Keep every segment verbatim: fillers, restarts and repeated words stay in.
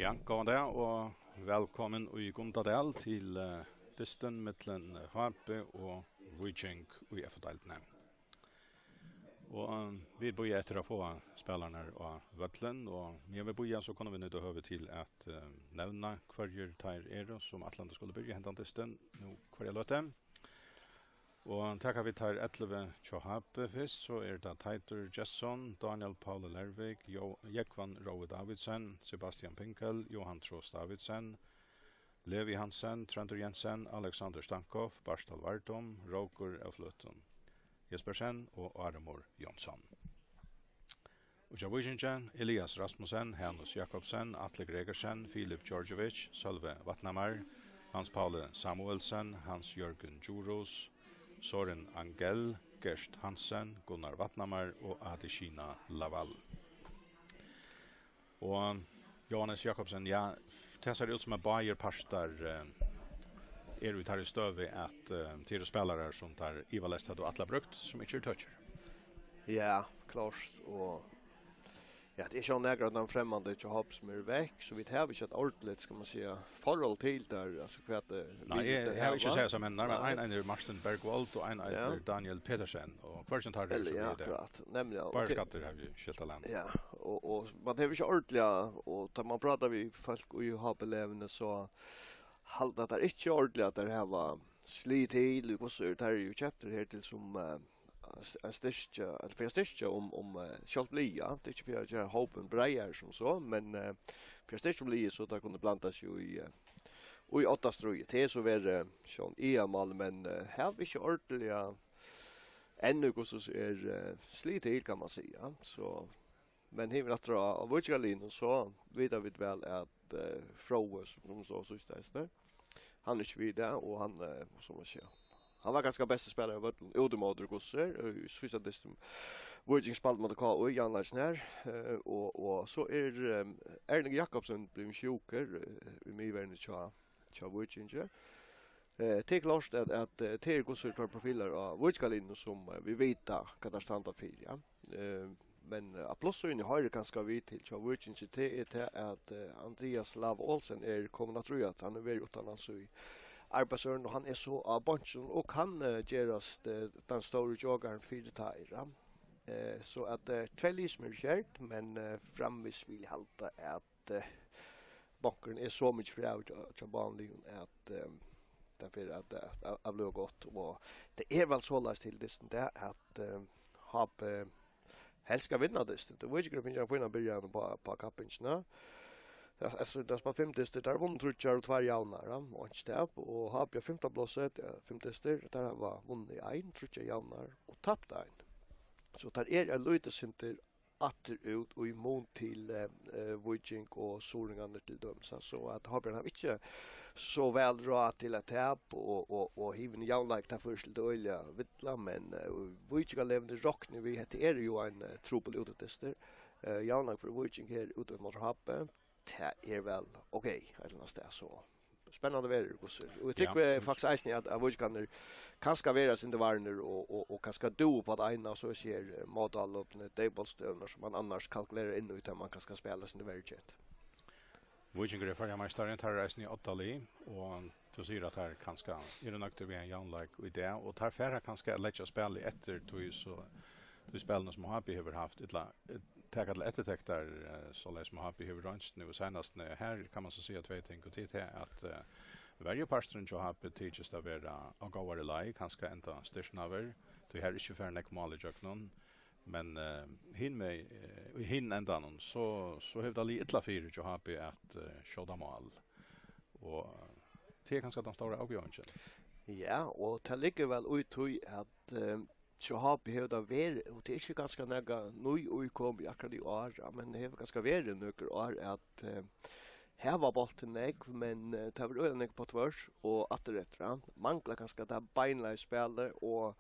Ja, góðan dag og vælkomin í Gundadal til, eh, dystin millum H B og Víking í F-deildini. Og, eh, vit bíða eftir at fáa spælararnar á vøllin, og meðan vit bíða, so kunnu vit nýta høvið til at, eh, nevna, hvørjir teir eru, sum ætlandi skulu byrja hendan dystin nú hvørja løtu. Og taka vit teir ellivu hjá H B fyrst, so er tað Teitur Gestsson, Daniel Pauli Lervik, Jo-, Jógvan Rói Davidsen, Sebastian Pinkel, Johan Trost Davidsen, Levi Hansen, Tróndur Jensen, Alexander Stankoff, Bartal Vardum, Rókur av Fløtum Jespersen og Áremur Jónsson. Og hjá Víkingi, Elias Rasmussen, Hanus Jakobsen, Atli Gregersen, Filip Djordjevic, Sølvi Vatnamar, Hans Pauli Samuelsen, Hans Jørgen Djurhuus, Sorin Angell, Gert Hansen, Gunnar Vatnamar og Adishina Laval. Og Jóhannes Jakobsen, ja, tað sær út sum at báðir partar, eh, eru í tær støðu at, eh, tað eru spælarar sum teir ivaleyst høvdu ætlað brúkt, sum ikki eru tøkir. Ja, klárt, og ja, tað er ikki nakar av teimum fremmandi hjá H B sum eru vekk, so vit hava ikki eitt ordiligt, skal man siga, forhold til teir, altso hvat, eh, Nei, vit eg, eg havi ikki hava. Sæð sum enn, men Nei. ein, ein er Martin Bergvold og ein Ja. eitur Daniel Petersen, og hvør sum tar Eller, ja, akkurat, nemliga, og Báðir te- skaddir hava jú skilt av landi. Ja, og, og man hevur ikki ordiliga, og tá man prátar við fólk í H B-leguni, so halda teir ikki ordiliga at teir hava slitið til, og hvussu er, teir eru jú keyptir her til sum, eh, ein styrkja, ella fyri at styrkja um, um, eh, sjálvt liðið, ja. Tað er ikki fyri at gera hópin breiðari sum so, men, eh, fyri at styrkja um liðið, so teir kunnu blanda seg í, eh, í oddastríðið. Tað er so verið, eh, sjón E M-mál, men, eh, hava ikki ordiliga enn, hvussu er, eh, slitið til, kann man siga. So, men hevur aftur á, á Víkingarliðnum, so vita vit væl at, eh, Fróði, sum, sum stóð síðst eisini, hann er ikki við í dag, og hann, eh, sum man siga, hann var kanska besti spælari av øllum, út ímóti Gussi, eh, í síðsta dystin, Víking spældi móti K I, Jan Larsen her, eh, og, og so er, eh, Erling Jakobsen blivin sjúkur, eh, í miðverðini hjá, hjá Víkingi. Eh, tað er klárt at, at, eh, tað er Gussi tveir profilar á Víkingarliðnum sum, eh, vit vita hvat teir standa fyri, ja. Eh, men, eh, á plussíðuni hoyrir kanska við til hjá Víkingi, tað er tað at, eh, Andreas Lava Olsen er komin aftur í at hann hevur verið uttanlands í arbeiðsørindum, og hann er so á beinkinum og kann, eh, gerast, eh, tann stóri jokerin fyri teir, ja. Eh, so at, eh, tvey lið sum eru skert, men, eh, framvegis vil eg halda at, eh, bankurin er so mikið frægur hjá, hjá báðum liðum at, eh, tað fer at, at, at, at blíva gott, og tað er væl soleiðis til dystin tað at, eh, H B helst skal vinna dystin. Tað veit ikki, hvat fingið ein fínan byrjan á, á kappingina. Ja, altso, teir spæla fimm dystir, teir hava vunnið tríggjar og tveir javnar, ja, og einki tap, og H B er fimta plássið, ja, fimm dystir, teir hava vunnið ein, tríggjar javnar og tapt ein. So teir eru eitt lítið sindur aftur út í mun til, eh, eh, Víking og Suðuroyingarnar til dømis. Altso, at H B hava ikki so væl ráð til at tapa og, og, og hivin javnleik, tað førir til øgiliga villa, men, eh, Víkingarliðið rokni vit, hetta er jú ein, eh, trupul útidystur. Eh, javnleik fyri Víking her úti móti H B, tað er væl ok, eitt ella annað stað, so spennandi verður, hvussu. Og eg Ja. trúgvi faktiskt eisini, at, at Víkingarnir kanska verða eitt sindur varnir og, og, og kanska dúva upp á tað eina, og so sær, eh, mótálopini, deyðbóltsstøðurnar, sum man annars kalkulerar inn í, tá man kanska spælir eitt sindur verri kjent. Víkingur er føroyameistarin, teir eru eisini í odda lið, og tú sigur, at teir kanska eru nøgdir við ein javnleik í dag, og teir fara kanska at leggja spælið eftir tí, so, tí spælinum, sum H B hevur havt, ella, eh, taka til eftirtektar, eh, soleiðis sum H B hevur roynt nú seinast. Her kann man so siga tvey ting, og tað er tað, at, eh, verjuparturin hjá H B tykist at vera á góðari leið, kanska enda styrknaður, tí her er ikki farin nógv mál ígjøgnum, men, eh, hin meg, eh, í hin endanum, so, so hevur tað ligið illa fyri hjá H B at, eh, skjóta mál, og, eh, tað er kanska tann stóra avbjóðingin. Ja, og tað liggur væl í tí at, eh, hjá H B hevur tað verið, og tað er ikki kanska nakað nýkomið akkurát í ár, ja, men hevur kanska verið nøkur ár at, eh, hava bóltin nógv, men, eh, tað verður øgiliga nógv uppá tvørs og aftureftir, ja. Manglar kanska tað beinleiðis spælið, og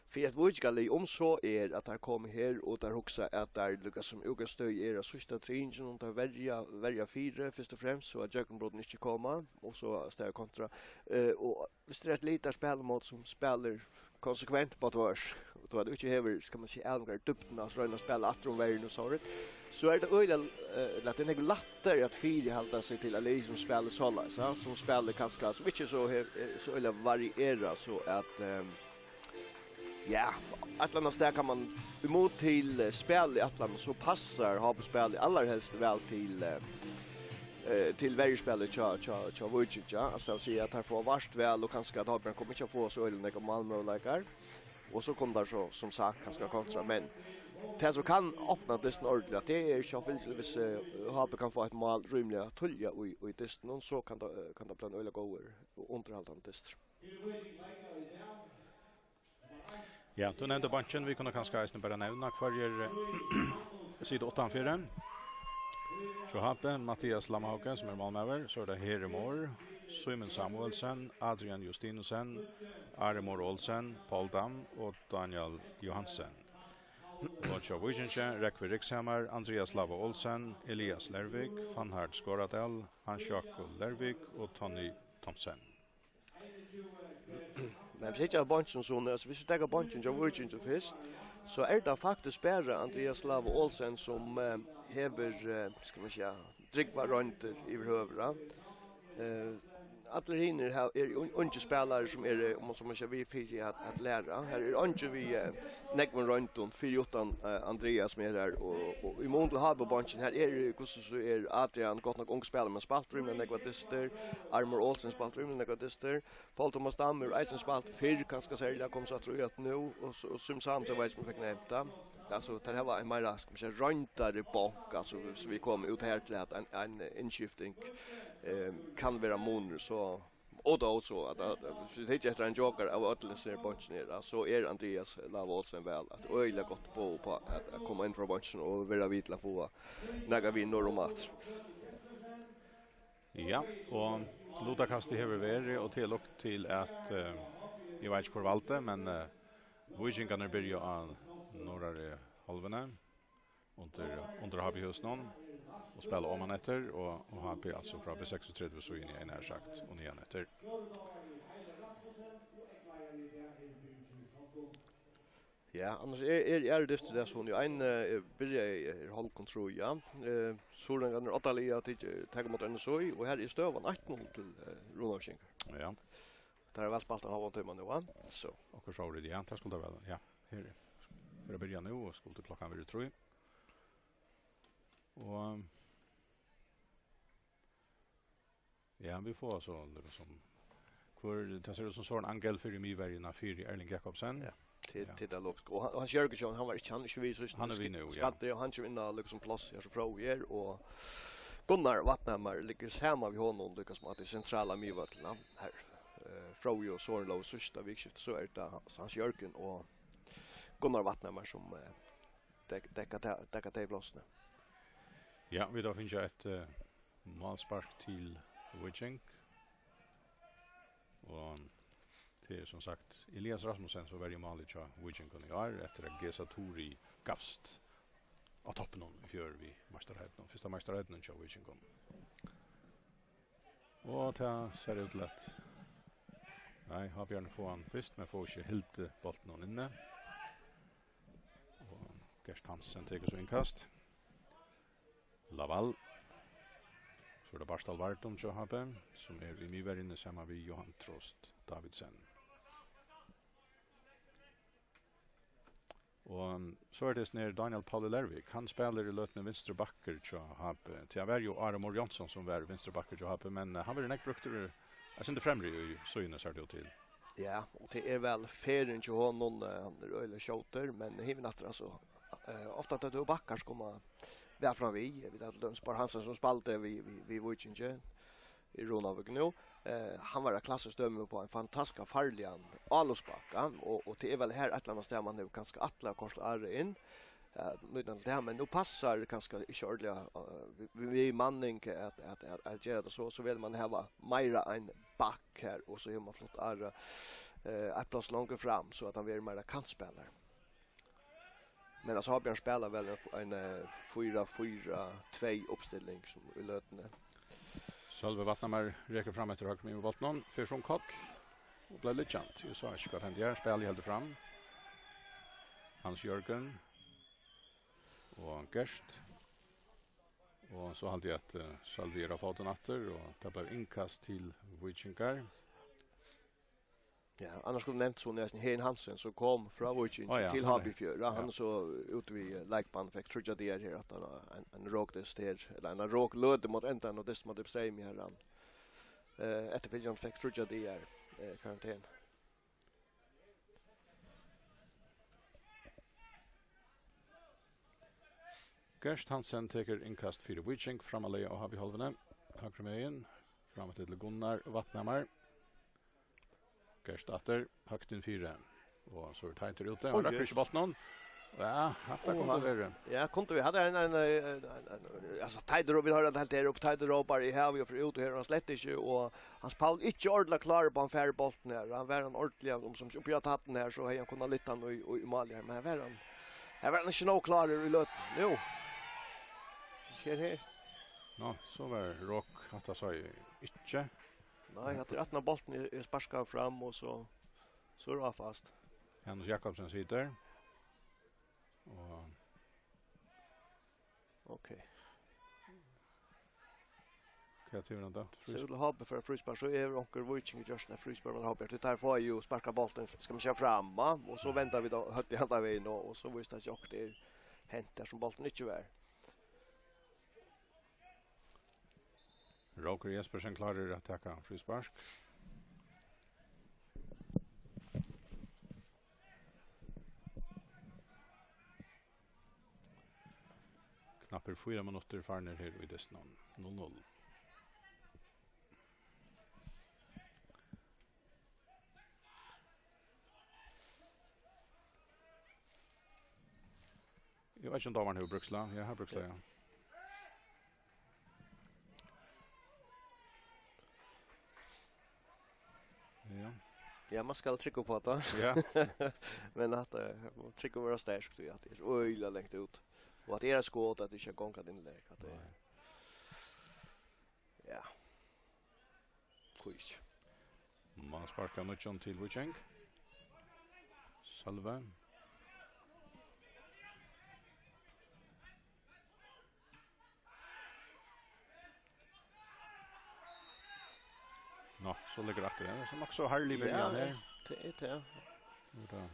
fyri eitt Víkingarlið, um so er, at teir koma her, og teir hugsa, at teir líka sum útgangsstøði er á síðsta triðinginum, teir verja, verja fyri, fyrst og fremst, so at gjøgnumbrotini ikki koma, og so staðið kontra, eh, og Viss tað er eitt lið, teir spæla móti, sum spælir konsekvent á tvørs, og tá tú ikki hevur, skal man siga, avlongar dýpdina, at royna at spæla aftur um verðin og sovorðið, so er tað øgiliga, eh, ella tað er nógv lættari at fyrihalda seg til eitt lið sum spælir soleiðis, ja, sum spælir kanska, sum ikki so hev-, eh, so øgiliga varierar, so at, ehm, ja, eitt ella annað stað kann man, í mun til, eh, spælið eitt ella annað, so passar H B spælið allarhelst væl til, eh, eh, til verjuspælið hjá, hjá, hjá Víkingi, ja. Altso, tað vil siga at teir fáa vart væl, og kanska at H B koma ikki at fáa so øgiliga nógvar málmøguleikar. Og so kunnu teir so, sum sagt, kanska kontra, men tað sum kann opna dystin ordiliga, tað er sjálvfylgis, viss, eh, H B kann fáa eitt mál rímiliga tíðliga í, í dystinum, so kann tað, eh, kann tað blíva ein øgiliga góður og undirhaldandi dystur. Ja, tú nevndi beinkin. Vit kunnu kanska eisini bara nevna hvørjir, eh, sita uttanfyri. Hjá H B, Mathias Lamhauge, sum er málmaður. So er tað Heri Mohr, Símun Samuelsen, Adrian Justinussen, Ari Mohr Olsen, Paul Dam og Daniel Johansen. Og hjá Víkingi, Rógvi Rikshamar, Andreas Lava Olsen, Elias Lervik, Fannhard Skoradal, Hans Jakob Lervik og Tonny Thomsen. Men hvis ikki av beinkinum, so, altso, hvis vit taka beinkin hjá Víkingi fyrst, so er tað faktiskt bara Andreas Lava Olsen, sum, eh, hevur, eh, skal man siga, drúgvar royndir yvirhøvur, ja. Eh, allir hinir ha-, eru un-, ungir spælarar, sum eru, um man so má siga, við fyri at, at læra. Her er eingin við, eh, nógvum royndum fyri uttan, eh, Andreas, sum er her, og, og í mun til H B-beinkin, her er, hvussu so er, Adrian, gott nokk ungur spælari, men spælt rímiliga nógvar dystir. Ari Mohr Olsen spælt rímiliga nógvar dystir. Paul Thomas Dam hevur eisini spælt fyrr, kanska serliga kom so aftur í at nú, og so, og Símun Samuelsen, veit ikki um eg fekk nevnt tað. Altso, teir hava ein meira, skal man siga, royndari bank, altso, so vit koma út her til at ein, ein innskifting, eh, kann vera munur, so, og tó so, at, at, at, viss vit hyggja eftir ein joker av øllum, sum er beinkin her, so er Andreas Lava Olsen væl, eitt øgiliga gott boð upp á at, at koma inn frá beinkinum og vera við til at fáa nakað við norður um aftur. Ja, og lutakastið hevur verið, og tað er líkt til at, eh, eg veit ikki, hvør valdi, men, eh, Víkingarnir byrja á norðaru hálvuni undir, undir H B-húsinum og spæla oman eftir, og, og H B altso frá B seksogtretivu síðuni, eg nær sagt, og niðan eftir. Ja, annars er, er, er dystur, tað sum eg ein, eh, byrjaði, er hálvgum trý, ja. Eh, suðuroyingarnir, Odda Liga, tit, eh, taka ímóti N S Í, og her er støðan eitt null til, eh, Runavíkingar. Ja. Teir hava væl spælt ein hálvan tíma nú, va? So. Okkurt sovorðið, ja, tað skuldi tað vera, ja. Her er, fyri at byrja nú, og skuldi klokkan verið trý. Og, ja, vit fáa so, líkasum, hvør, tað sær út sum Søren Angel fyri miðverjuna fyri Erling Jakobsen. Ja, til, ja, til tað logiska. Og Han-, Hans Jørgensen, hann var ikki, hann er ikki við, so hann er við nú, ja. Skaddur, og hann kemur inn á, líkasum, pláss her, so Fróði er, og Gunnar Vatnhamar liggur saman við honum, líkasum, á tí sentrala miðvøllinum her. Eh, Fróði og Søren lógu síðsta vikuskifti, so er tað Hans, Hans Jørgen og Gunnar Vatnhamar, sum, eh, dek-, dekka ta-, dekka tey plássini. Ja, vit hava fingið eitt, eh, málspark til Víking. Og tað er sum sagt Elias Rasmussen, sum verjir málið hjá Víkingum í ár, eftir at Geza Turi gavst á toppinum í fjør við meistaraheitinum, fyrsta meistaraheitinum hjá Víkingum. Og tað sær út til at, nei, Havbjørn fáa hann fyrst, men fáa ikki hildið bóltin inni. Og Gert Hansen tekur so innkast. Lawal. So er tað Bartal Wardum hjá H B, sum er í miðverjuni saman við Johan Trost Davidsen. Og, um, so er tað hesin her Daniel Pauli Lervik. Hann spælir í løtuni vinstri bakkur hjá H B. Tað var jú Ari Mohr Jónsson sum var vinstri bakkur hjá H B, men, eh, hann verður nógv brúktur, eh, eitt sindur fremri í síðuni, sær tað út til. Ja, og tað er væl ferðin hjá honum, eh, hann er øgiliga skjótur, men hinvegin aftur, altso, eh, ofta tá tú bakkar koma væl fram við, vit hava til dømis Bárð Hansen sum spældi við, við, við Víkingi í Runavík nú. Eh, hann var eitt klassiskt dømi upp á ein fantastiskan farligan álopsbakka, og, og tað er væl her eitt ella annað stað, man hevur kanska ætlað at koyrt Ari inn, eh, nýta hann til tað, men nú passar kanska ikki ordiliga, eh, við, við, við manning at, at, at, at gera tað so, so vil man hava meira ein bakk her, og so hevur man flutt Ari, eh, eitt pláss longur fram, so at hann verður meira kantspælari. Men altso, Havbjørn spælir væl ein, ein, eh, fýra fýra tvey uppstilling sum í løtuni. Sølvi Vatnhamar rekur fram eftir høgru miðju við bóltinum, fer sum koll. Og bleiv liggjandi. Eg sá ikki, hvat hendi her. Spælið heldur fram. Hans Jørgen og Gert. Og so haldi eg at, eh, Sølvi er á fótum aftur, og tað bleiv innkast til Víkingar. Ja, annars skuldi nevnt so næstan Herin Hansen, sum kom frá Víkingi Á, ja, til hann er H B Fjør. Ja, hann er so út við, eh, leikbann, fekk tríggjar dagar her, at hann har ein, ein rokdyst her, ella ein rokløtu móti endan, og dyst móti Streymi her, hann, eh, eftirfylgjandi fekk tríggjar dagar, eh, karantenu. Gert Hansen tekur innkast fyri Víking, framleiðis á H B hálvuni. Høgru megin, fram til Gunnar Vatnhamar. Gert aftur, høgt inn fyri. Og so er Teitur úti, og Oj, rakkur ikki boltin. Ja, hatta kundi Oha. Verið. Ja, kundi verið. Hatta er ein, ein, ein, ein, ein, altso, Teitur, vit hoyra alt her upp, Teitur rópar, "Eg havi jo fyri út", og her er hann slett ikki, og Hans Paul ikki ordiliga klárur uppá hann fær boltin her. Hann var hann ordiliga, um, sum uppi á tatten her, so hevði hann kunnað lyft hann í, í, í mál her, men her var hann, her var hann ikki nóg klárur í løtuni. Jú. Skjer her. Nå, so var rok, hatta sá eg ikki. Nei, hatta er aftan á boltin er, er sparkaður fram, og so, so er áfast. Janus Jakobsen situr. Og Ok. Hvat hevur hann dømt? Fríspark. So vil H B fara fríspark, so er onkur Víking í gjørt, nei, fríspark, men H B, tí teir fáa jo sparka bóltin, skal man siga, fram, va? Og so venda vit á høvdið handan vegin, og, og so víst at okkurt er hent har sum bólturin ikki var. Rókur Jespersen klárur at taka fríspark. Knappir fýra minuttir farnir her í dystinum. Null null. Eg veit ikki um dómarin hevur brúkslag. Ja, har brúkslag, ja. Ja. Ja, man skal trúgva uppá tað. Ja. Men at, eh, man trúgva vera sterkt, tí at tað er øgiliga langt út. Og at tað er eitt skot, at tað ikki er gongandi innlegg, at tað er Nei. Ja. Hví ikki? Mann sparkar nýggjan til Víking. Sølvi. Nå, so liggur aftur. Ja, so nokk so herlig byrjan Ja, her. tað er tað. Og tað.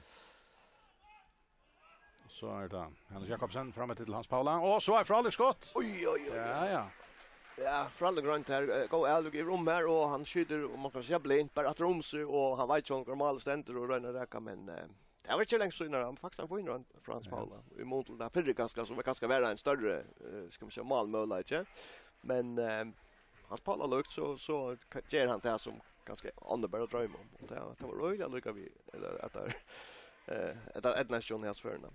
Og so er tað Hannes Jakobsen fram til Hans Paula. Og so er frálíkt skot. Oj, oj, oj. Ja, ja. Ja, frálíkt roynt her. Eh, góð avluk yvir um her, og hann skjýtur, og man kann siga, blint, bara aftur um seg, og hann veit ikki, um málið stendur og roynir at raka, men, eh, tað var ikki langt síðan, hann faktiskt ein fín roynd frá Hans Ja. Paula. Í mun til tað fyrra kanska, sum var kanska vera ein størri, eh, skal man siga, málmøguleiki. Men, eh, Hans Paula líkt, so, so ka-, ger hann tað sum kanska onnur bara droyma um. Og tað, tað var øgiliga líka við, ella at tað, eh, at tað eydnaðist hjá honum í hesi førini.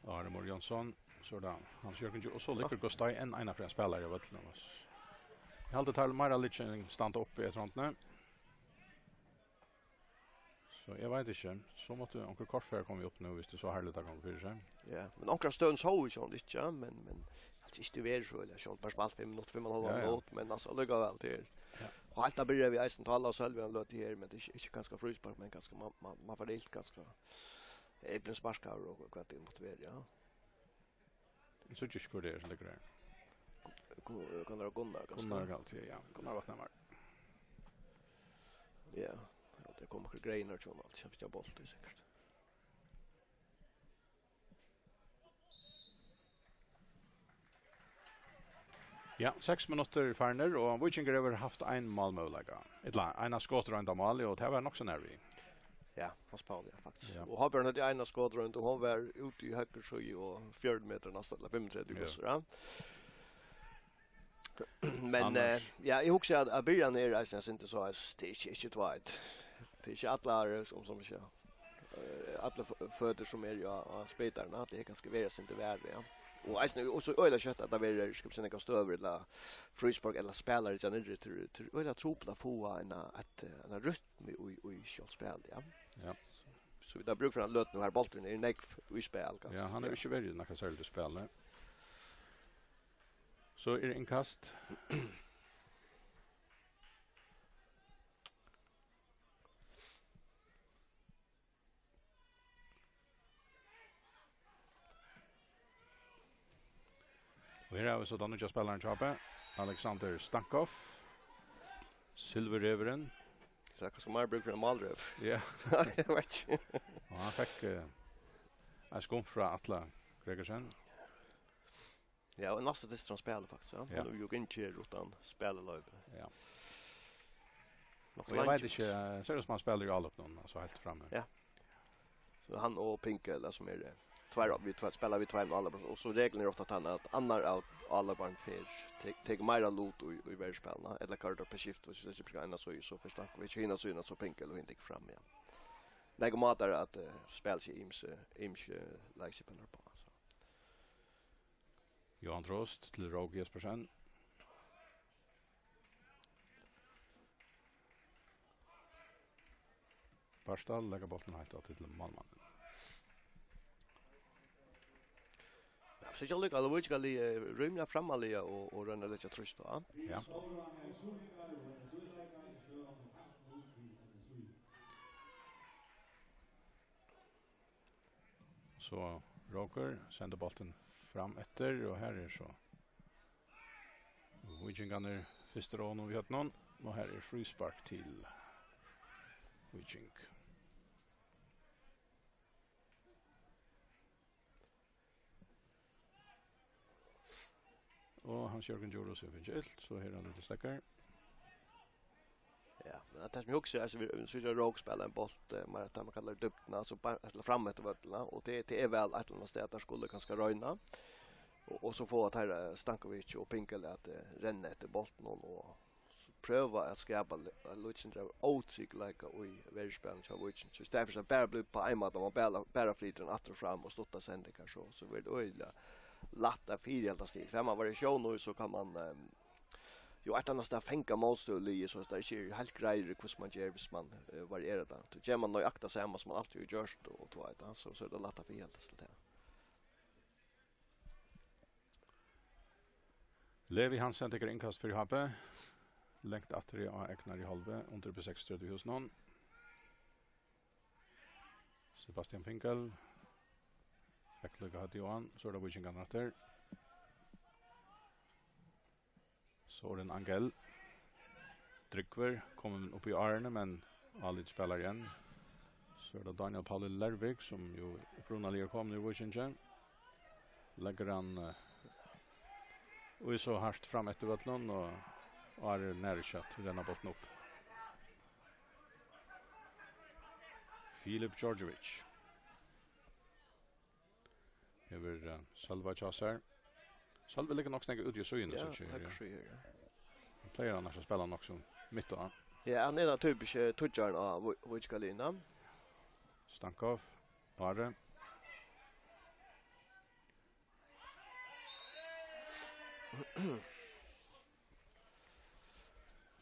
Arne Mór Jónsson, so er tað Hans Jørgen Djur, og so liggur Gustav enn eina ferð ein spælari á vøllinum, altso. Eg haldi, tað er meira liggja enn standa uppi eftir hondini. So eg veit ikki. So mátti onkur kortfara koma upp nú, viss tað er so herligt at koma fyri seg. Ja, men onkra støðum sóu vit sjálvt ikki, ja, men, men altso, ikki verið so, ella sjálvt bara spælt fimm minuttir, fimm og ein hálvan Ja, ja. Minutt, men altso, allíkavæl til. Ja. Og alt tað byrja við eisini, tá lá Sølvi ein løtu her, men tað er ikki, ikki kanska fríspark, men kanska man, man, man fær ilt kanska. Eg blivin sparkaður og hvat tað mátti vera, ja. Eg síggi ikki, hvør tað er, sum liggur har. Gu-, Gunnar, Gunnar, kanska. Gunnar Galtier, ja. Gunnar Vatnhamar. Ja, ja, tað koma okkurt greinar hjá honum, alt, kemst ikki á bólt, tað er sikkurt. Ja, seks minuttir farnir, og Víkingur hevur havt ein málmøguleika. Ella, eina skotroynd á málið, og tað var nokk so nær við. Ja, Hans Pauli, ja, faktiskt. Ja. Og Havbjørn hevði eina skotroynd, og hon var úti í høgru síðu og fjøruti metrar næstan, ella fimmogtretivu Ja. Metur, ja. Men, Annars eh, ja, eg hugsi at, at byrjan er eisini, eg syntes so, at tað er ikki, ikki tveit. Tað er ikki allar, sum, sum ikki, eh, allar fø-, føtur sum eru á, á spitaranum, at tað er kanska verið, sum tað var, ja. Og eisini, og so øgiliga skjótt at tað verður, skal vi siga, nakar støður, ella fríspark, ella spælarar hjá niðri, til, til øgiliga trupult at fáa eina, at, eh, eina rytmu í, í sjálvt spælið, ja. Ja. So vit hava brúk fyri eina løtu nú, har bólturin er nógv í spæli, kanska. Ja, hann hevur ikki verið nakað serligt í spæli. So er innkast. Og her hava vit so tann nýggja spælaran hjá H B, Alexander Stankov. Silvurrevurin. So er kanska meira brúk fyri ein málrev. Ja. Nei, eg veit ikki. Og hann fekk, eh, eitt skumm frá Atla Gregersen. Ja, og næsta dystur hann spælir faktiskt, ja. Ja. Hann er jo ikki her utan spæliloyvi. Ja. Nokk Og eg veit langt. Ikki, eh, sær út sum hann spælir í álopinum, altso heilt frammi. Ja. So hann og Pinkel, ella sum er, eh, tveir, vit tveir, spæla við tveir álopar, og so reglan er ofta tann at annar av áloparunum fer, tek-, tekur meira lut í, í verjuspælinum, ella koyrir tað upp á skift, og so brúka eina síðu, so fer Stankovic hina síðuna, so Pinkel og hin tekur fram, ja. Nakrir mátar at, eh, spæla seg ymsu, ymsu leikskipanir uppá, so. Johan Trost til Rók Jespersen. Bartal leggur bóltin heilt aftur til málmannin. Ja, so ikki líka, Luigi Galli, eh, rímiliga frammarliga og, og royna at leggja trýst á. Ja. So Rókur sendir bóltin fram eftir, og her er so Víkingarnir fyrstir á honum við høvdinum, og her er fríspark til Víking. Og Hans Jørgen Djurhuus hevur fingið ilt, so her er hann úti steðgar. Ja, men tað sum eg hugsi, altso, vit, so vit Rók spæla ein bólt, eh, meira tað man kallar dybdina, altso bara, ella fram eftir vøllina, og tað, tað er væl eitt ella annað stað, teir skulu kanska royna. Og, og so fáa teir, eh, Stankovic og Pinkel at, eh, renna eftir bóltinum og, og prøva at skapa li-, eh, lítið sindur av ótryggleika í verjuspælinum hjá Víkingi. So í staðin fyri at bara blíva á ein máta, man bara, bara flytur hann aftur og fram og stuttar sendingar, so, so verður tað øgiliga lætt at fyrihalda stig. Fær man variatión í, so kann man, ehm, jú, eitt annað stað fanga mótstøðuliðið, so tað ikki er heilt greiður, hvussu man ger, viss man, eh, varierar tað. Tí ger man nøyaktigt sama sum man altíð hevur gjørt, og, og tú veit, so, so er tað lætt at fyrihalda seg til tað. Levi Hansen tekur innkast fyri H B. Langt aftur á egnari hálvu, undir B seksogtretivu húsunum. Sebastian Pinkel. Fekk líka høvdið á hann, so er tað Víkingarnir aftur. Sorin Angel. Drúgvur, komin upp í árini, men álítið spælir enn. So er tað Daniel Pauli Lervik, sum jú upprunaliga er komin úr Víkingi. Leggur hann, eh, í so hart fram eftir vøllinum, og Ari nær ikki at renna bóltin upp. Filip Djordjevic. Hevur, eh, Sølva hjá sær. Sølvi liggur nokk so nógv úti í síðuni, ja, síggi eg her, ja. Høgru síðu, ja. Hann plagar annars at spæla nokk so mitt á. Ja, hann er tann typiski, eh, tíggjarin á Ví-, Víkingalinjuni. Stankov, Ari.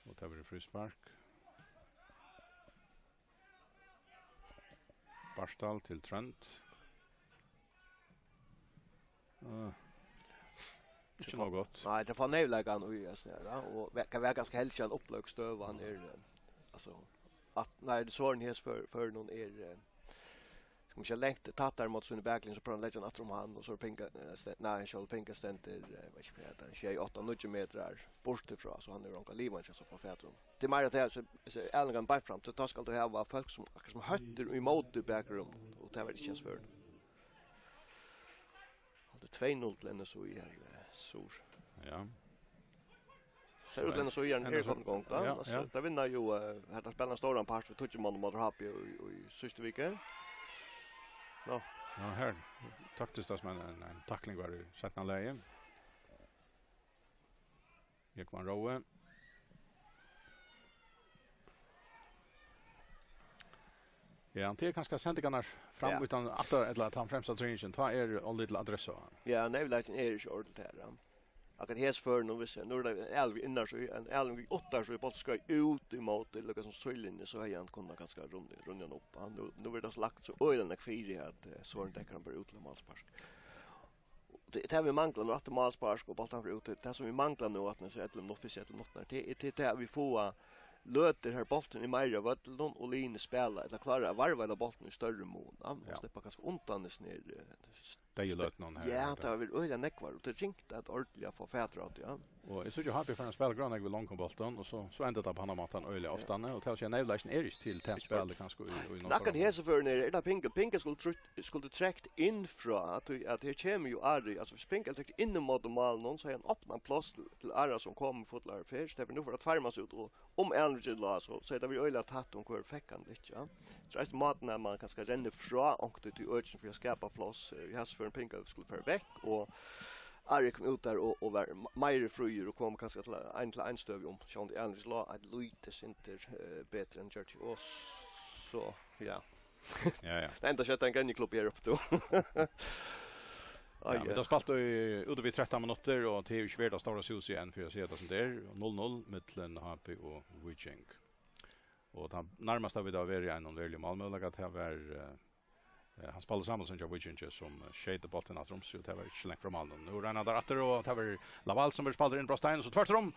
Og tað verður fríspark. Bartal til Trent. Ah. Ikki nóg gott. Nei, tað fær nervleikan í, altso, her, ja. Og ve-, kann vera ganska heldigur, hann uppløgd støðu, hann er, eh, altso, at, nei, tað er so hann her før, før hann er, eh, skal man siga, langt tættari móti síni baklinju, so prøvar hann at leggja hann aftur um hann, og so er Pinga, eh, sten-, nei, sjálvur Pinga stendur, eh, eg veit ikki hvat er tað, sjey, átta, níggju metrar burtur frá, so hann hevur ongan livan, so fær fatur um. Tað er meira tað, so, so er hann beint fram, so tá skalt tú hava fólk sum, akkurát sum høttur í móti bakgrunninum, og tað var ikki hans førinum. Hann er tvey null til N S U í her, eh, Sur. Ja. Sær út til N S U í her, N S U, er komin í gongd, ja, altso, ja. Teir vinna jú, eh, hetta spælið stóran part við tíggju monnum móti H B í, í síðstu viku. Nå. Ja, her taktiskt, altso, men ein, ein takling var í seinna lagi. Jógvan Rói. Ja, tað er kanska sendingarnar fram, ja, uttan at, ella at hann fremsta trýningin, tá er ov lítil adressa. Ja, nervleikin er ikki ordentligt her, ja. Akkurát hesa ferð, nú vissi eg, nú er tað ein ælingur innanfyri, ein ælingur uttanfyri, bólturin skal út ímóti, líka sum síðulinju, so hevði hann kunnað kanska runnið, runnið hann upp. Hann, nú, nú verður tað lagt so øgiliga nógv fyri at, eh, Sorin dekkar hann bara út til málspark. Og tað, tað vit mangla nú, aftur málspark og bóltan fer út, tað, tað sum vit mangla nú, at nú, so ellivu minuttir, fyrstu ellivu minuttirnar, tað er, tað er tað, at vit fáa løtur, har bólturin er meira á vøllinum, og liðini spæla, ella klára at varðveita bóltin í størri mun, ja, og Ja. sleppa kanska undan hesum her, eh, Deyðu løtunum her, ja, ja. tað hava verið øgiliga nógvar, og tað er ringt at ordiliga fáa fatur á tað, ja. Og eg síggi, H B er farin at spæla greitt nógv við longum bóltum, og so, so endar tað á handan mátan øgiliga Ja. ofta, og tað vil siga, neyvleikin er ikki til tað Ikki spælið kanska í, í Nakað nógv hesa førin er, er tað Pinga. Pinga skuldi trýtt-, skuldi trekt inn frá, at, at her kemur jú Ari, altso, viss Pinga trekt inn ímóti málinum, so hevði hann opnað pláss til, til Ara, sum kom í fullari ferð, so tað er nú fyri at farmast út, og um Alan Richard lá, so, so er tað verið øgiliga tætt um hvør fekk hann ikki, ja. So reistir mátin, at man kanska rennur frá onkuntíð til økið fyri at skapa pláss, eh, í hesa førin Pinga skuldi farið vekk, og Ari kom út har og, og var m-, meiri fríur og kom kanska til ein til ein støðu um, sjálvandi Alan lá eitt lítið sindur, eh, betri enn Georgie. Og so, ja. Ja, ja. Tað endar skjótt ein grenjuklubb her uppi, tú. Ai, Ja, vit ja. hava spælt í, út við trettan minuttir, og tað er jo ikki verið av stóra susi enn, fyri at siga tað sum tað er. Null null millum H B og Víking. Og tað nærmasta vit hava verið einum veruligum málmøguleika, tað var, eh, eh, Hans Pauli Samuelsen hjá Víkingi, sum, eh, skeyt bóltin aftur um seg, og tað var ikki langt frá málinum. Nú royna teir aftur, og tað var Laval, sum verður spældur inn á stein, og so tvørtur um.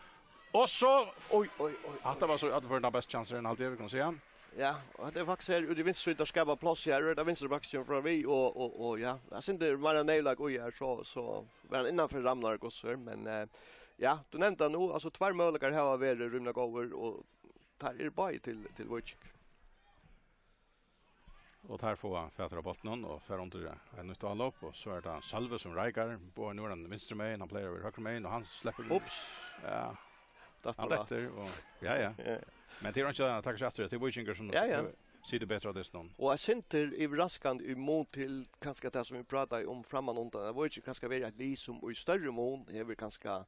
Og so, oj, oj, oj, hatta var so í øllum førum tann besti kjansurin, haldi eg, vit kunnu siga. Ja, og hetta er faktiskt her úti í vinstru síðu, tað skapar pláss her, og hetta vinstru bakki kemur fram við, og, og, og ja, eg synti meira neyvleik í her, so, so var hann innanfyri rammarnar, Gussur, men, eh, ja, tú nevndi tað nú, altso, tveir møguleikar hava verið rímiliga góðir, og teir eru báðir til, til Víking. Og teir fáa fatur á bóltinum og fara undir eitt nýtt álop, og so er tað Sølvi sum reikar, boðar nú er hann vinstru megin, hann plagar at vera høgru megin, og hann sleppur inn. Ups. Ja. Datt hann Hann datt. dettur, og, ja, ja. Ja. Men tað er ikki at taka seg aftur, tað er Víkingur sum Ja, ja. situr betur á dystinum. Og eg synti yvirraskandi í mun til kanska tað sum vit prátaðu um frammanundan, at Víkingur kanska verið eitt lið sum í størri mun hevur kanska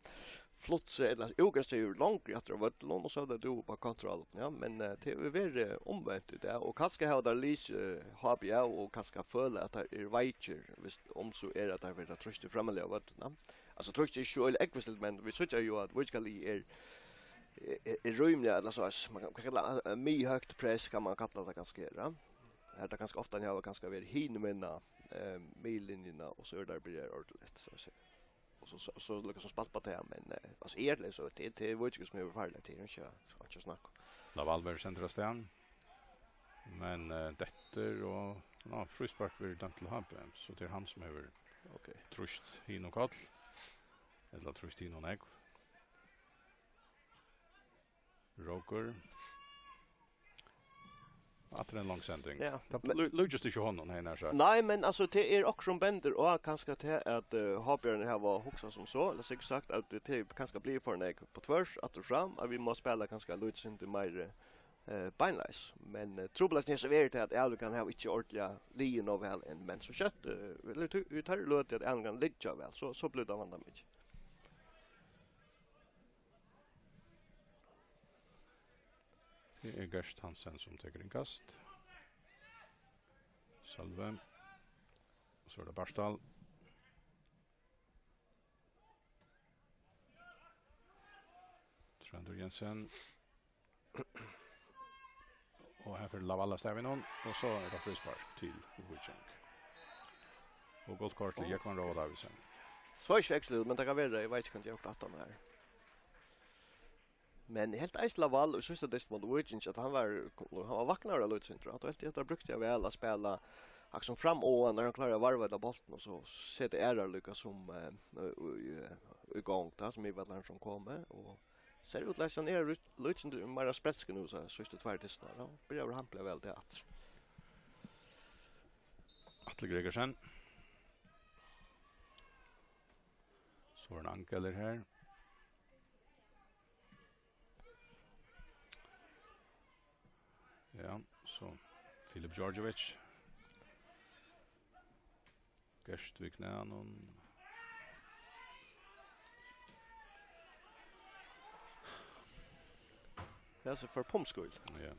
flutt seg, ella útgrevst seg longri aftur á vøllinum, og so er tað tú upp á kontraálopinum, ja. Men, eh, tað hevur verið umvent í dag, og kanska hava teir lisið, eh, H B av, og kanska føla at teir eru veikir, viss, um so er at teir verða trýstir frammarliga á vøllin, ja. Altso, trýstið er ikki øgiliga ógvusligt, men vit síggja jú, at Víkingalið er, er, er rímiliga, ella so, man kann kalla, eh, miðhøgt press, kann man kalla tað kanska her, ja. Har er tað kanska ofta, hann hevur kanska verið hinumegin, eh, miðlinjuna, og so er tað byrjar ordiligt, so at siga. Og so, so, so líkasum spælt á tað, men, eh, altso, egentliga so, tað, tað er Víkingur sum hevur farligt, tað er ikki, so ikki at snakka um. Laval verður sendur av stað. Men, eh, dettur og, ja, fríspark verður dømt til H B, so tað er hann sum hevur Ok. trýst hin og koll, ella trýst hin og nógv. Rókur. Aftur ein long sending. Ja, Tað men lú-, líkist ikki honum, hevði eg nær sagt. Nei, men altso, tað er okkurt sum bendir á kanska til at, eh, H B-arnir hava hugsað sum so, ella sikkurt sagt at tað er kanska blivið for nógv på tvørs, aftur og fram, at vit má spæla kanska lítið sindur meir, eh, beinleiðis. Men, eh, trupulleikin er so verið til at avløkan hava ikki ordiliga ligið nóg væl inn, men so skjótt, eh, ella tí, í teirri løtu at avløkan liggja væl, so, so blívur tað vandamikið. Tað er Gert Hansen sum tekur innkast. Sølvi. So er tað Bartal. Tróndur Jensen. Og her fer Laval av stað við honum, og so er tað fríspark til Víking. Og gult kort til Jógvan Róa Davidsen. So ikki ekstra, men tað kann vera, eg veit ikki, hvat eg har gjørt aftan her. Men eg helt eisini Laval í síðsta dyst móti Víking, at hann var, hann var vaknaður av lítið sindur. Hann helt, at hann brúkti hann væl at spæla, akkurát sum fram, og hann, hann klárar at varðveita bóltin, og so seta aðrar líkasum, eh, í, í, í gongd, tá, sum miðvøllarin sum kom, og sær út til, at hann er lít-, lítið sindur meira spelskur nú, so síðstu tveir dystirnar, tá. Byrjar hampiliga væl til aftur. Atli Gregersen. Søren Angel er her. Ja, so Filip Djordjevic. Gert við knæunum. Ja, so for pumskul. Ja.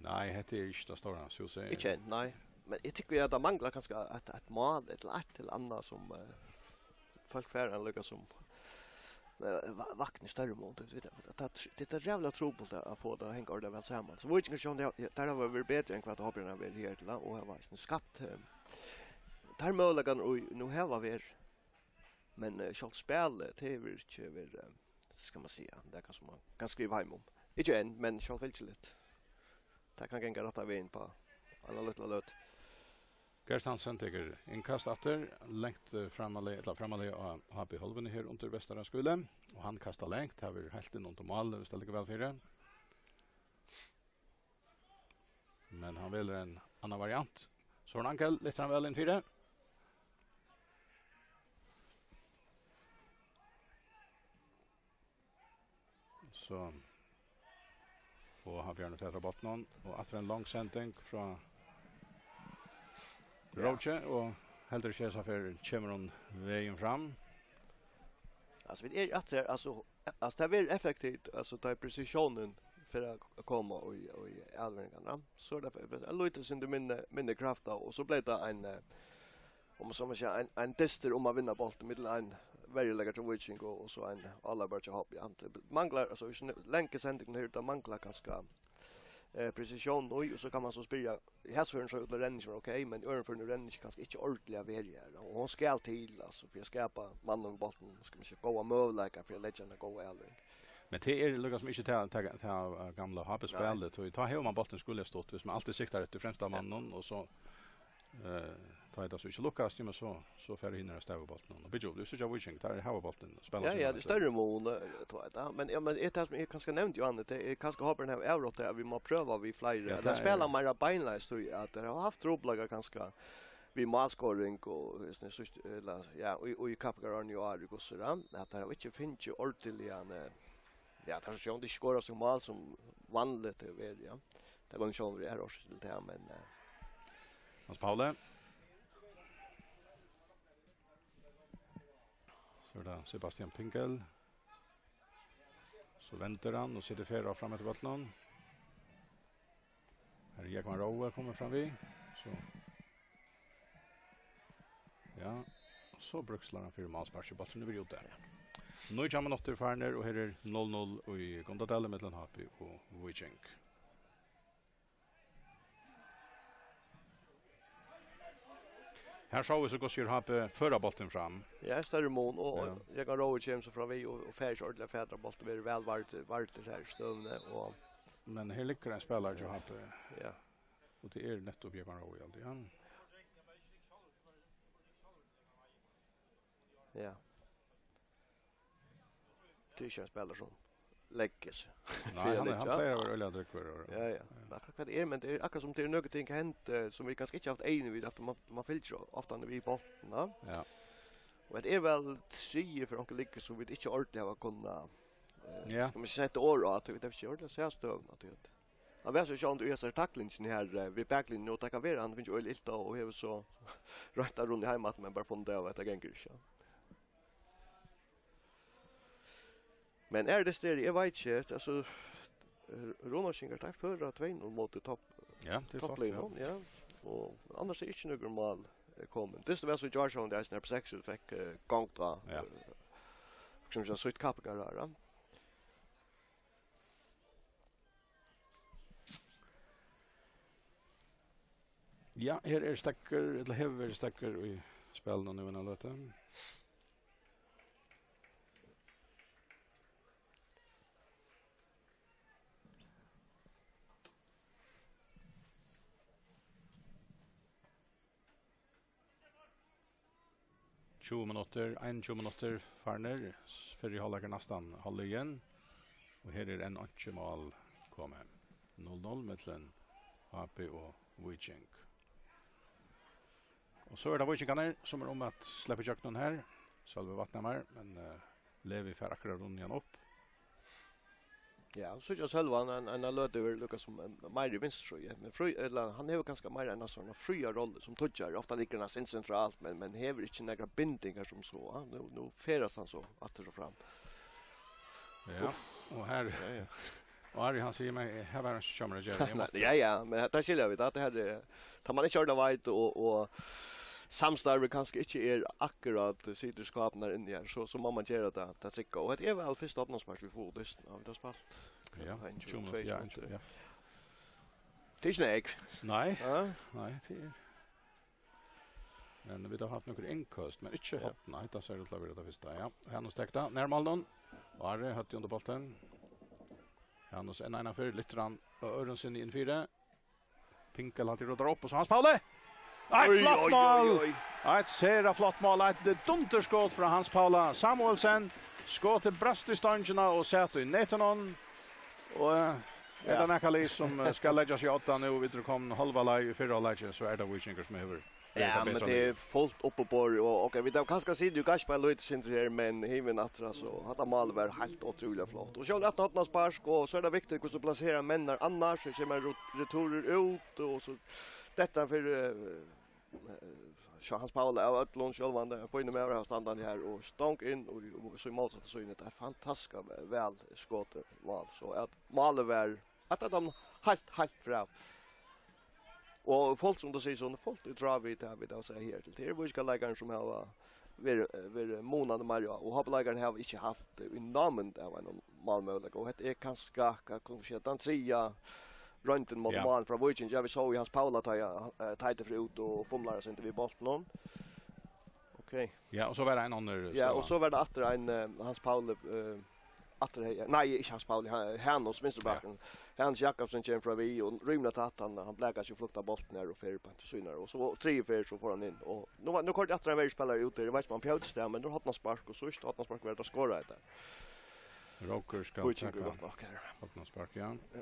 Nei, hetta er ikki tað stóra, so eg sigi. Ikki enn, nei. Men eg tykki, at tað manglar kanska eitt, eitt mál, ella eitt til annað, sum, eh, fólk fara at líkasum, eh, va-, vakna í størri mun. Tú veit, at tað, tað er ræðuliga trupult at, at fáa tað at hanga ordiliga væl saman. So Víkingur, sjálvandi, teir, teir hava verið betri enn hvat H B hava verið her til, og hava eisini skapt, eh, teir møguleikarnar, ið nú hava verið. Men eh, sjálvt spælið, tað hevur ikki verið, eh, skal man siga, tað er kanska, man kann skriva heim um. Ikki enn, men sjálvfylgiligt. Tað kann ganga rætta vegin á eina lítla løtu. Gert Hansen tekur innkast aftur, langt eh, framarlega, ella framarlega á H B hálvuni her undir Vestara skúli, og hann kastar langt, tað verður heilt inn undir mál, viss tað liggur væl fyri. Men hann velur ein annan variant. Søren Ankel lyftir hann væl inn fyri. So. Og hann fær fatur á bóltinum. Og aftur ein long sending frá Róki. Og heldur ikki hesa ferð kemur hon vegin fram. Altso, vit eru aftur her, altso, altso, tað verður effektivt, altso, tá presisjónin fer at koma í, í avleveringarnar, so er tað eitt lítið sindur minni, minni kraft á, og so bleiv tað ein, eh, um man so má siga, ein, ein dystur um at vinna bóltin millum ein verjuleikara hjá Víking og, og so ein álarbara hjá H B. Ja, tað manglar, altso, í hesi langu sendingini her, tað manglar kanska eh, presisjón í, og so kann man so spyrja, hesa ferðina so er renningin ok, men í øðrum førum er renningin kanska ikki ordiliga verið her, og hon skal til, altso, fyri at skapa mannin við bóltin, skal man siga, góðar møguleikar fyri at leggja eina góða avlevering. Men tað er líka sum ikki tað, tað, tað gamla H B-spælið, tí tá hevur man bóltin skúliga stutt, viss man altíð siktar eftir fremsta manninum, og so eh, tá er tað so ikki lukkast, jamen so, so fer hinir at stava bóltin og byggja upp. Viss tú ikki Víking, tá er hava bóltin, spæla Ja, ja, tað er størri mun, eh, tá er tað. Men, ja, men eitt av tað sum eg kanska nevndi, Johanne, tað er kanska H B hevur avrátt tað, at vit má prøva við fleiri, Ja, at tað spæla er meira beinleiðis, tí at teir hava havt trupulleikar kanska við málskoring og, eh, sovorðið, síðst, ella, ja, og, og í kappingarárunum í ár, í hvussu er tað, at teir hava ikki fingið ordiliga, eh, ja, teir hava sjálvandi ikki skorað so mál sum vanligt hevur verið, ja. Tað kann sjálvandi vera orsøk til tað, men, eh, Hans Pauli. So er tað Sebastian Pinkel. So vendir hann og setur ferð fram eftir bóltinum. Her er Jógvan Roe komin fram við. So. Ja, so bríkslar hann fyri málsparki. Bólturin er úti. Nítjan minuttir farnir, og her er null null í Gundadali millum H B og Víking. Her sá vit so, hvussu H B førir bóltin fram. Ja, størri mun, og, og Jógvan Roe kemur so fram við og, og fær ikki ordiliga fatur á bóltin, verður væl vardur, vardur her í støðuni, og Men her liggur ein spælari hjá H B, Ja, og tað er nettupp Jógvan Roe, haldi eg. ja. Tað er ikki ein spælari sum leggur seg. Nei, fyri at hann, hann leggja. Plagar at vera øgiliga drúgvur og Ja, ja. Men akkurát hvat tað er, men tað er akkurát sum tað er nøkur ting hent, eh, sum vit kanska ikki hava havt eyguni við, at man, man fylgir ofta við bóltin, ja. Ja. Og tað er væl triðið fyri onkur liggur, sum vit ikki ordiliga hava kunnað, eh, Ja. skal man seta orð á, at vit hava ikki ordiliga sæð støðuna, at vit Hann var so sjálvandi í hesari taklingini her, eh, við baklinjuni, og tað kann vera, hann fekk øgiliga ilt á og hevur so roynt at runnið heim aftur, men bara funnið av, at tað gongur ikki, ja. Men er tað steri, eg veit ikki, altso, eh, Runavíkingar, teir føra tvey null móti topp-, Ja, tað er flott, ja. toppliðnum, ja. Og annars er ikki nøkur mál, eh, komin. Tað var so í gjár, sjálvandi, eisini her á seks, fekk, eh, gongt á, Ja. eh, sum sagt, sítt kappingarár, ja. Ja, her er steðgur, ella hevur verið steðgur í spælinum nú eina løtu. Tjúgu minuttir, einogtjúgu minuttir farnir, fyrri hálvleikur næstan hálvliðin, og her er enn einki mál komið. Null null millum H B og Víking. Og so er tað Víkingarnir, sum er um at sleppa ígjøgnum her. Sølvi Vatnhamar, men, eh, Levi fær akkurát runnið hann upp. Ja, so síggja Sølvan ein, ein, ein løtu verður líka sum ein, meira í vinstru síðu, men frí, ella hann hevur kanska meira eina sovorðna fría rollu sum tíggjari, ofta liggur hann sindur sentralt, men, men hevur ikki nakrar bindingar sum so, ja. Nú, nú ferðast hann so aftur og fram. Ja, Uff. Og her, Ja, ja. Og Ari, hann sigur meg, her var hann ikki hjá mær at gera, eg mátti Ja, ja, men tað skilja vit, at tað her, eh, tá man ikki orðiliga veit, og, og samstarvið kanska ikki er akkurát, eh, situr í skápinum har inni her, so, so má man gera tað, tað trygga. Og hetta er væl fyrsta opnarspark, vit fáa dystin, har vit hava spælt Ja, ein, tjúgu, tjúgu, tvey ja, ein, minuttir. Ja. Tað er ikki nógv. Nei. Ja. Nei, tað er Men vit hava havt nøkur innköst, men ikki Ja. Horn. Nei, hetta sær út til at vera tað fyrsta. Ja, Hanus tekur tað. Nær málinum. Ari høtti undir bóltin. Hanus enn eina ferð, lyftir hann øðrum sinni inn fyri. Pinkel haldir og drar upp, og so Hans Pauli. Eitt Oj, flott oj, mál! Oj, oj. Eitt sera flott mál. Eitt dunderskot frá Hans Paula Samuelsen. Skotið brast í stongina og sat í netinum. Og eh, er Ja. tað nakað lið sum eh, skal leggja seg á odda nú, vit eru komin hálva leið í fyrra leiki, so er tað Víkingur sum hevur Ja, men tað er fullt upp á borðið, og ok, vit hava kanska sitið og gaspað lítið sindur her, men hivin aftur, altso, hatta málið var heilt ótrúliga flott. Og sjálvt eitt hornaspark, og so er tað viktigt hvussu tú plaserar menn har annars, so kemur ro-, returur út, og so detta fyri, eh, eh, sjá Hans Pauli av øllum sjálvandi, ein fínur maður har standandi her, og stong inn, og, og so í mótsatta síðuni, tað er fantastiskt væl skotið mál, so at málið var At tað er heilt, heilt fram. Og fólk, sum tú sigur, so er fólk í tráð við tað, vit hava sett her til. Tað eru víkingarleikararnir, sum hava verið, verið munandi meir, og H B-leikararnir hava ikki havt í námund av einum málmøguleika. Og hetta er kanska, hvat kann man siga, tann triðja royndin móti Ja. málum frá Víkingi. Ja, vit sóu Hans Paula tá, eh, Teitur fer út og fumlar seg við bóltin. Ok. Ja, og so var tað ein annar Ja, støða. og so var tað aftur ein, eh, Hans Pauli, eh, aftur he-, nei, ikki Hans Pauli, Ha-, Hanus, vinstribakkurin. Hanus Jakobsen kemur fram við, og rímiliga tætt, hann, hann blakar seg og fluktar bóltin her og fer beint til sínar. Og so triðju ferð, so fór hann inn. Og nú var, nú koyrdi aftur ein verri spælari út her, eg veit ikki, um hann pjøvdist tað, men nú er hornaspark, og síðst hornaspark var tað skorað hetta. Rókur skal Víkingur taka gott nokk her. hornaspark, ja. Ja. Ja.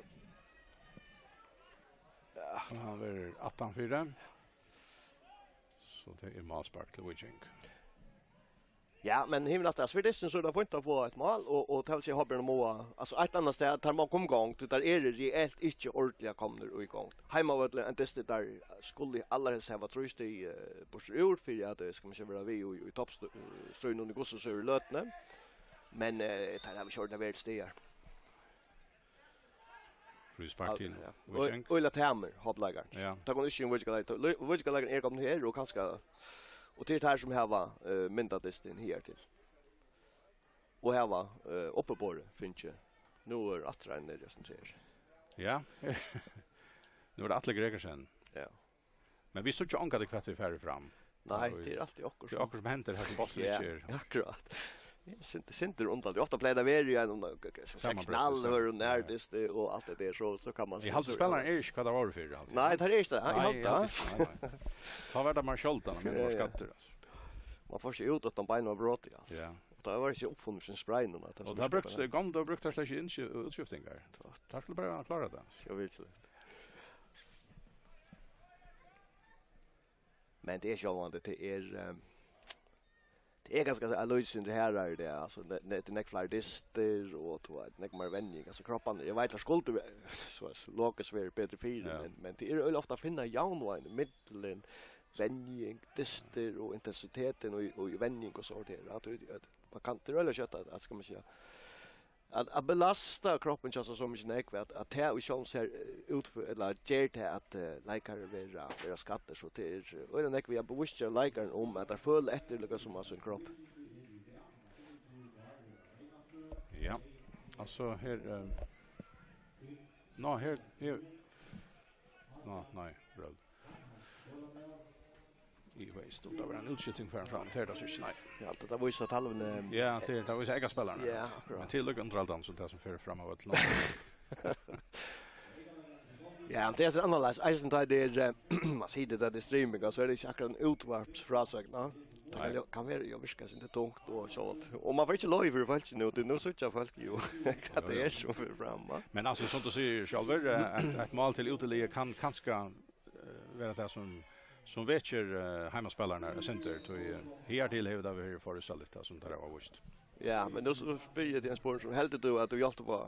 Og hann verður aftanfyri. So tað er málspark til Víking. Ja, men himla, altso, fyri dystin, so er tað fínt at fáa eitt mál, og, og tað vil siga, H B má, altso, eitt annað stað, teir má koma í gongd, tí teir eru reelt ikki ordiliga komnir í gongd. Heimavøllur, ein dystur, teir skulu allarhelst hava trý stig, eh, burtur úr, fyri at, eh, skal man ikki vera við í, í toppstríðinum í hvussu so er í løtuni. Men, eh, teir hava ikki ordiliga verið til staðar. Fríspark til Ja. Víking. Og, og Ila Tamer, H B-leikarin. Ja. Tá kom ikki inn Víkingarleik-, Víkingarleikararnir eru komnir her, og kanska, og til teir sum hava, eh, myndað dystin her til. Og hava, eh, uppiborið fingið. Nú er aftur ein niðri, sum sigur. Ja. Nú er tað Atli Gregersen. Ja. Men vit síggja ongantíð, hvat ið fer fram. Nei, Og tað er altíð okkurt tað er sum okkurt sum hendir her, sum bólturin Ja, ikki er. akkurát. Tað er synd-, synd er undarligt. Ofta pleier tað at vera í einum, eh, k-, k-, Samanbrotið, knallhørðum ja. nærdysti og alt tað har, so, so kann man Eg so, haldi, so, spælarar eru ikki, hvat teir vóru fyrr, altíð. Nei, teir eru ikki tað. Eg Nei, haldi eg haldi tað. ikki. Nei, nei. Tá var tað Marshall, tá, men Ja, var ja. skaddur, altso. Man fær seg út uttan bein og brot, ja. Ja. Og tað var ikki uppfunnið sum spreið, nei, Og tað brúkti, gomlu brúktu teir slett ikki innsky-, útskiftingar. Teir skuldu bara klára tað. Eg veit ikki. Men tað er sjálvandi, tað er, eh, tað er kanska eitt lítið sindur harðari, tað, altso, ne-, ne-, tað er nógv fleiri dystir, og tú veit, nógv meir venjing, altso, kropparnir, eg veit, tað skuldi ve-, so, so logiskt verið betri fyri, Ja. men, men tað er øgiliga ofta at finna javnvágina millum venjing, dystir og intensitetin og, og venjing og so her, at tú, at man kann, tað er øgiliga skjótt at, at, skal man siga, at, at belasta kroppin hjá sær so mikið nógv, at, at tað í sjálvum sær, eh, útfør-, ella ger tað, at, eh, leikarar verða, verða skaddir, so tað er, eh, øgiliga nógv við at bevísgera leikaran um, at teir føla eftir líka sum á sín kropp. Ja, altso her, eh, ná, her, her, ná, nei, brøl. Í veist, um tað var ein útskifting farin fram, tað er tað so ikki, nei. Ja, alt tað vísir talvini. Ja, tað er, tað vísir eykaspælararnar. Ja, akkurát. Men tað er líka undirhaldandi sum tað sum fer fram av øllum. Ja, tað er so annarleiðis. Eisini tá tað er, eh, man sigur tað, tað er streaming, so er tað ikki akkurát ein útvarpsfrásøgn, ja. Tað Nei. kann jo, kann vera, jo, virka sum tað er tungt og so. Og man fær ikki loyvi fyri fólki nú, tí nú síggja fólk jo, hvat tað Ja, ja. er sum fer fram, va? Men altso, sum tú sigur sjálvur, eh, eitt, eitt mál til útiliðið kann kanska eh, vera tað sum, sum vekir, eh, heimaspælararnar eitt sindur, tí, eh, higartil hevur tað verið forúsaligt, tað sum teir hava víst. Ja, men nú so spyr eg teg ein spurning, sum heldur tú at tú hjálpti uppá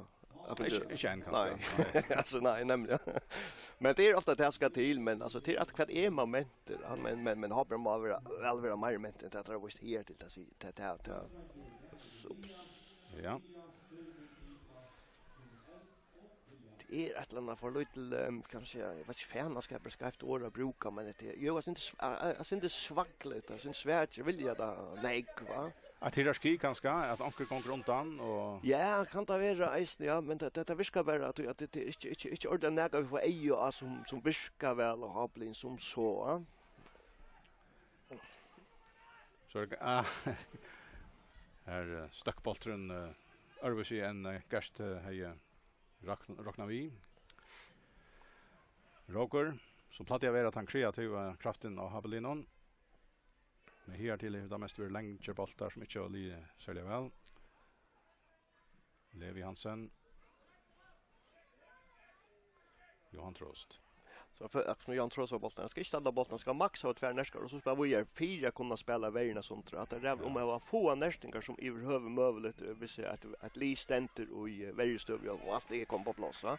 at Ikki, ikki enn, kanska. Nei. Nei. Altso, nei, nemliga. Men tað er ofta tað skal til, men, altso, tað er at hvat er momentir, ja, men, men, men H B má vera, væl vera meir momentir enn tað teir hava víst higartil, tað sig-, tað, tað, tað. Ja. Ups. Ja. Tað er eitt ella annað for lítil, ehm, kann man siga, eg veit ikki, fanaskapur er skeivt orð at brúka, men tað er, jú, eg synist, eg, eg synist svakligt, eg synist svakir vilja tað nógv, va? Eitt hierarki kanska, at onkur gongur undan og Ja, kann tað vera eisini, ja, men tað, tað, tað virkar bara at, at tað, tað er ikki, ikki, ikki ordiliga nakað vit fáa eyga á sum, sum virkar væl og háblin sum so, ja. So er, ah, her, eh, stóð bólturin, eh, øðrvísi enn, eh, Gert, eh, hevði rokn-, roknað við. Rókur, sum plagdi at vera tann kreativa kraftin á H B-liðnum. Men higartil hevur tað mest verið langir bóltar, sum ikki hava ligið serliga væl. Levi Hansen. Johan Trost. So fø-, akkurát sum Johan Trost fær bóltin. Hann skal ikki standa bóltin, hann skal maks hava tvær nertingar, og so spæla víðari fyri at kunna spæla verjuna sundur. At tað er um at hava fáar nertingar sum yvirhøvur møguligt, eh, hvis at, at lið stendur í, eh, verjustøðu, og alt er komið á pláss, va?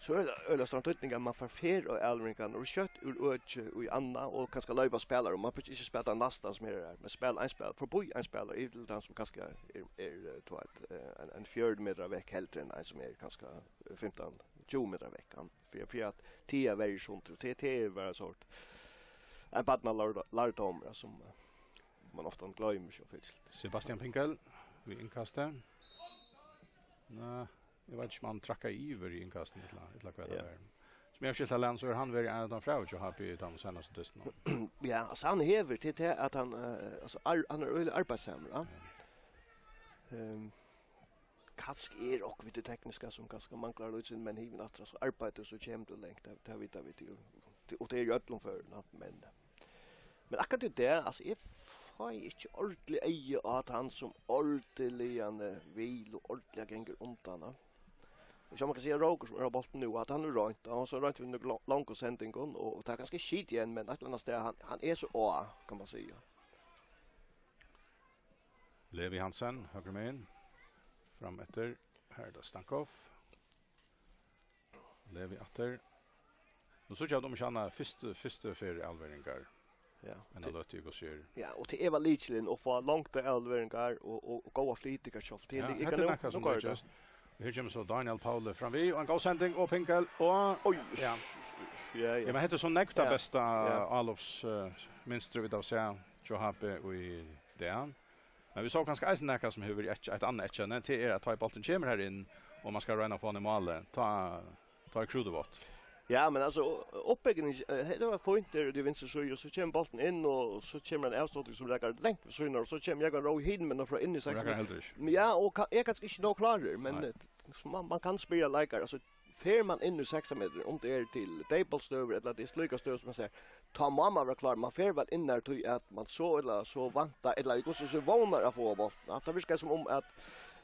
So er tað øgiliga stóran týdning, at man fær ferð á avleveringarnar og skjótt úr øki í annað, og kanska loypa spælarar, og man plutselig ikki spæla næstan sum her er, men spæla ein spæl-, forbi ein spælara, yvir til tann sum kanska er, er, eh, tú veit, eh, ein, ein fjøruti metrar vekk heldur enn ein sum er kanska fimtan, tjúgu metrar vekk, hann, fyri, fyri at tiga verjur sundur, og tað, tað er bara sort ein barnalærdómur, sum, eh, man ofta gloymir so fyrst. Sebastian Pinkel við innkastið. Nei, eg veit ikki, um hann trakkaði yvir í innkastinum, ella, ella hvat tað Ja. er. Sum eg havi skilt tað, so hevur hann verið ein av teimum frægu hjá H B í teimum seinastu dystinum. Ja, altso, hann hevur til tað, at hann, eh, altso, ar-, hann er øgiliga arbeiðssamur, ja. Ja. Ehm, kanska er okkurt við tí tekniska, sum kanska manglar lítið, men hiðani aftur, altso, arbeiðir, so kemur tú langt, tað, tað vita vit jú. Og tað er í øllum førum, ja, men Men akkurát í dag, altso, eg fái ikki ordiliga eyga á at hann sum ordiliga, eh, vil og ordiliga gongur undan, ha. Og so man kann siga, Rókur, sum er á bóltin nú, at hann hevur roynt, og hann hevur so roynt við nøkrum lo-, longum sendingum, og, og tað er kanska skit í honum, men eitt ella annað stað, hann, hann er so á, kann man siga. Levi Hansen, høgru megin, fram eftir, her er tað Stankoff. Levi aftur. Nú síggja vit um ikki annað fyrstu, fyrstu ferð avleveringar. Ja. Enn at løta í hvussu er. Ja, og tað var lykilin at fáa langar avleveringar og, og, og góðar flytingar sjálvt. Ja, hetta er nakað sum líkist. Her kemur so Daniel Pauli fram við, og ein góð sending, og Pinkel, og Oj. Ja. Ja, ja. Ja, men hetta er so nógv tað Ja. besta Ja. avlops, eh, mynstrið vit hava sæð hjá H B í dag. Men vit sóu kanska eisini nakað sum hevur verið eitt, eitt annað eyðkenni, tað er at tá ið bólturin kemur har inn, og man skal royna at fáa hann í málið, tá, tá er krútið vátt. Ja, men altso, uppbygging, eh, tað var fínt har úti í vinstru síðu, og so kemur bólturin inn, og so kemur ein avslutning sum rakar langt við síðuna, og so kemur Jógvan Rowe hinumegin frá inn í Og rakar sekstan. heldur ikki. Men ja, og ka-, er kanska ikki nóg klárur, men, Nei. eh, so man, man kann spyrja leikar, altso, fer man inn í sekstan metrar, um tað er til deyðbóltsstøður, ella tað er slíkar støður sum man sær, tá má man vera klár, man fer væl inn har, tí at man so ella so væntar, ella í hvussu so vónar at fáa bóltin. Ja, tað virkar sum um at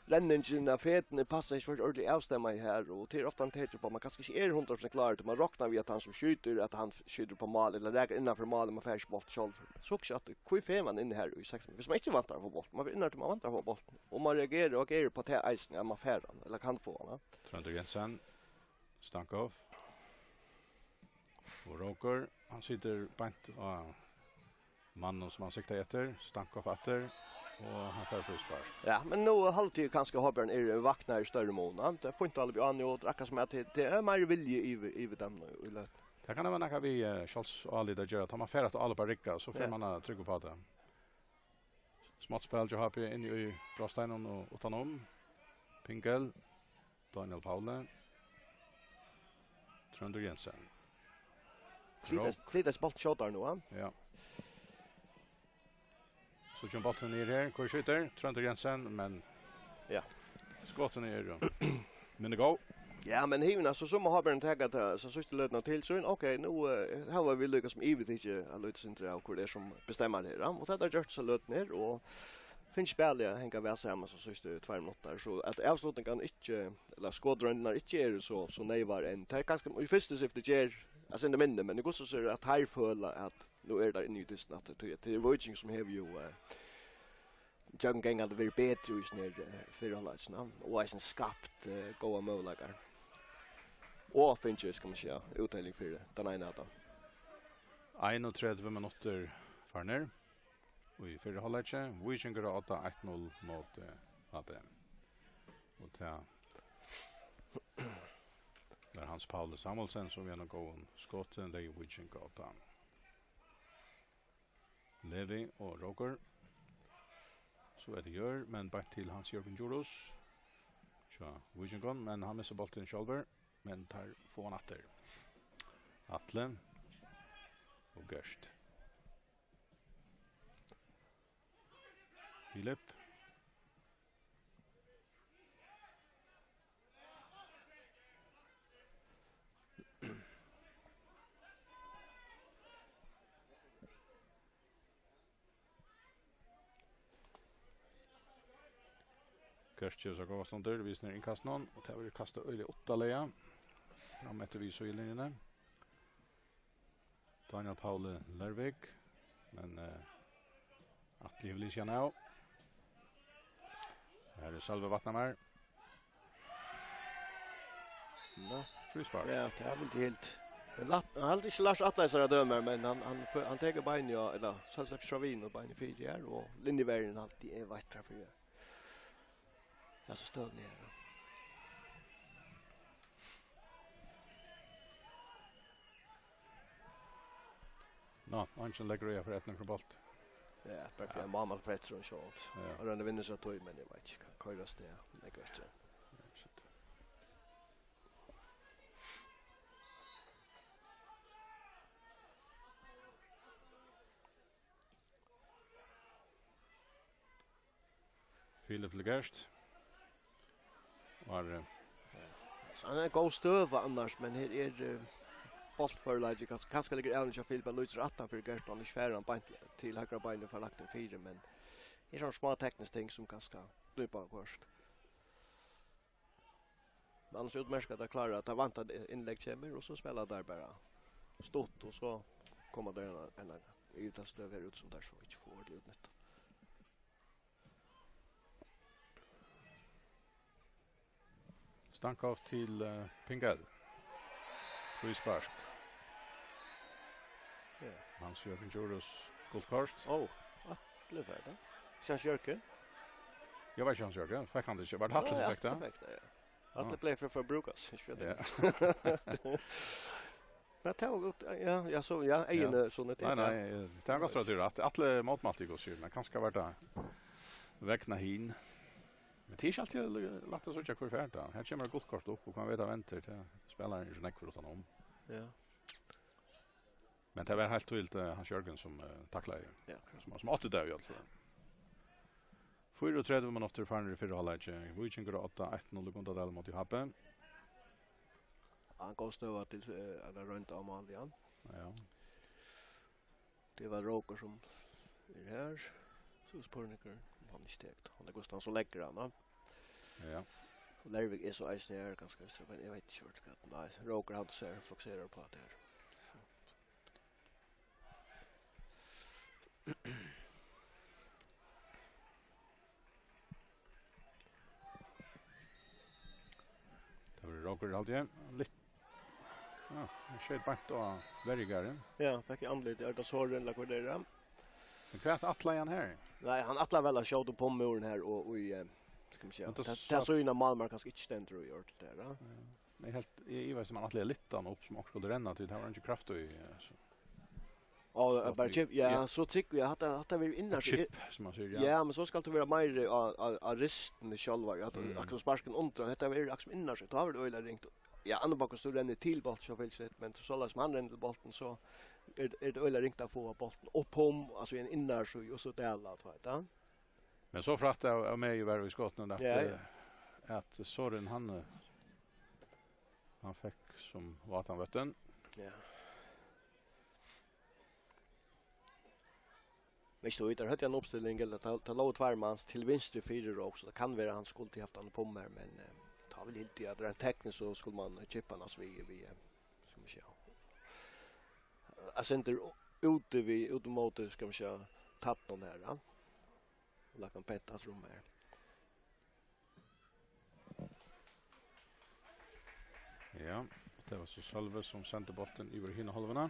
renningin av føtunum passar ikki ordiliga avstemmað her, og tað er ofta ein tekin upp á, man kanska ikki er hundrað prosent klárur, tí man roknar við at hann sum skjýtur, at hann skjýtur upp á mál, ella rakar innanfyri mál, man fær ikki bóltin sjálvur. So hugsi eg aftur, hví fer man inn har í sekstan? Hvis man ikki væntar at fáa bóltin, man fer inn har, tí man væntar at fáa bóltin, og man reagerar og agerar upp á tað eisini, at man fær hann, ella kann fáa hann, ja. Tróndur Jensen, Stankoff. Og Rókur, hann situr beint á mannin sum hann siktaði eftir. Stankoff aftur, og hann fær fríspark. Ja, men nú haldi eg kanska H B-arin er vaknaður í størri mun, ja. Tað er fínt at halda á nú, og akkurát sum at tað, tað er meiri vilji yvir, yvir teimum í løtuni. Tað kann vera nakað við, eh, sjálvsálit at gera. Tá man fer at álíka rigga, so fer Ja. man at trúgva upp á tað. Smátt spæl hjá H B inni í Brásteinin og uttanum. Pinkel, Daniel Pauli, Tróndur Jensen. Flytast, Rók. flytast bóltin skjótari nú, ha? Ja. So kemur bólturin niður her. Hvør skjýtur? Tróndur Jensen, men Ja. skotini eru minni góð. Ja, men hiðani, so, so má H B-arin taka tað, so síðstu løtuna til sín. Ok, nú, eh, hava vit líka sum yvirtikið eitt lítið sindur av, hvør tað er sum bestemmar her, ja. Og tað er gjørt so løtuni her, og fingið spælið at hanga væl saman so síðstu tveir minuttir. So at avslutningarnar ikki, ella skotroyndirnar ikki eru so, so neyvar enn. Tað er kanska í fyrstu syfti ger, altso, ikki minni, men í hvussu so er at teir føla at nú eru teir inni í dystin aftur. Tí at tað er Víking sum hevur jú, eh, gjøgnumgangandi verið betri í hesum her, eh, fyrra hálvleikinum, og eisini skapt, eh, góðar møguleikar. Og fingið, skal man siga, úttelling fyri tann eina av teimum. Einogtretivu minuttir farnir í fyrra hálvleiki. Víkingur á odda, eitt null móti H B. Og tað var Hans Pauli Samuelsen, sum við einum góðum skoti legði Víking á odda. Levi og Rókur. So er tað Jørð, men beint til Hans Jørgen Djurhuus. Hjá Víkingum, men hann missir bóltin sjálvur, men teir fáa hann aftur. Atli og Gert. Filip. Gerst gevur sær góðar stundir, vísir innkastinum, og tað verður kastað øgiliga uttaliga fram eftir við síðulinjuni. Dánjal Pauli Lervik, men, eh, Atli hevur lisið hann av. Her er Sølvi Vatnamar. Nå. Fríspark. Ja, tað er vel helt. Men Lat-, hann hevur ikki lært Atla hesar at døma, men hann, hann fø-, hann tekur beinið, ja, ella sjálvsagt frá vegin og beinið fyri her, og linjuverjurin alt í er veitt fyri. Ja, so støðan er. Nå, eingin leggur í at fáa eitt null fyri Bolt. Ja, bara fyri at mamma fær eftir hon skjót. Ja. Og hann vinnur so tøy, men eg veit ikki, kann koyrast det. Leggur eftir. Ja, shit. Filip til Gerst. Var, eh, So hann er í góð støðu annars, men her er, eh, bóltførleiki, kanska, kanska liggur ævin hjá Filip, hann lýsir aftan fyri Gerst, hann ikki fær hann beint til høgra beinið, fær lagt hann fyri, men her er sovorðin smá teknisk ting sum kanska blíva koyrt. Men annars útmerkt at teir klára, at teir vænta at innlegg kemur, og so spæla teir bara stutt, og so koma teir enn, enn í ta støðu her út sum teir so ikki fáa ordiliga útnytta. Stankov til, eh, Pingel. Fríspark. Ja. Hans Jørgen Djurhuus, gult kort. Ó, Atli fær tað. Hans Jørgen? Eg veit ikki, Hans Jørgen. Fekk hann tað ikki? Var tað Atli sum fekk tað? Nei, Atli fekk tað, ja. Atli bleiv fyri at brúka seg, ikki fyri tað. Ja. Men tað var gott, ja, ja, so, ja, ja, eyguni, so, nei, nei, tað er gott, at tú rætt. Atli mótmælti í góðs, men kanska var tað vegna hin. Men tað er ikki altíð lætt at síggja, hvør fær tað. Her kemur eitt gult kort upp, og hvønn veit, hann vendir, tað spælir hann ikki nógv fyri uttan um. Ja. Men tað var heilt týðiligt, eh, Hans Jørgen, sum, eh, taklaði. Ja. Sum, sum átti tað í øllum førum. Fýraogtretivu minuttir farnir í fyrra hálvleiki. Víkingur á odda, eitt null í Gundadal móti H B. Ja, góð støða til, eh, at royna á mál, ja. Ja. Tað var Rókur sum er her. So spurningur, um hann ikki tekur. Hann er Gustav, so leggur hann, ja. Ja. Og Lervik er so eisini her, kanska, so, men eg veit ikki, hvat, nei, Rókur, hann sær, fokuserar á tað her. So. Tað verður Rókur, haldi eg. Lit-, ja, hann skeyt beint á verjugarðin. Ja, fekk í andlitið, er tað sorin, ella hvat er tað? Men hvat ætlaði hann her? Nei, hann ætlaði væl at skjóta upp um múrin her og, og í, eh, skal man siga, men tað tað, tað sá- sýna málmaður kanska ikki stendur í ordentligt her, ja. Ja. Men eg helt, eg ivaðist um hann ætlaði at lyfta hann upp, sum onkur skuldi renna, tí tað var ikki kraft í, eh, so. Og, eh, bara chip, ja, so trúgvi eg, hatta, hatta verður innast í chip, sum man sigur, ja. Ja, men so skal tað vera meira á, á, á ristini sjálva, ja, at akkurát sparka undir, hetta verður akkurát innast, tá verður øgiliga ringt. Ja, annað bara, so rennur til bóltin, so fylgir sitt, men soleiðis sum hann rennur til bóltin, so er, er tað øgiliga ringt at fáa bóltin upp um, altso, í ein innast, og, og so dala, tú veit, ja. Men so frægt av, av meg var í skotinum at, ja, ja, eh, at Sorin, hann, eh, hann fekk sum vatan vøttin. Ja. Veitst tú, teir høvdu eina uppstilling, ella tað, tað lógu tveir mans til vinstru fyri Rók, so tað kann vera, hann skuldi havt hann upp um her, men, eh, tá vil hildi at reint tekniskt, so skuldi man chippa hann, altso, við, við, eh, skal man siga, at senda úti við, út móti, skal man siga, tætnum her, ja. Og lagt hann pent alt rúm her. Ja, og tað var so Sølvi, sum sendi bóltin yvir í hina hálvuna.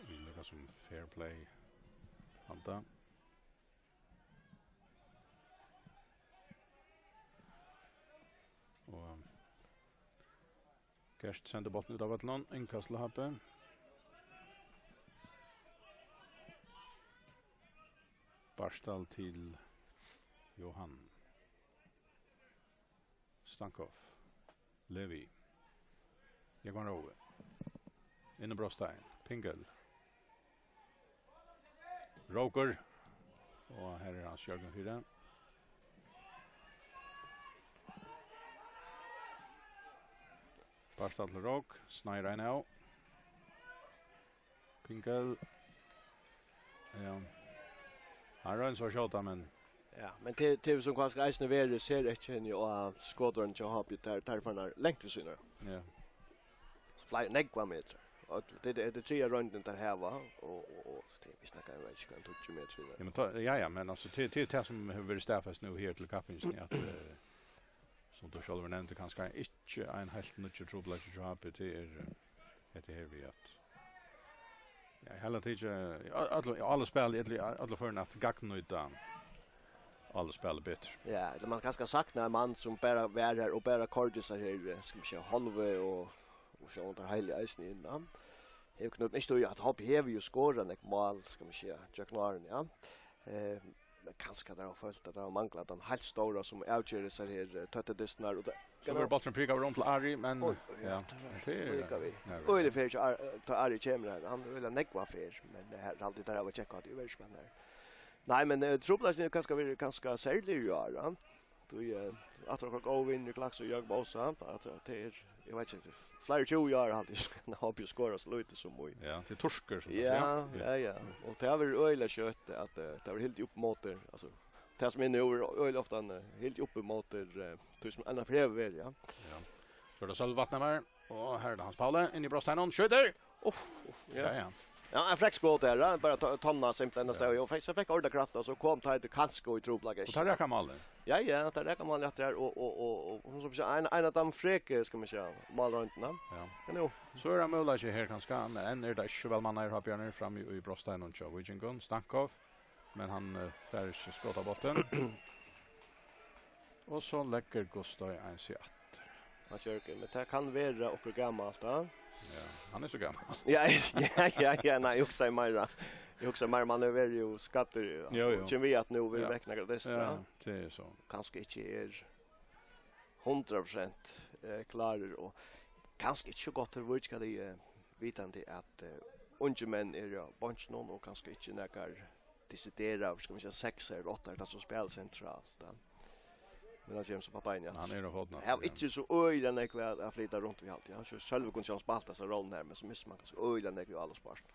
Vit lukka sum fair play handa. Og Gert sendir bóltin út av vøllinum. Innkast til H B. Bartal til Johan. Stankov. Levi. Jógvan Rói. Inn á brotstein. Pingel. Rókur. Og her er Hans Jørgen fyri. Bartal til Rók. Sneiðir ein av. Pinkel. Ja. Hann roynir so at skjóta, men Ja, men til, til sum kanska eisini verður, sær ikki henni og skotvørn hjá H B, tær, tær farnar langt við sínar. Ja. Fleiri, nógvar metrar. Og tað, tað er triðja royndin, tær hava, og, og, og tað er, vit snakka, eg veit ikki, hvat, tíggju metrar. Ja, men tá, ja, ja, men altso, til, til tað sum hevur verið staðfest nú her til kappingina, at, eh, sum tú sjálvur nevndi, kanska ikki ein heilt nýggjur trupulleiki hjá H B, tað er, eh, hetta her við at, ja, heila tikið, ja, øll, ja, øll spæla, øll, øll førini at gagnnýta øll spæla betur. Ja, ella man kanska saknar ein mann sum bara var her og bara koyrdi sær her, eh, skal man siga, hálvu og, og sjálvandi tær heilu eisini inn, ja. Hevur knøtt ikki at H B hevur jú skorað nógv mál, skal man siga, gjøgnum árini, ja. Eh, men kanska tær hava følt at tær hava manglað tann heilt stóra sum avger hesar her, eh, tøttidystirnar og tað. So verður bólturin prikaður um til Ari, men Oj, oj, ja, tað var tað er prikað við. Ja, ja. Øgiliga ferð hjá Ar-, tá Ari kemur her, hann vil ha nógva ferð, men tað her, altíð tær hava tjekka at tað er verið spennandi her. Nei, men, eh, trupulleikin er kanska verið kanska serligur í ár, ja. Tí, eh, aftur okkara góðu vinir í Klaksvík, Jørgen Bosa, at, at tað er, eg veit ikki, fleiri tjúgu ár, haldi eg, hann hevur skorað so lítið sum í. Ja, tað er Turkur sum Ja, ja, ja. Og tað hevur verið øgiliga skjótt, at, eh, tað hevur verið hildið upp móti, altso, tað sum er nú er øgiliga ofta, eh, hildið upp móti, eh, tí sum annars hevur verið, ja. Ja. So er tað Sølvi Vatnhamar, og her er tað Hans Pauli, inn í brotsteinan, skjýtur! Uff, uff, ja. Ja, ja. Ja, ein frekk skot her, ja. Bara to-, tonna simpelthen, Ja. Og fekk, so fekk orðið kraft, og so kom Teitur kanska í trupulleika. Og tað rakar málið. Ja, ja, tað rakar málið aftur her, og, og, og, og, og, sum sagt, ein, ein av teimum freku, skal man siga, málroyndirnar. Ja. Men jú. So er tað møguleiki her kanska, enn, enn er tað ikki so væl mannaður her, Bjørnir, frammi í, í brotsteinan hjá Víkingum, Stankov, men hann, eh, fær ikki skot á bóltin. Og so leggur Gustav Einsi aftur. Hans Jørgen, men tað kann vera okkurt gamalt, ja? Ja, hann er so gamal. Ja, ja, ja, ja, nei, eg hugsaði meira. Eg hugsaði meira, man er verið jú skaddur, altso, Jú, jú. Kemur við at nú vil Ja. vekna gradist, Ja, ja. tað er so. Kanska ikki er hundrað prosent, eh, klárur, og kanska ikki so gott til Vík, skal eg, eh, vitandi at, eh, ungir menn eru á beinkinum og kanska ikki nakar desideraður, skal man siga, seksari ella áttari, tað sum spælir sentralt, ja. Men hann kemur so upp á beinini aftur. Hann er á fótum aftur, Hevur ja. ikki so øgiliga nógv at, at flyta runt við, haldi eg. Hann sjálvur kundi sjálvt spælt hesa rolluna her, men so missir man kanska øgiliga nógv í álagspartin.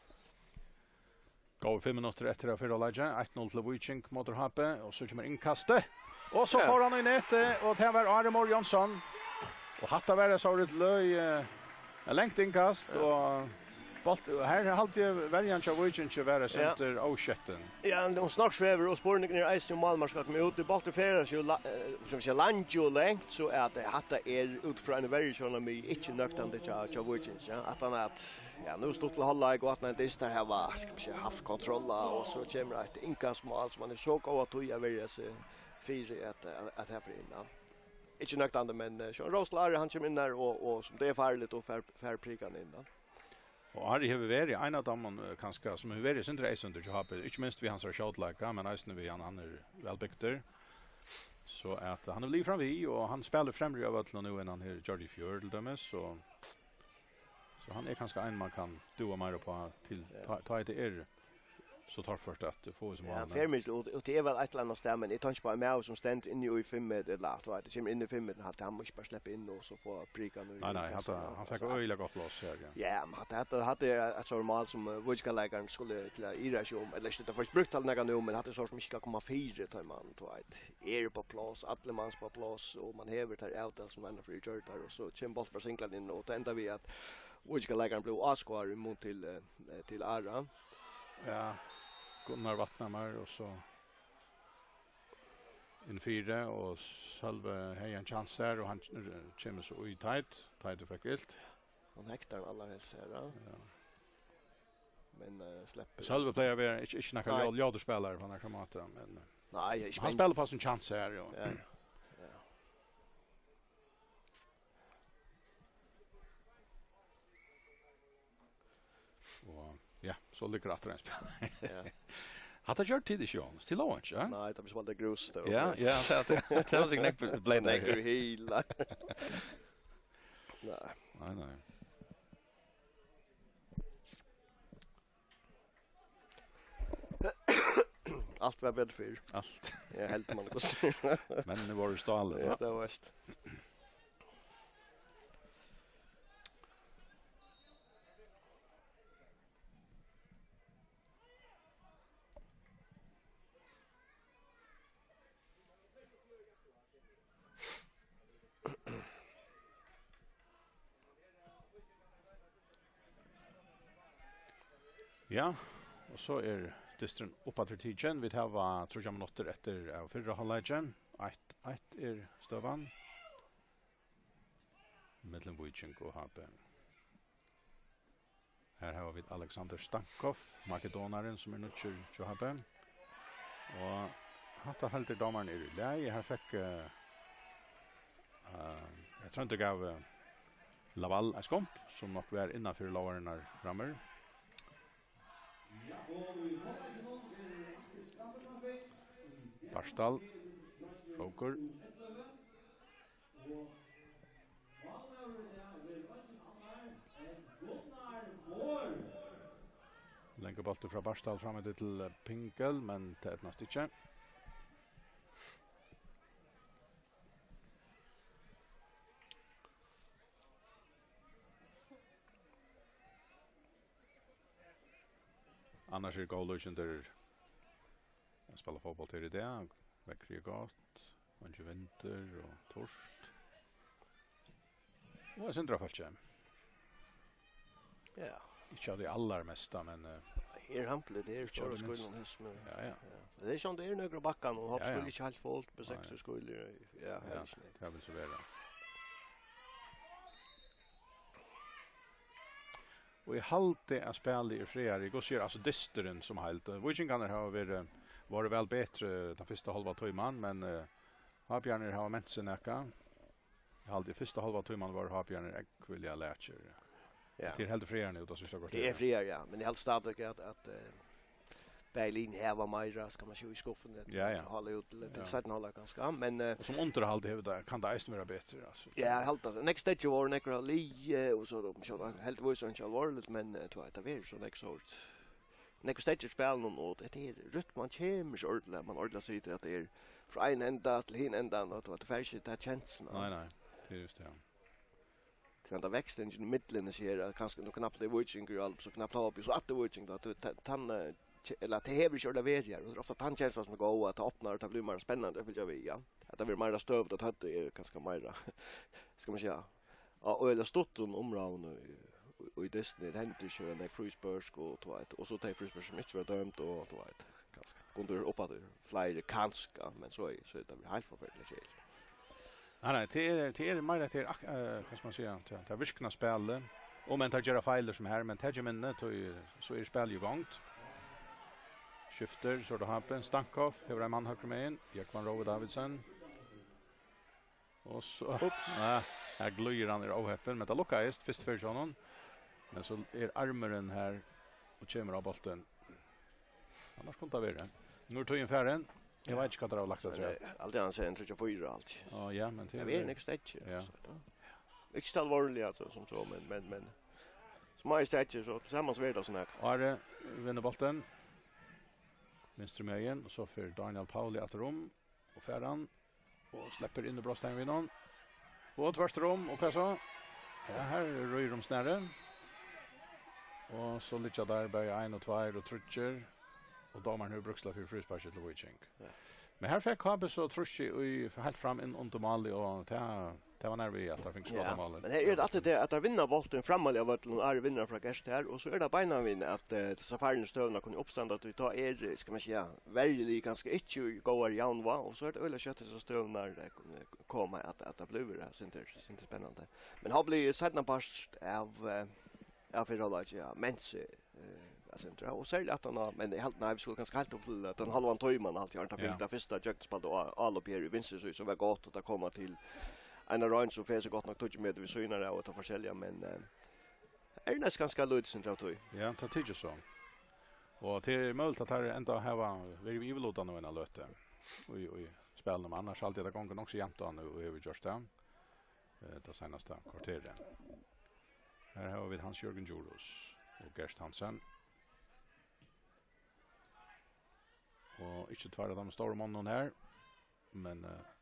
Góðar fimm minuttir eftir av fyrra hálvleiki. Eitt null til Víking móti H B, og so kemur innkastið. Og so Ja. fór hann í netið, og tað var Ari Mór Jónsson. Og hatta var so eitt løg, eh, eitt langt innkast, Ja. og bolt-, her haldi eg verjan hjá Víkingi var eitt Ja. sindur óskjótt. Ja, men um Snork svevur, og spurningurin er eisini um málmaður skal koma út. Bólturin fer so la-, eh, sum siga, langt og langt, so at, eh, hatta er út frá einum verjusjónarmiði ikki nøktandi hjá, hjá Víkingi, ja. At hann at, ja, nú stutt til hálvleik, og at hann dystar hava, skal man siga, havt kontroll, og so kemur eitt innkastmál sum hann er so góð at tíð at verja seg fyri at, at, at her fer inn, ja. Ikki nøktandi, men, eh, so Rósar Ari, hann kemur inn har, og, og sum tað er farligt, og fær, fær prikan inn, ja. Og Ari hevur verið ein av teimum, eh, kanska, sum hevur verið sindur eyðsýndur hjá H B, ikki minst við hansara skjótleika, men eisini við hann, hann er væl bygdur. So at hann hevur ligið fram við, og hann spælir fremri av øllum nú enn hann her gjørdi í fjør, til dømis, so, so hann er kanska ein, man kann dúva meira upp á til, Ja. tá, tá er tað er so torført at fáa hesum Ja, málum. fer mikið út, og tað er væl eitt ella annað stað, men eg tenki bara ein maður sum stendur inni í fimm metur, ella, tú veit, kemur inn í fimm metur, hann, hann má ikki bara sleppa inn og so fáa prikan í Nei, nei, hann, kassuna, hann fekk altso. øgiliga gott pláss her, ja. Ja, men hatta, hatta, hatta er eitt sånt mál sum, eh, víkingarleikarin skuldi til at ivra seg um, ella ikki, tað fær ikki brúkt til nakað nú, men hatta er sort sum ikki skal koma fyri, tá man, tú veit, er upp á pláss, allir mans upp á pláss, og man hevur tær avtal sum man fyri gjørdar, og so kemur bólturin bara singlandi inn, og tað endar við at víkingarleikarin blívur áskoðaður í mun til, eh, til Ara. Ja, Gunnar Vatnhamar, og so inn fyri, og Sølvi hevði ein kjans her, og hann kemur so í Teit. Teit fekk ilt. Hann hektar hann allarhelst her, ja. Ja. Men, eh, sleppur. Sølvi plagar at vera ikki, ikki nakar Nei. ljótur spælari á nakran máta, men, eh, Nei, ikki hann men spælir fast ein kjans her, jo. Ja. Ja. Og, ja, so liggur aftur ein spælari. Ja. Hatta gjørdu tit ikki, Jóhannes. Tit lógu ikki, ja? Nei, tað var sum alt er grus, tað var Ja, grus. ja, tað, tað, tað var sikkurt nógv bleyt Nógv her. Hila. Nei. Nei, nei. Alt var betur fyrr. Alt. Ja, helt man det. Men det var ju stalet, ja, va? Det var värst. Ja, og so er dysturin uppaftur tikin. Vit hava tríggjar minuttir eftir av fyrra hálvleiki. Eitt eitt er støðan millum Víking og H B. Her hava vit Alexander Stankov, makedonarin, sum er nýggjur hjá H B. Og hatta heldur dómarin er í lagi. Her fekk, eh, eh, eg trúgvi gav, eh, Laval eitt skump, sum nokk var innan fyri lógarinnar rammur. Bartal, Rókur. Langur bóltur frá Bartal fram eftir til Pingel, men tað eydnaðist ikki. Annars eru góð líkindi at spæla fótbólt her í dag. Veðrið er gott, eingin vindur og turt. Og eitt sindur av fólki. Ja. Ikki av tí allarmesta, men, eh, her er hampiligt, her er ikki av stóra tí minsta skíðan, her sum er. Ja, ja. Ja. Men tað er sovorðið, tað eru nøkur á bakkanum, og hopp, ja, ja, skulu ikki heilt fult, men, nei, seks skulu, ja, ja, helst. Tað vil so vera. Og eg haldi, at spælið er frægari. Eg gossi, altso, dysturin sum heild. Víkingarnir hava verið, vóru væl betri tann fyrsta hálva tíman, men, eh, Hábjarnir hava ment seg nakað. Eg haldi, fyrsta hálva tíman vóru Hábjarnir ógvuliga lakir. Ja. Tað er heldur frægari nú, tað síðsta korter. Tað er frægari, ja. Men eg haldi stadigvæk, at, at, eh, bæði lið hava meira, skal man siga, í skuffuni til, ja, ja, at halda út til, til, ja, seinna hálvleik kanska, men, eh, og sum undirhald hevur tað, kann tað eisini vera betri, altso. Ja, eg haldi tað. Nógv steðgir vóru, nógv av liði, og so, so heldigvís er ikki alvorligt, men, eh, tú veit, tað verður so nógv sort. Nógv steðgir í spælinum, og hetta her, rytman kemur ikki ordiliga, man ordiliga situr at tað er frá ein enda til hin endan, og tú veit, tú fært ikki ta kenslan. Nei, nei, tað er júst tað, ja. Tí henda vekslingin í millum, eg sigi her, at kanska nú knappliga Víkingur og alt, so knappliga H B, so aftur Víkingur, at tú ta-, tann, eh, ke-, ella at tað hevur ikki orðið verið her, og tað er ofta tann kenslan sum er góð, at tað opnar, og tað blívur meira spennandi at fylgja við, ja. At tað verður meira støðugt, at høvdið er kanska meira, skal man siga, á øgiliga stuttum umráðum í, í, í dystin, her hendir ikki, og nógv fríspørk, og tú veit, og so tey fríspørk sum ikki verða dømd, og tú veit, kanska kundu verið uppaftur fleiri, kanska, men so er, so er tað heilt forferdiligt keðiligt. Nei, nei, tað er, tað er meira, tað er ak-, eh, hvat skal man siga, tað, tað virkna spælið. Og men tað gera feilir sum her, men tað ger minni, tí so er spælið í gongd. Skiftir, so er tað H B. Stankov hevur ein mann høgru megin, Jógvan Rói Davidsen. Og so, ups, ja, her glíður hann, er óheppin, men tað lukkaðist fyrst fyri honum. Men so er armurin her og kemur á bóltin. Annars kundi tað verið. Nú er tíðin farin. Eg veit ikki, hvat teir hava lagt afturat. Nei, alt er hann sigur, ein tríggjar, fýra, alt. Á, ja, men tað er, ja, nógv steðgir, ja, so, ja. Ikki so alvorliga, altso, sum so, men, men, men. So nógv steðgir, so tilsamans verður tað so nógv. Ari vinnur bóltin. Vinstru megin, og so fer Daniel Pauli aftur um, og fær hann, og sleppur inn í brotsteigin við honum. Og tvørtur um, og hvat so? Ja, her rýr um snarið. Og so liggja teir bæði ein og tveir og tríggir, og dómarin hevur brúkst fyri frísparki til Víking. Ja. Men her fekk K B so trýstið í heilt fram inn undir málið, og tað, tað var nær við, at teir fingu skotið, ja, málið. Men her er tað altíð tað, at teir vinna bóltin frammanfyri vøllin, og Ari vinnur frá gesti her, og so er tað beinanvegin, at, eh, hesar farnu støðurnar kunnu uppstanda, tí tá er, skal man siga, verjuliðið kanska ikki í góðari javnvág, og so er tað øgiliga skjótt, hesar støðurnar, eh, koma, at, at tað blívur, eh, sindur, sindur spennandi. Men H B seinnapart av, eh, av fyrra hálvleiki, ja, ment seg, eh, eitt sindur, og serliga aftan á, men eg helt, nei, vit skulu kanska heilt upp til, eh, tann hálvan tíman, alt í ordan, ja, fyri tað fyrsta gjøgnumspælið og á-, álop her í vinstru síðu, sum var gott, og tað koma til Einar Royn, sum fer seg gott nokk tíggju metrar við síðuna av, og tað forskelliga, men, eh, er næstan kanska lítið sindur av tí. Ja, tað tykist so. Og tað er møguligt, at teir enntá hava verið yvirlutandi eina løtu í, í spælinum, annars haldi eg, tað gongur nokk so javnt á nú og hevur gjørt tað, eh, tað seinasta korterið. Her hava vit Hans Jørgen Djurhuus og Gert Hansen. Og ikki tveir av teimum stóru monnunum her, men, eh,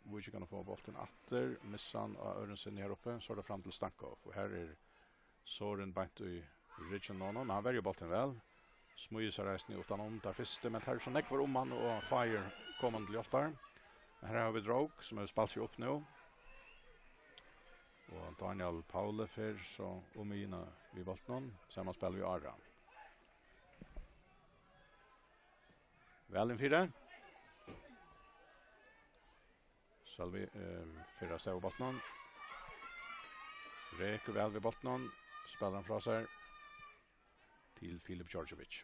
Víkingarnir fáa bóltin aftur, missa hann á øðrum sinni her uppi, so er tað fram til Stankov. Og her er Sorin beint í ryggjum á honum, men hann verjir bóltin væl. Smíðir sær eisini uttan um teir fyrstu, men teir eru so nógvir um hann og fáir koma til hjálpar. Men her hava vit Rók, sum hevur spælt seg upp nú. Og Daniel Pauli fer so um miðjuna við bóltinum, samanspæl við Ara. Væl inn fyri. Sølvi, ehm, fer av stað við bóltinum. Rekur væl við bóltinum. Spælir hann frá sær. Til Filip Djordjevic.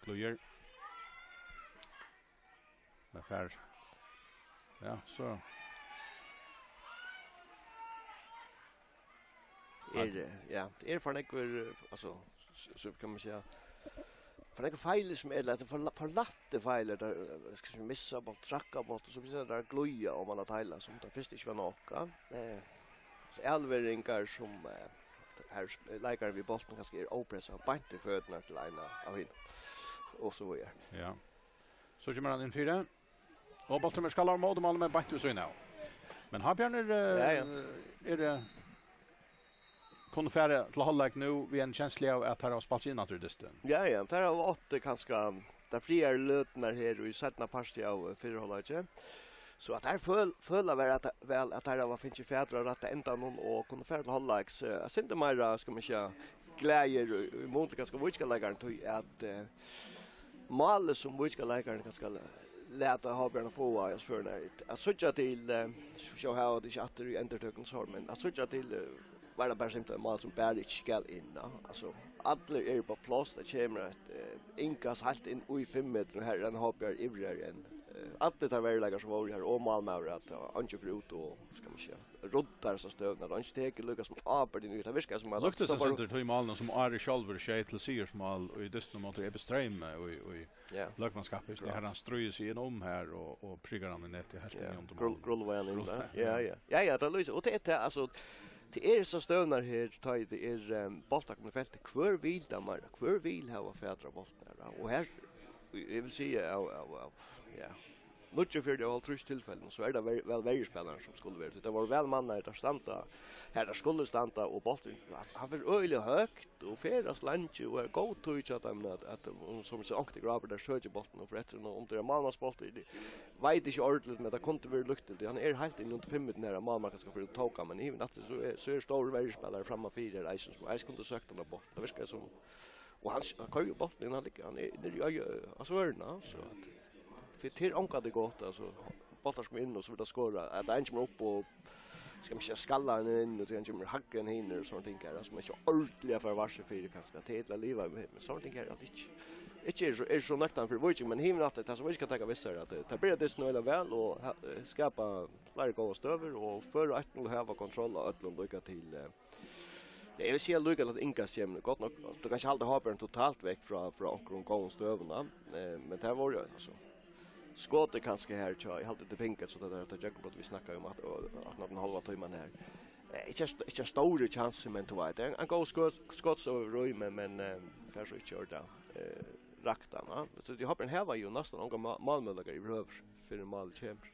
Klýr. Men fær. Ja, so. Er, eh, ja, tað er for nógvir, eh, altso, s-, so kann man siga, for nógvir feilir sum er, ella for la-, for lættir feilir, tað, eh, skal man missa bólt, trakka bólt, og so byrjar tað at glíða, og man at heila, sum tað fyrst ikki var nokk, ja. Eh, so avleveringar sum, eh, her sp-, leikarin við bóltin kanska er ópressaður, beint í føturnar til ein av hinum, og so víðari. Ja. So kemur hann inn fyri. Og bólturin skal á móti málinum, men beint við síðuna av. Men Havbjarnir, eh, Ja, ja. er, eh, kunnu fara til hálvleik nú við ein kenslu av, at teir hava spælt seg inn aftur í dystin. Ja, ja, teir hava átt kanska tær fleiri løturnar her í seinna parti av, eh, fyrra hálvleiki. So at teir føl-, føla væl at, væl at teir hava fingið fatur á rætta endanum og kunnu fara til hálvleiks, eh, eitt sindur meira, skal man siga, glaðir í, í mun til kanska víkingarleikaran, tí at, eh, málið sum víkingarleikarin kanska lata Havbjarnar fáa í hesi førini, at síggja til, eh, so hava vit ikki aftur í endurtøkum, so, men at síggja til, eh, var tað bara simpelthen mál sum bara ikki skal inn, ja. Altso, allir eru á pláss, tað kemur eitt, eh, innkast heilt inn í fimm metrar, og her er ein Havbjarn ivrigari enn, eh, allir teir veruleikar sum vóru her, og málmaður, at tað var eingin fyri út, og, skal man siga, ruddar hesa støðuna. Hann tekur líka sum ábyrgdina í, tað virkar sum at Luktar so sum bara sindur tí málið sum Ari sjálvur skeyt til sigursmál í dystinum móti Ebbe Streymi í, í Ja. løgmannsskapið, Ja. har hann stríðir seg inn um her og, og prikar hann í netið heilt Ja. inn í undir Grull-, málið. Grullvegin inn Grull-, der. Ja, ja. Ja, ja, tað lýsir. Og tað er tað, altso, tað er so støðurnar her, tá ið tað er, ehm, bóltakomandi felt. Hvør vil tað meira? Hvør vil hava fatur á bóltin her, da? Og her, eg vil siga, av, av, av, ja. Níggjuogfjøruti av hálvtrýss tilfellum, so er tað ver-, væl verjuspælarar sum skulu vera. Tað vóru væl mannaðir, teir standa har teir skulu standa, og bólturin, hann, hann fer øgiliga høgt og ferðast leingi, og er góð tíð hjá teimum at, at, um, sum eg sigi, onkur grápur, teir søkja bóltin og fer eftir honum, um tað er málmansbóltur, eg veit ikki ordiliga, men tað kundi verið lyktildi. Hann er heilt inn undir fimm metrar, har málmaður kanska fer at tóka, men yvir aftur, so er, so er stórir verjuspælarar framman fyri her eisini, sum eisini kundu søkt hann av bóltin. Tað virkar sum, og hann, hann koyrir bóltin inn, hann liggur, hann er niðri á, á svørðina, so at, tað, tað er ongantíð gott, altso, bóltar sum inn, og so verður tað skorað, at ein kemur upp og, skal man siga, skallar hann inn, og tí hann kemur hægri enn hinir, og sovorðin ting her, altso, man ikki ordiliga fær varsel fyri, kanska, tað er til at liva við, men sovorðin ting her, at ikki, ikki er so, er so nøktandi fyri Víking, men hinumaftur, tað sum Víking kann taka við sær, at, eh, tað byrjar dystin øgiliga væl, og ha-, eh, skapa fleiri góðar støður, og føra eitt null, hava kontroll á øllum, líka til, eh, Ja, eg vil siga líka til at Inga kemur gott nokk. Tú kanst ikki halda Havbjarnar totalt vekk frá, frá onkrum góðum støðum, eh, men tað vóru, altso, skotið kanska her, tjá, eg haldi, tað er pinga, so tað er, tað gekk gott, vit snakka um at, og, at, at ein hálvan tíma her. Eh, ikki ein st-, ikki ein stórur kjansi, men tú veit, ein, ein góð skot, skotstøða í rúmi, men, men, eh, fær so ikki orðið, eh, rakt hann, ja. So eg haldi, hann hevur jú næstan ongar má-, málmøguleikar yvirhøvur, fyrr enn málið kemur.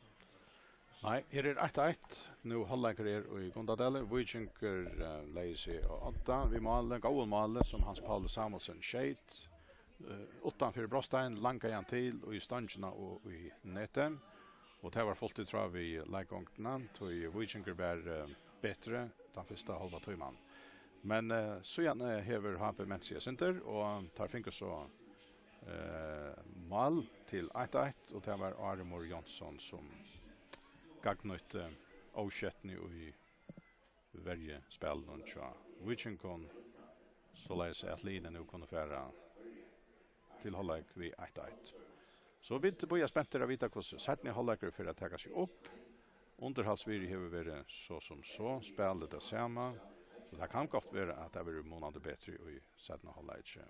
Nei, her er eitt eitt. Nú hálvleikur er í Gundadali. Víkingur, eh, legði seg á odda við máli, góðum máli, sum Hans Pauli Samuelsen skeyt, eh, uttan fyri brotstein, langaði hann til í stongina og í netið. Og tað var fult í tráð við leikgongdina, tí Víkingur var, eh, betri tann fyrsta hálva tíman. Men, eh, síðan, eh, hevur H B ment seg eitt sindur, og teir fingu so eh, mál til eitt eitt, og tað var Áremur Jónsson, sum gagnnýtti, eh, óskjøtni í verjuspælinum hjá Víkingum, soleiðis at liðini nú kunnu fara til hálvleik við eitt eitt. So vit bíða spentir at vita, hvussu seinni hálvleikur fer at taka seg upp. Undirhaldsvirði hevur verið so sum so, spælið tað sama, so tað kann gott vera, at tað verður munandi betri í seinna hálvleiki.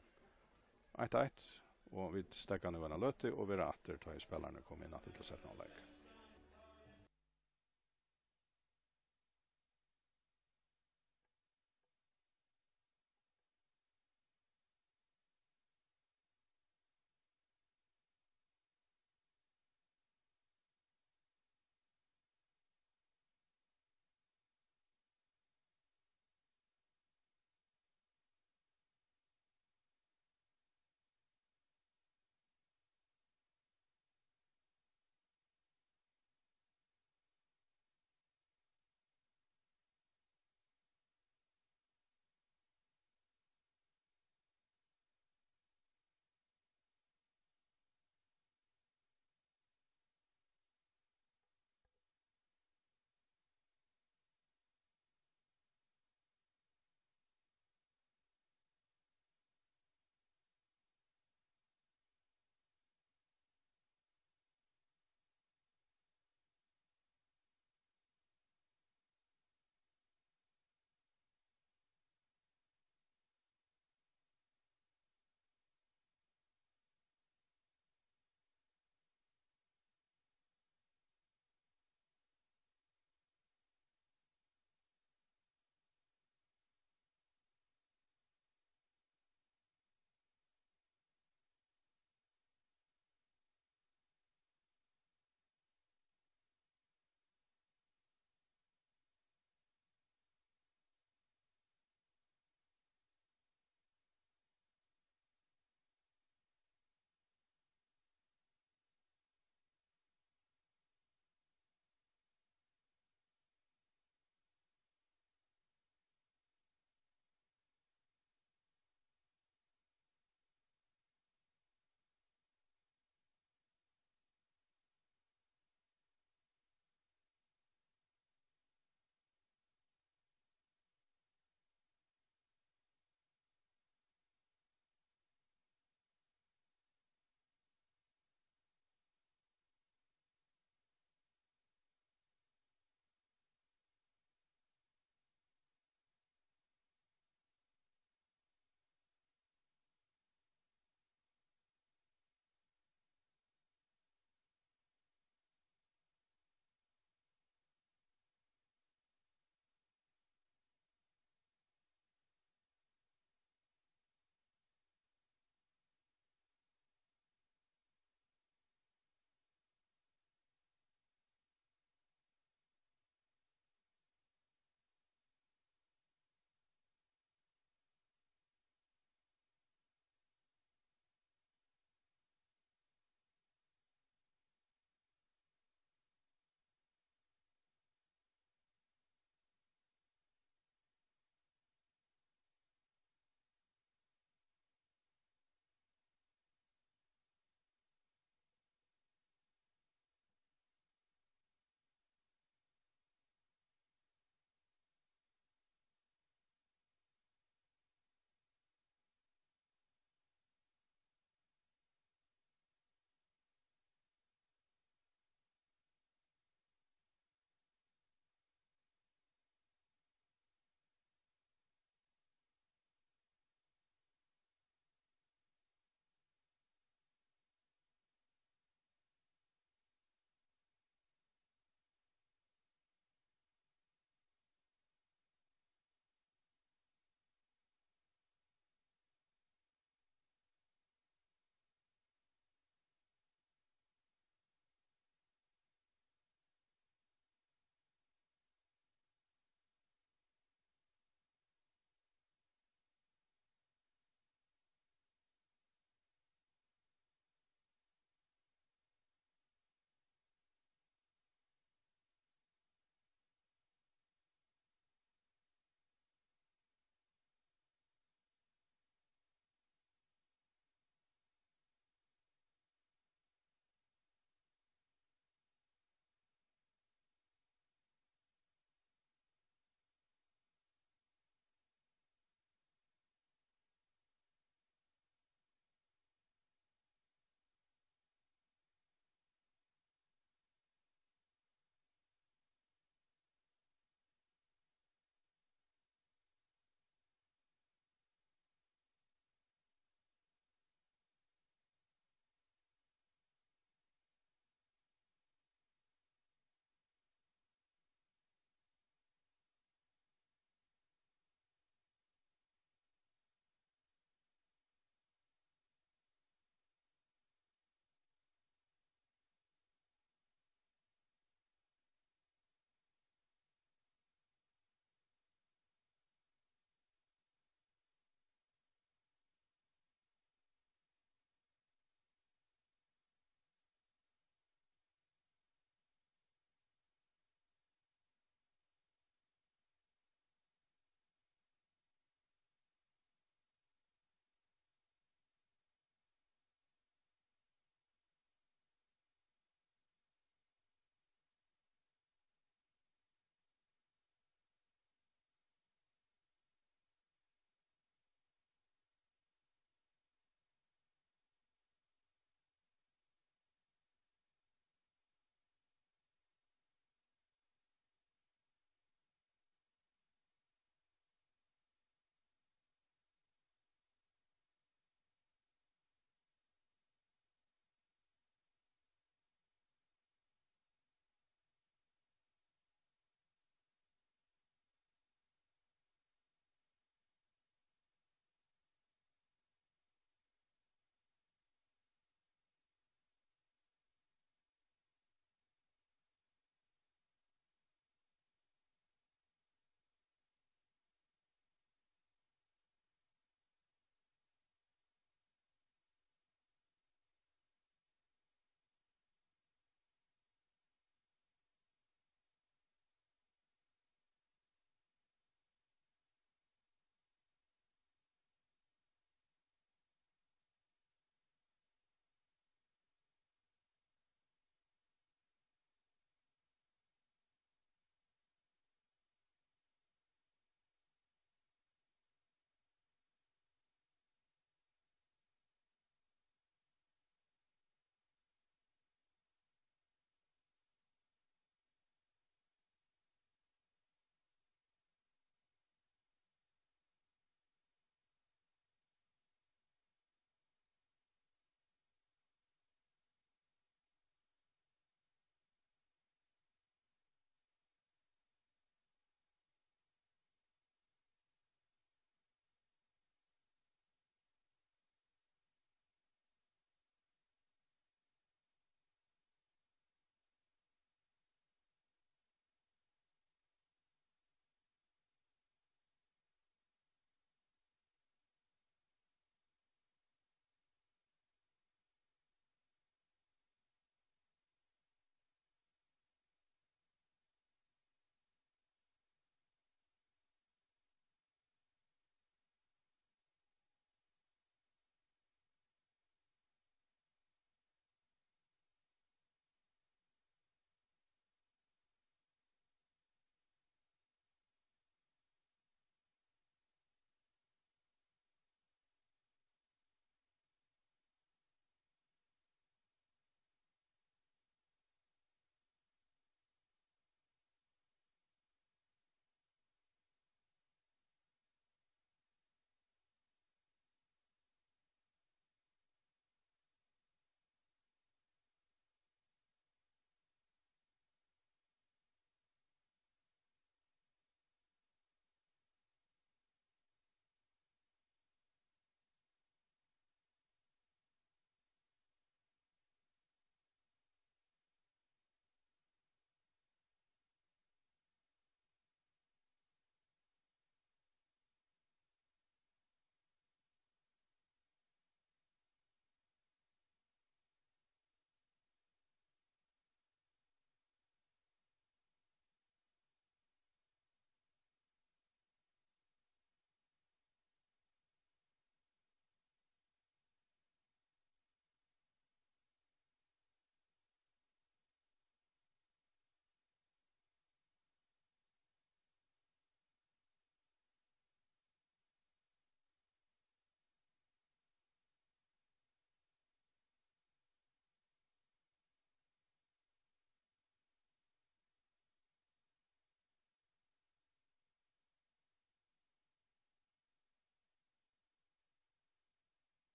Eitt eitt, og vit steðga nú eina løtu og verða aftur, tá ið spælararnir koma inn aftur til seinna hálvleik.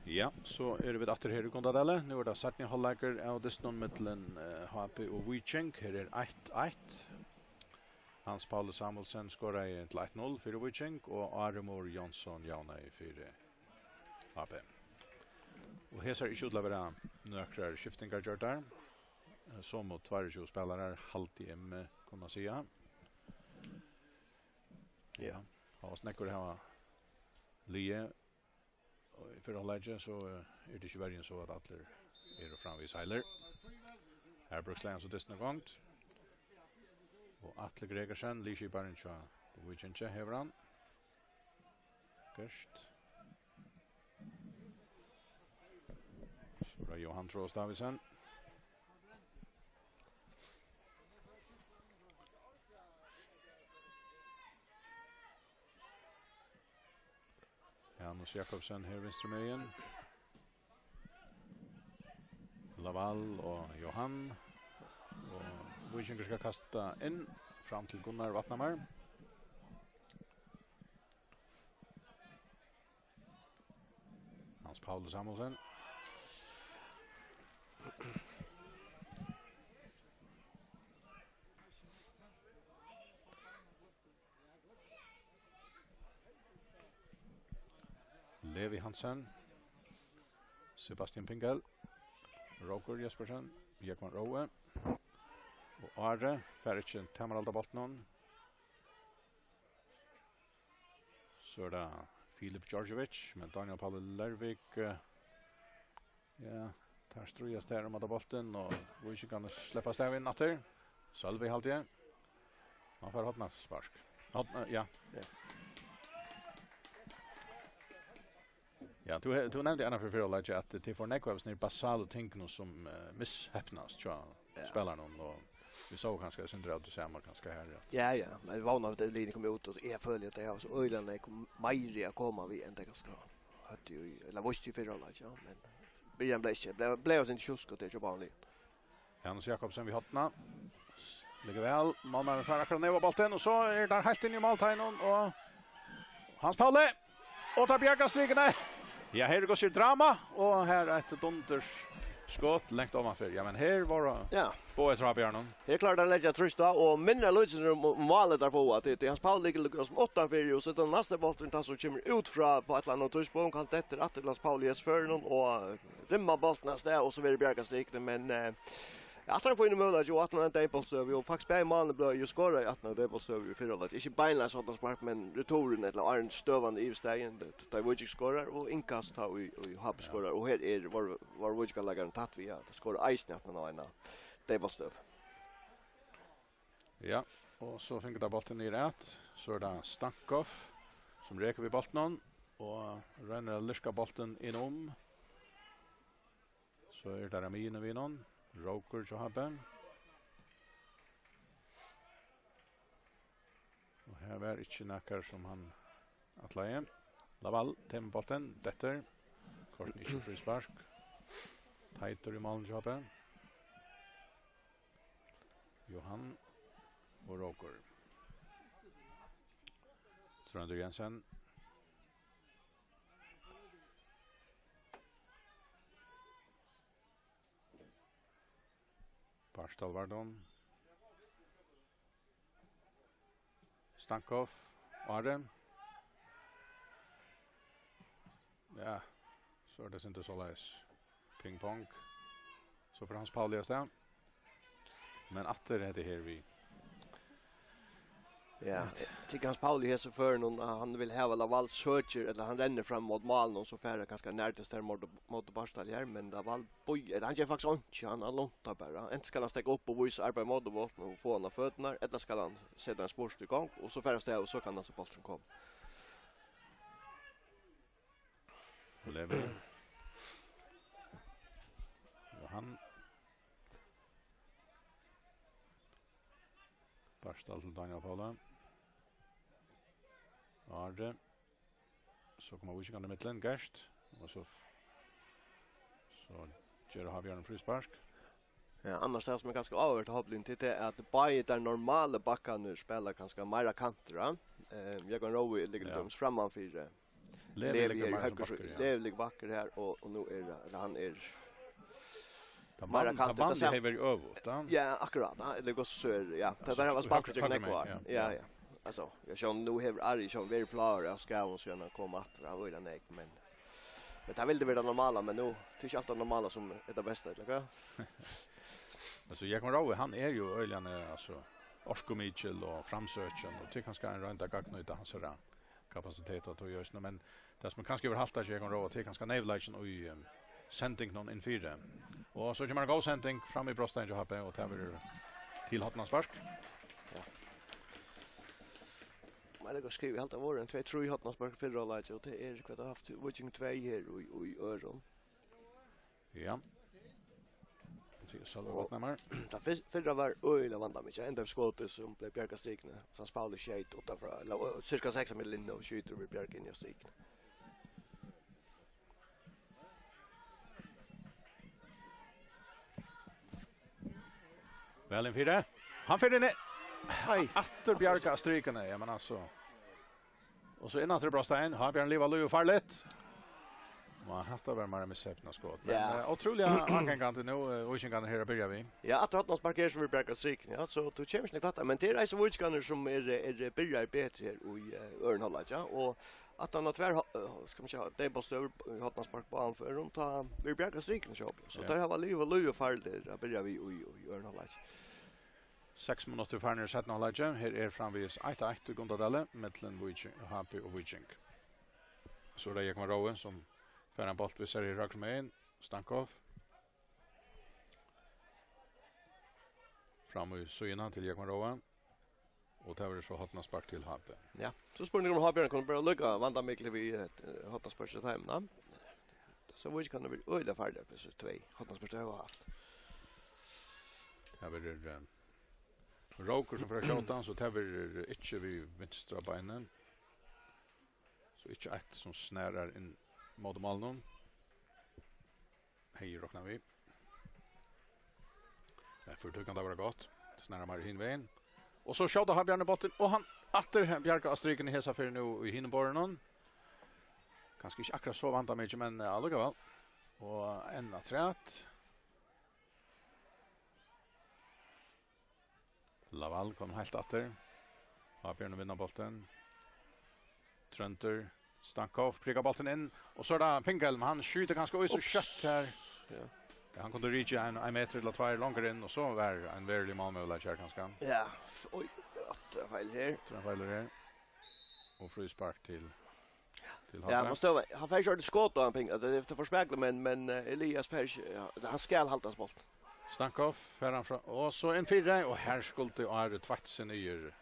Ja, so eru vit aftur her í Gundadali. Nú er tað seinni hálvleikur av dystinum millum, eh, H B og Víking. Her er eitt eitt. Hans Pauli Samuelsen skoraði til eitt null fyri Víking, og Ari Mohr Jónsson javnaði fyri H B. Og hesar eru ikki út til at vera nøkrar skiftingar gjørdar. Eh, somu tveir og tjúgu spælarar, haldi eg meg kunna siga. Ja. Hóast nógvir hava ligið, og í fyrra hálvleiki, so, eh, er tað ikki verri enn so, at allir eru framvegis heilir. Her brúks leiðin so dystin í gongd. Og Atli Gregersen, liðskiparin hjá Víkingi, hevur hann. Gert. So er tað Jóhan Trost Davidsen. Janus Jakobsen her vinstru megin. Laval og Jóhan. Og Víkingur skal kasta inn fram til Gunnar Vatnamar. Hans Pauli Samuelsen. Levi Hansen. Sebastian Pingel. Rókur Jespersen. Jógvan Roe. Og Ari fær ikki tamarhald á bóltinum. So er tað Filip Djordjevic, men Daniel Pauli Lervik, eh, ja, teir stríðast her um at ta bóltin, og Víkingarnir sleppa av stað við hann aftur. Sølvi, haldi eg. Hann fær hornaspark. Horna, ja. Ja. Ja, tú he-, tú nevndi annars fyri fyrra leiki at tað er nógv av sovorðnum basalu tingunum sum, eh, misheppnast hjá Ja. spælarunum, og vit sóu kanska eitt sindur av tí sama kanska her, ja. Ja, ja, men vit vóna at tey liðini koma út, og eg føli at tey hava so øgiliga nógv meira at koma við enn tey kanska høvdu í, ella vístu í fyrra leiki, ja, men byrjan bleiv ikki, bleiv, bleiv so ikki tjúsk, og tað er ikki bara ein lið. Janus Jakobsen við hornið. Liggur væl. Málmaðurin fær akkurát neyva bóltin, og so er tað heilt inn í málteigin, og Hans Pauli. Og tað bjargar strikuni. Ja, her er gott drama, og her er eitt dundurskot langt omanfyri. Ja, men her var Ja. Bogi Trábjarnum. Her klárar hann at leggja trýst á, og minni lýsir um, um málið der fáa. Tí, tí Hans Pauli liggur, liggur sum uttanfyri, og so er tað næsti bólturin, tann sum kemur út frá á eitt ella annað tíðspunkt. Hann dettur aftur til Hans Pauli í hesum førinum, og rimmar bóltin av stað, og so verður bjargað strikuni, men, eh, aftan á ein fínur møguleiki, og aftan á eina deyðbóltsstøðu, og faktiskt bæði málini bleiv jú skorað í aftan á deyðbóltsstøðu í fyrra leiki. Ikki beinleiðis hornaspark, men returin, ella áðrenn støðan er yvirstaðin, tá ið Víkingur skorar, og innkast tá ið, ið H B skorar, og her er, var, var víkingarleikarin tætt við at skora eisini aftan á eina deyðbóltsstøðu. Ja, og so fingu teir bóltin niður at, so er tað Stankov, sum rekur við bóltinum, og roynir at lirka bóltin inn um. So er tað Ramine við honum. Rókur hjá H B. Og her var ikki nakar sum hann ætlaði. Laval, tekur bóltin, dettur. Kortini ikki fríspark. Teitur í málið hjá H B. Jóhan og Rókur. Tróndur Jensen. Bartal var dom. Stankov, Ari. Ja, so er tað sindur soleiðis. Ping pong. So fer Hans Pauli avstað. Men aftur hetta her við. Ja, eg tykki Hans Pauli í hesum førinum, at hann vil hava Laval søkir, ella hann rennur fram móti málinum, so fær hann kanska nær til stær móti, móti Bartal her, men Laval bíðar, ella hann ger faktiskt einki, hann, hann luntar bara. Antin skal hann steðga upp og vísa arbeiði móti bóltinum og fáa hann á føturnar, ella skal hann seta ein spurt í gongd, og so fer hann avstað, og so kann hann so bólturin koma. Levi. Og hann. Bartal til Daniel Pauli. Ari. So koma víkingarnir í millum, Gert. Og so, so ger Havbjørn fríspark. Ja, annars tað sum er ganska áhugavert á Hoplin, tað er at báðir teir normalu bakkarnir spæla kanska meira kantur, ja. Eh, Jógvan Roe liggur Ja. til dømis frammanfyri. Levi Levi liggur er í meira sum høgru bakkur, síðu. Ja. Levi liggur bakkur her, og, og nú er, ella hann er Tað meira vann-, kant, tað vanliga tað hevur verið øvugt, ja. Ja, akkurát. Ja, ella hvussu so er, ja. Tað der var spark til høgru megin, ja. Ja, ja. Altso, eg sjá, nú hevur Ari sjálvur verið plagur av skaðum, síðan hann kom aftur. Hann var nógv, men, men tað vildi vera tað normala, men nú, tað er ikki alt tað normala sum er tað besta, ella hvat? Altso, Jógvan Rói, hann er jú øgiliga, eh, altso, orkumikil og framsøkin, og tað er kanska ein roynd at gagnnýta hansara kapasitet og tað í eisini, men tað sum kanska hevur haltað hjá Jógvan Róa, tað er kanska neyvleikin í, eh, sendingunum inn fyri. Og so kemur ein góð sending fram í brotsteigin hjá H B, og tað verður til hornaspark. Ja. Men eg kann skriva, eg haldi, tað vóru ein tvey, trý hornaspark fyrra hálvleiki, og tað er, hvat tey hava havt, Víking tvey her í, í øðrum. Ja. Tað er Sølvi Vatnhamar. Tað fyr-, fyrra var øgiliga vandamikið. Enda skotið sum bleiv bjargað strikuni. So Pauli skeyt uttanfrá, ella, og sirka seks metur inn og skjýtur og bleiv bjargað inn á strikuni. Væl inn fyri. Hann fer inn í. Hei. Aftur bjargað strikuni. Ja, men altso. Og so inn aftur í brotsteigin. Har Bjørn Liva Lúv farligt. Men hatta var meira misheppnað skot. Men, ja, eh, ótrúliga ágangandi nú, eh, víkingarnir her at byrja við. Ja, aftur hornaspark her sum er bjargað strikuni, ja, so tú kemur ikki nakað, men tað er eisini víkingarnir sum er, er byrjaðir betri her í, eh, øðrum hálvleiki, ja, og at hann har tvær ho-, eh, skal man siga, deyðbóltsstøður í hornaspark báðum førum, tá verður bjargað strikuni sjálv. So ja, teir hava Liva Lúv farligt at byrja við í, í øðrum hálvleiki. Seks minuttir farnir í seinna hálvleiki. Her er framvegis eitt eitt í Gundadali millum Víking, H B og Víking. So er tað Jógvan Rói, sum fær ein bólt við sær í høgru megin. Stankoff. Fram í síðuna til Jógvan Róa. Og tað verður so hornaspark til H B. Ja, so spurningur um H B kunnu bara líka vandamiklir við, eh, hornaspark til teimum, ja. So Víkingarnir verða øgiliga farligir, hvussu tvey hornaspark teir hava havt. Tað verður, eh, Rókur sum fer at skjóta, so tað verður ikki við vinstra beini. So ikki eitt sum snarar inn móti málinum. Hevði eg roknað við. Men fyri tað kann tað vera gott. Snarar meir hin vegin. Og so skjóta Havbjarni bóltin, og hann aftur bjargar á strikuni hesa ferð nú í hinum borðinum. Kanska ikki akkurát so vandamikið, men, eh, allíkavæl. Og enn afturat. Laval kom heilt aftur. Havbjarni vinnur bóltin. Tróndur Stankoff prikar bóltin inn. Og so er tað Pinkel, men hann skjýtur kanska í so skjótt her. Ja. Ja, hann kundi rikið ein, ein metur ella tveir longur inn, og so var ein veruligur málmøguleiki her kanska. Ja, oj, aftur ein feil her. Aftur ein feil her. Og fríspark til til Ja, H B. Man støvar, hann fær ikki ordentligt skot á hann, Pinkel. Tað er for spakuligt, men, men, eh, Elias fær ikki, ja, hann skal halda bóltin. Stankoff fær hann frá, og so inn fyri, og her skuldi Ari tveitt seg niður.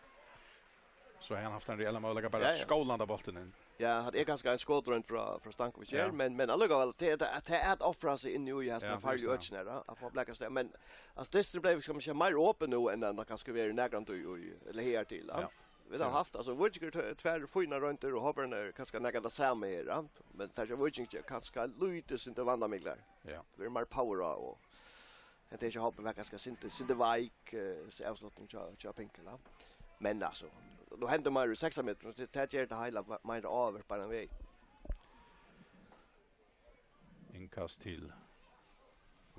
So hevði hann havt ein reellan møguleika bara Ja, ja. Skólan av bóltin inn. Ja, hatta er kanska ein skotroynd frá, frá Stankoff her, Ja. men, men allíkavæl, tað er, tað er at ofra seg inn í, í hasum Ja, farliga tað er økinum her, ja, at fáa blakast av. Men, altso, dysturin bleiv, skal man siga, meir opin nú enn hann kanska var nakrantíð í, í, ella her til, ja. Ja. Vit hava Ja. havt, altso, Víkingur tv-, tvær fínar royndir, og H B er kanska nakað tað sama her, ja. Men tað er Víkingur kanska lítið sindur vandamiklar. Ja. Tað er meir power á, og hetta er ikki H B, var kanska sindur, sindur veik, eh, so avslutning hjá, hjá Pinkel, ja. Men altso, nú hendir meir í sekstan metrum, so tað ger tað heila va-, meira ávirkandi veg. Innkast til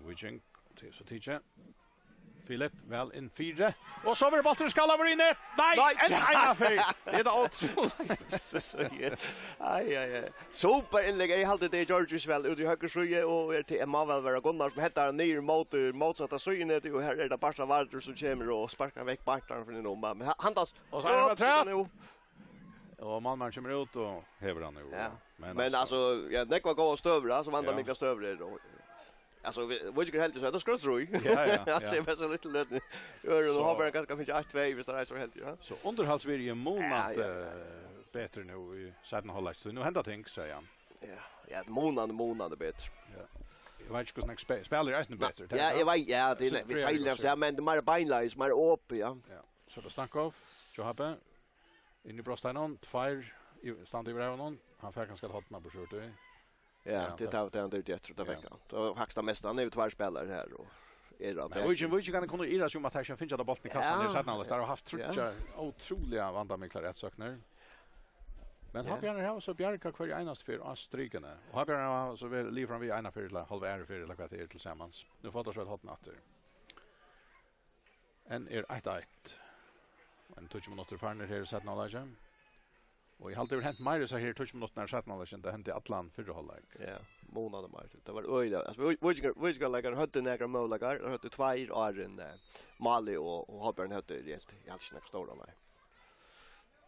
Víking. Tað er so tikið. Filip, væl inn fyri. Og so verður bólturin skallaður í net. Nei, Nei. Enn eina ferð. Er tað ótrúligt? So, so, ja. Ai, ai, ai. Super innlegg. Eg haldi, tað er Georgius væl út í høgru síðu, og er til, má væl vera Gunnar, sum hentar hann niður móti mótsatta síðuneti, og her er tað Barca Vardur, sum kemur og sparkar vekk Barca fyri nú. Men hann, hann Og so er hann Ops, afturat. Nú. Og málmaðurin kemur út og hevur hann nú. Ja. Men Men altso, altso, ja, nógvar góðar støður, altso, vanda Ja. miklar støður er, og, altso, vi, Víkingur heldur, so er tað skrótt trý. Ja, ja, Altso, ja. Eg var so lítið løtni. Ørun og So Havbjarni kanska fingið eitt tvey, viss tað er so heldur, ja. So undirhaldsvirðið er munandi, Ja, ja, ja. eh, betri nú í seinna hálvleik. So nú henda ting, segði hann. Ja, ja, munandi, munandi betri. Ja. Eg veit ikki hvussu nógv spe-, spælir eisini Nei, betri. ja, Tað er eg veit, ja, tað er, So nei, vit fríar feilar, jú, ja, men tað er meira beinleiðis, meira opið, ja. Ja. So er tað Stankoff, Joe Habe. Inn í brotsteinan, tveir í, standa yvir av honum. Hann fær kanska eitt horn burtur úr tí. Ja, Ja, tað tað tað er hann der, Jethro, tað Ja. vekk hann. Tað var faktiskt tað mesta. Hann er jo tveir spælarar her, og er av Men Víking, Víkingarnir kunnu ivast um at teir ikki fáa tað bóltin í kassan Ja. her seinna, ella? Teir hava havt Ja. tríggjar ótrúliga vandamiklar atsóknir. Men ja, Havbjarnir hava so bjargað hvørja einastu ferð á strikuni. Og Havbjarnir hava so verið liðugur fram við eina ferð, ella hálva aðru ferð, ella hvat tað er til samans. Nú fáa teir so eitt horn aftur. Enn er eitt eitt. Ein tíggju minuttir farnir her í seinna hálvleiki. Og eg haldi, tað hevur hent meira í seinna hálvleiki enn tað hendi allan fyrra hálvleik. Ja, munandi meir. Tað var øgiliga, altso, Víkingar, Víkingarleikararnir høvdu nakrar møguleikar, teir høvdu tveir áðrenn, eh, Mali og, og Havbjarnir høvdu reelt, eg haldi ikki nakrar stórar, nei.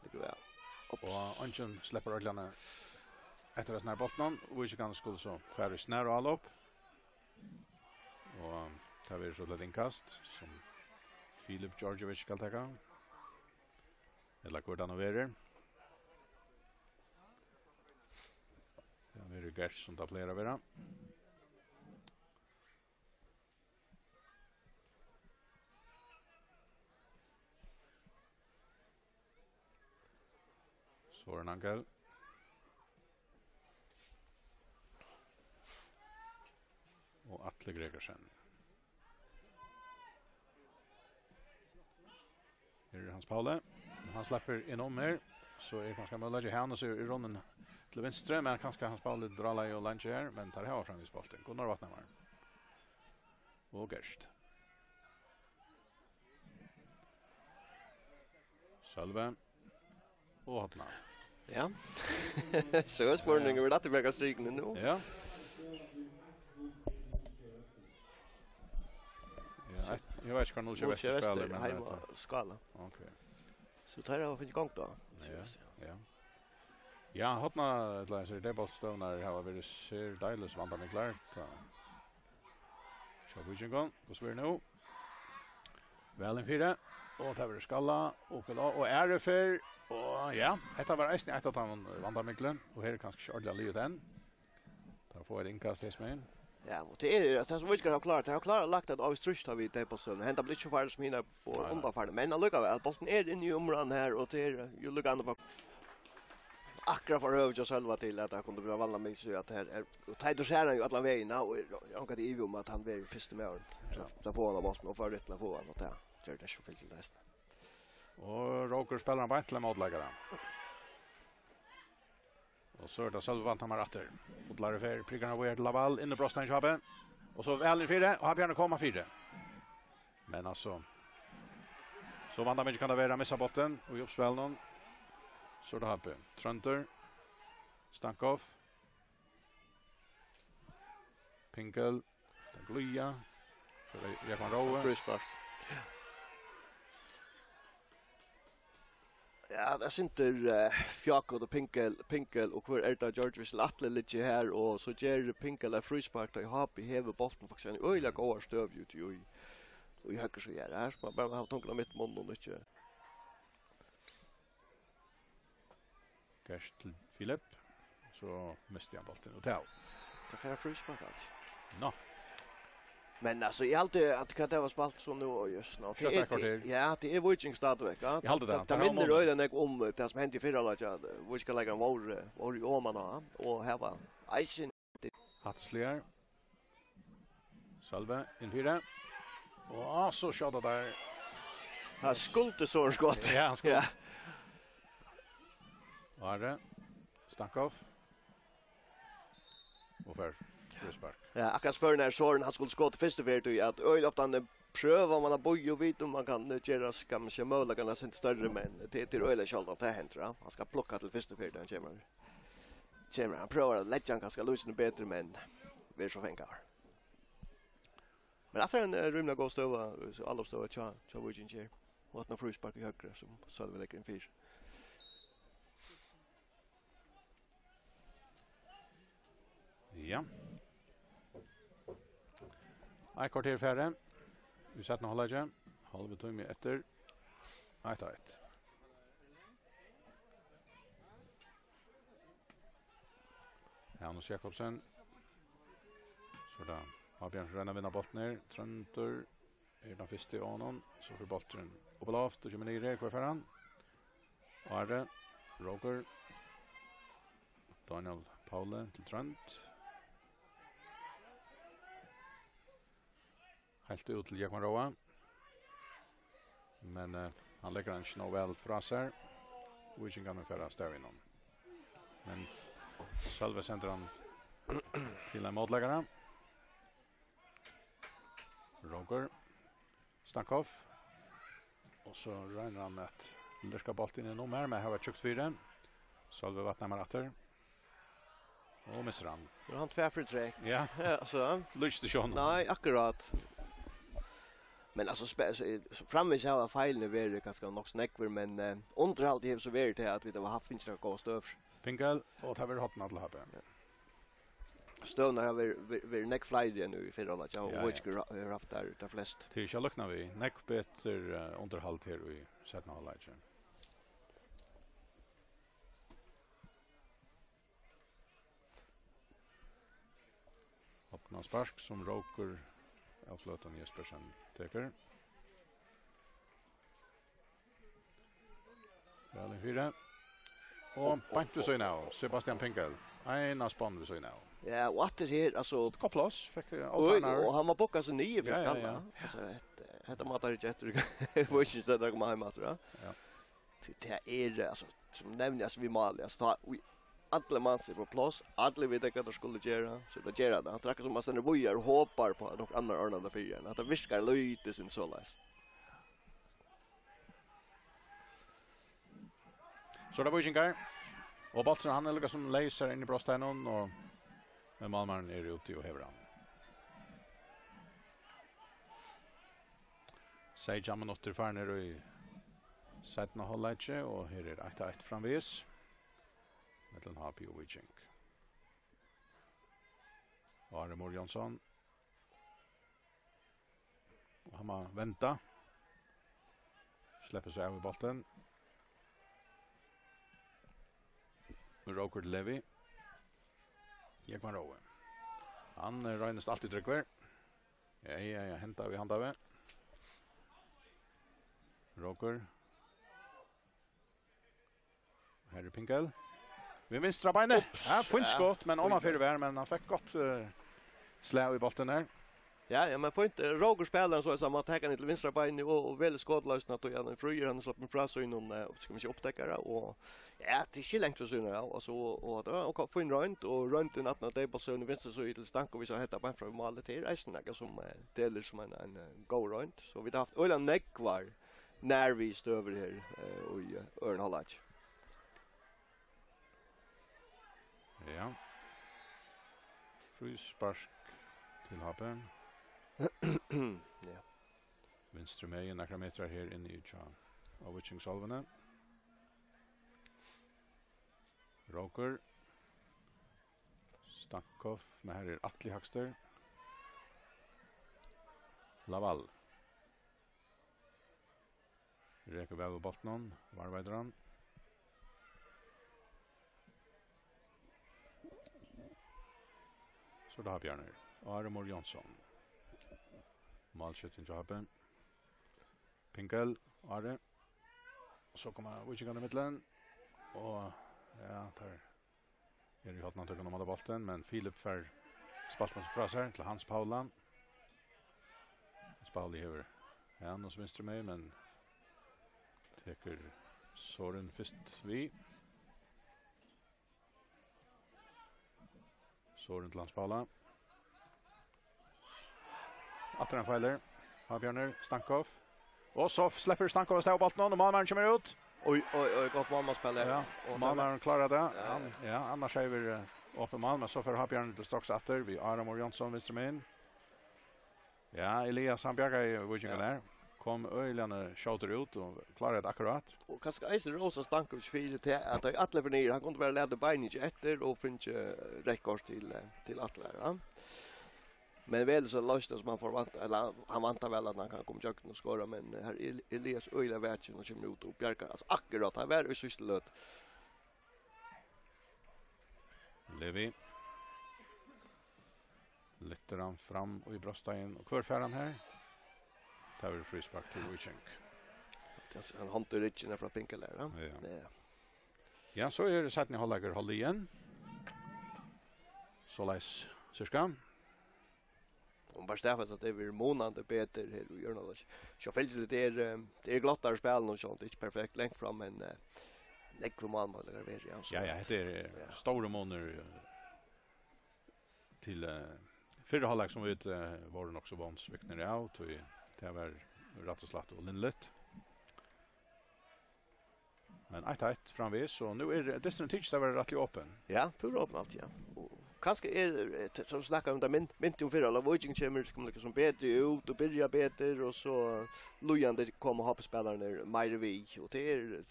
Tað er væl. Ups. Og eingin sleppur øllum eftir hesum her bóltinum. Víkingarnir skulu so fara í snarálop. Og tað verður so til eitt innkast, sum Filip Georgievic skal taka. Ella hvør tað nú verður. Tað verður Gert, sum tað plagar at vera. Søren Angel. Og Atli Gregersen. Her er Hans Pauli. Hann sleppur inn um her. So er kanska møguleiki. Hanus er í runnin til vinstru, men kanska Hans Pauli drálar og leiðir her, men teir hava framvegis bóltin. Gunnar Vatnhamar. Og Gert. Sølvi. Og Halla. Ja. So er spurningurin, er tað aftur bjargað strikuni nú? Ja. Ja, eg, eg veit ikki hvar nú Nú sé Vestur spælir, men heima, eh, Skála. Ok. So teir hava fingið gongd á. Ja, ja. Ja, Horna, ella, so er tað bóltstøðurnar hava verið serdeilis vandamiklar. Tá. Sjá Víkingum, hvussu verður nú? Væl inn fyri, og tað verður Skalla, og, og Ari fer, og ja, hetta var eisini eitt av teimum vandamiklum, og her er kanska ikki ordiliga liðugt enn. Teir fáa eitt innkast her, sum er. Ja, og tað er, tað sum Víkingar hava klárt, teir hava klárt lagt eitt ávíst trýst á við tey bóltstøðurnar. Henda bleiv ikki so farlig sum hinar og Nei, nei. undanfarnu, men allíkavæl, bólturin er inni í umráðandi her, og tað er jú líka annað Akkurát fór høvi hjá Sølva til, at hann kundi blíva vanligan mikil, so at her er, og Teitur sær hann jú allan vegin, og er, er ongantíð ivi um, at hann verður fyrsti maðurin til, Ja. til at fáa hann á bóltin, og fór rætt til at fáa hann, og tað ger tað so fylgt til tað. Og Rókur spælir hann beint til ein mótleikara. Og so er tað Sølvi Vatnhamar aftur. Fotlar fer, prikar hann víðari til Laval, inn í brotsteigin hjá H B. Og so væl inn fyri, og H B koma fyri. Men altso, so vandamikið kann tað vera at missa bóltin í uppspælinum. So er tað H B. Tróndur. Stankoff. Pinkel. Tað glíða. So er tað Jógvan Róe. Fríspark. Ja, tað er sindur, eh, fjákut og Pinkel, Pinkel og hvør er tað, George, hvis Atli liggur her, og so ger Pinkel eitt fríspark, tá H B hevur bóltin faktiskt eina øgiliga góða støðu úti í, í høgru síðu her. Her skal man bara hava tunguna mitt í munnin og ikki Gert til Filip. So misti hann bóltin út av. Tað fer fríspark, altso. Nå. Men altso, eg haldi at hvat tað var spælt so nú og just nú. Skjótt eitt korter. Ja, tað er Víking stadigvæk, ja. Eg haldi tað. Tað, tað Tað er minnir áhugavert. øgiliga nógv um, eh, tað sum hendi í fyrra leiki, at, eh, Víkingarleikararnir vóru, vóru í oman á, og her var eisini Hattisligar. Sølvi, inn fyri. Og so skjóta teir. Hann skuldi so skot. Ja, hann skuldi. Ja. Ari Stankoff. Og fær fríspark. Ja, akkurát spurningurin er, Søren, hann skuldi skotið fyrstu ferð, tí at øgiliga ofta hann prøvar man at bíða og vita um man kann gera, skal man siga, møguleikarnar sindur størri, men tað, tað er øgiliga sjáldan at tað hendir, ja. Hann skal plukka til fyrstu ferð, tá hann kemur. Kemur, hann prøvar at leggja hann kanska lítið betri, men verður so fangaður. Men aftur ein, eh, rímiliga góð støða, eh, so álopsstøða hjá, hjá Víkingi her. Og eitt fríspark í høgru, sum Sølvi leggur inn fyri. Ja. Eitt korter farið. Í seinna hálvleiki. Hálvur tími eftir. Eitt eitt. Hanus Jakobsen. So er tað Fabian sum roynir at vinna bóltin her. Tróndur er tann fyrsti á honum. So fer bólturin upp á loft og kemur niður her. Hvar fer hann? Ari, Rókur. Daniel Pauli til Trónd. Heilt út til Jógvan Róa. Men, eh, hann leggur hann ikki nóg væl frá sær. Víkingarnir fara av stað við honum. Men Sølvi sendir hann til ein mótleikara. Rókur Stankoff. Og so roynir hann at lirka bóltin inn um her, men her var tjúkt fyri. Sølvi vatnar aftur. Og missir hann. Nú er hann tvær fyri trekk. Ja. Ja, altso. Lýst í sjónum. Nei, akkurát. Men altso, spe-, so, so framvegis hava feilirnir verið kanska nokk so nógvir, men, eh, undirhaldið hevur so verið til at vit hava havt fingið nakrar góðar støður. Pinkel, og tað verður horn til H B. Ja. Støðurnar hava verið, verið, verið nógv fleiri enn í fyrra hálvleiki, og Ja, ja. Víkingur hevur haft tær, tær flestu. Tað er ikki at líkna við. Nógv betur, eh, undirhald her í seinna hálvleiki. Opnarspark sum Rókur av fløtum Jespersen tekur. Væl inn fyri. Og beint við síðuna av. Sebastian Pinkel. Eina spann við síðuna av. Ja, og aftur her, altso, Gott pláss. Fekk, eh, Oj, avvarnar. Og hann má bukka seg niður fyri Ja, ja, skallan. Ja. Altso, hetta, hetta má tað ikki eftir. Eg veit ikki, hvat tað kemur heim aftur, ja. Ja. Tí tað er, altso, sum nevnt, altso, við málið, altso, tá, í allir mannskapar eru á pláss, allir vita, hvat teir skulu gera, so teir gera tað. Tað er akkurát sum man stendur víðari og hopar á, at onkur annar ordnar tað fyri ein. At tað virkar lítið sum soleiðis. So er tað víkingar. Og bólturin, hann er líka sum leysur inn í brotsteiginum, og, men málmaðurin er úti og hevur hann. Seytjan minuttir farnir í seinna hálvleiki, og her er eitt eitt framvegis millum H B og Víking. Ari Mór Jónsson. Og hann má venda. Sleppur seg av við bóltin. Rókur til Levi. Jógvan Rói. Hann, eh, roynist altíð tryggur. Ja, ja, ja, henda við, henda við. Rókur. Her er Pinkel. Við vinstra beini. Ups, ja, fínt ja, skot, men fínt. Omanfyri var, men hann fekk gott, eh, slag í bóltin her. Ja, ja, men fínt. Eh, Rókur spælir hann so, at hann má taka hann til vinstra beini og, og velur skotleysnina, at hann er fríur, hann er sloppin frá sínum, eh, skal vit siga, upptekara, og ja, tað er ikki langt frá sínum, ja, og so, og tað var ok, fín roynd, og royndin aftan á tey bóltsøguni vinstra síðu til Stankovic, hann hetta beint fram í málið, tað er eisini nakað sum, eh, telur sum ein, ein, eh, góð roynd. So vit hava havt øgiliga nógvar nær við støður her, eh, í, eh, øðrum hálvleiki. Ja. Fríspark til H B. Ja. Vinstru megin, nakrar metrar her inni í hjá, á Víkingsálvuni. Rókur. Stankoff, men her er Atli hægstur. Laval. Rekur væl við bóltinum, varðveitir hann. So er tað Bjarnir. Ari Mór Jónsson. Málskjúttin hjá H B. Pinkel, Ari. So koma víkingarnir í millum. Og, ja, teir eru í hornanum, tekur nú bóltin, men Filip fær spælt hann frá sær til Hans Paula. Hans Pauli hevur hann og vinstru megin, men tekur Sorin fyrst við. Sorin til Hans Paula. Aftur ein feilir. Havbjarnir, Stankoff. Og so sleppur Stankoff av stað við bóltin, og málmaðurin kemur út. Oj, oj, oj, gott málmaspæl her. Ja, og málmaðurin klárar tað. Ja, hann, ja, annars hevði verið, eh, opið mál, men so fer Havbjarnir til straks aftur við Ari Mór Jónsson vinstru megin. Ja, Elias, hann bjargaði víkingarnar her. Ja. Kom øgiliga skjótur út og kláraði tað akkurát. Og kanska eisini rósa Stankovic fyri tað, at tá allir fóru niður, hann kundi bara latið beinini eftir og fingið reytt kort til, eh, til Atla, ja. Men væl so loyst, sum hann forvent-, ella hann væntar væl, at hann kann koma ígjøgnum og skora, men her er Elias øgiliga vakin og kemur út og bjargar, altso, akkurát, hann var í síðstu løtu. Levi. Lyftir hann fram í brotsteigin, og hvør fær hann her? Tað verður fríspark til Víking. Tað er ein hond í ryggin frá Pinkel her, ja. Ja. Ja. Ja, so er seinni hálvleikur hálvliðin. Soleiðis, sirka. Og bara staðfesta, at tað verður munandi betur her í øðrum hálvleiki. Sjálvfylgiliga, tað er, eh, tað er glottari spæl nú, so tað er ikki perfekt langt fram, men, eh, nógvir málmøguleikar verið, ja, so Ja, ja, hetta er, eh, Ja. stórir munir, eh, til, eh, fyrra hálvleik, sum vit, eh, vóru nokk so vónsviknir av, tí tað var rætt og slætt og linligt. Men eitt eitt framvegis, og nú er dysturin tikin at vera rættiliga opin. Ja, púra opin alt, ja. Og kanska er, eh, t-, so snakka um tað, min-, minti um fyrra, at Víking kemur, kemur líka sum betri út og byrja betur, og so líðandi koma H B-spælararnir meira við, og tað er,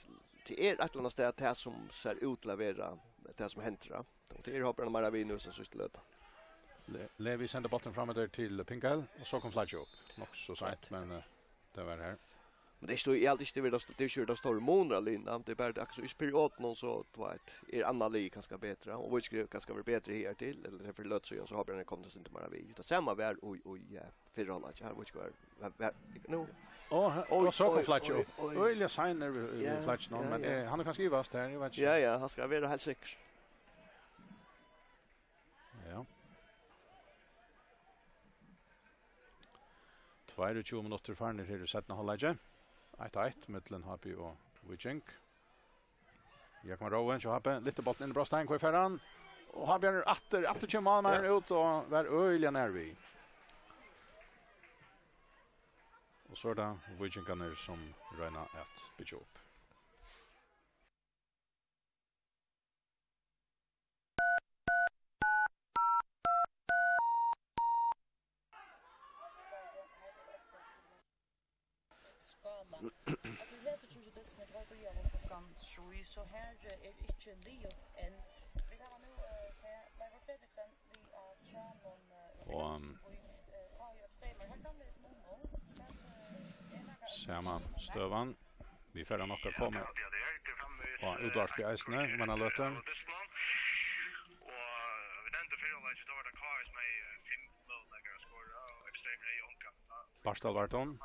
tað er eitt ella annað stað tað sum sær út til at vera tað sum hendir, ja. Og tað er H B meira við nú sum síðstu løtu. Le-, Levi sendir bóltin fram eftir til Pinkel, og so kom Fleitge upp. Nokk so seint, Right. men, eh, tað var her. Men tað er ikki, eg haldi ikki, tað verður, tað er ikki verður stór munur av liðunum. Tað er bara, tað er akkurát so í perioden, og so, tú veit, er annað lið kanska betra, og Víking er kanska verið betri her til, ella tað er fyri løtu síðan, so H B er komið til sindur meira við. Tað sama var í, í, eh, fyrra hálvleik, her Víking var, var, var, nú. Og, og Oj, so kom oj, Fleitge oj, upp. oj. Øgiliga seinur við, við Ja, Fleitge nú, ja, men, ja. eh, hann er kanska ivast her, eg veit ikki. Ja, ja, hann skal vera heilt sikkur. Ja. Tveyogtjúgu minuttir farnir her í seinna hálvleiki. Eitt eitt millum H B og Víking. Jakob Rowan, hjá H B, lyftir bóltin inn í brotstein, hvar fer hann? Og H B er aftur, aftur kemur málmaðurin Ja. út og var øgiliga nær við. Og so er tað Víkingarnir, sum royna at byggja upp. Skála. At vit lesa tjúgu dysnir, tveir byrjaðu klokkan trý, so her, eh, er ikki liðugt enn. Vit hava nú, eh, tað Leivur Fredriksen við á tráðnum, eh, Og, um, í, eh, K J F Streymoy. Her framvegis Nuno. Men, eh, er nakað Sama støðan. Vit fara nokk at koma á útvarpi eisini, um eina løtu. Og vit nevndu fyrra leiki, tá var tað K S M, eh, fimm møguleikar at skora, og Extreme hevði ongan. Bartal var tað.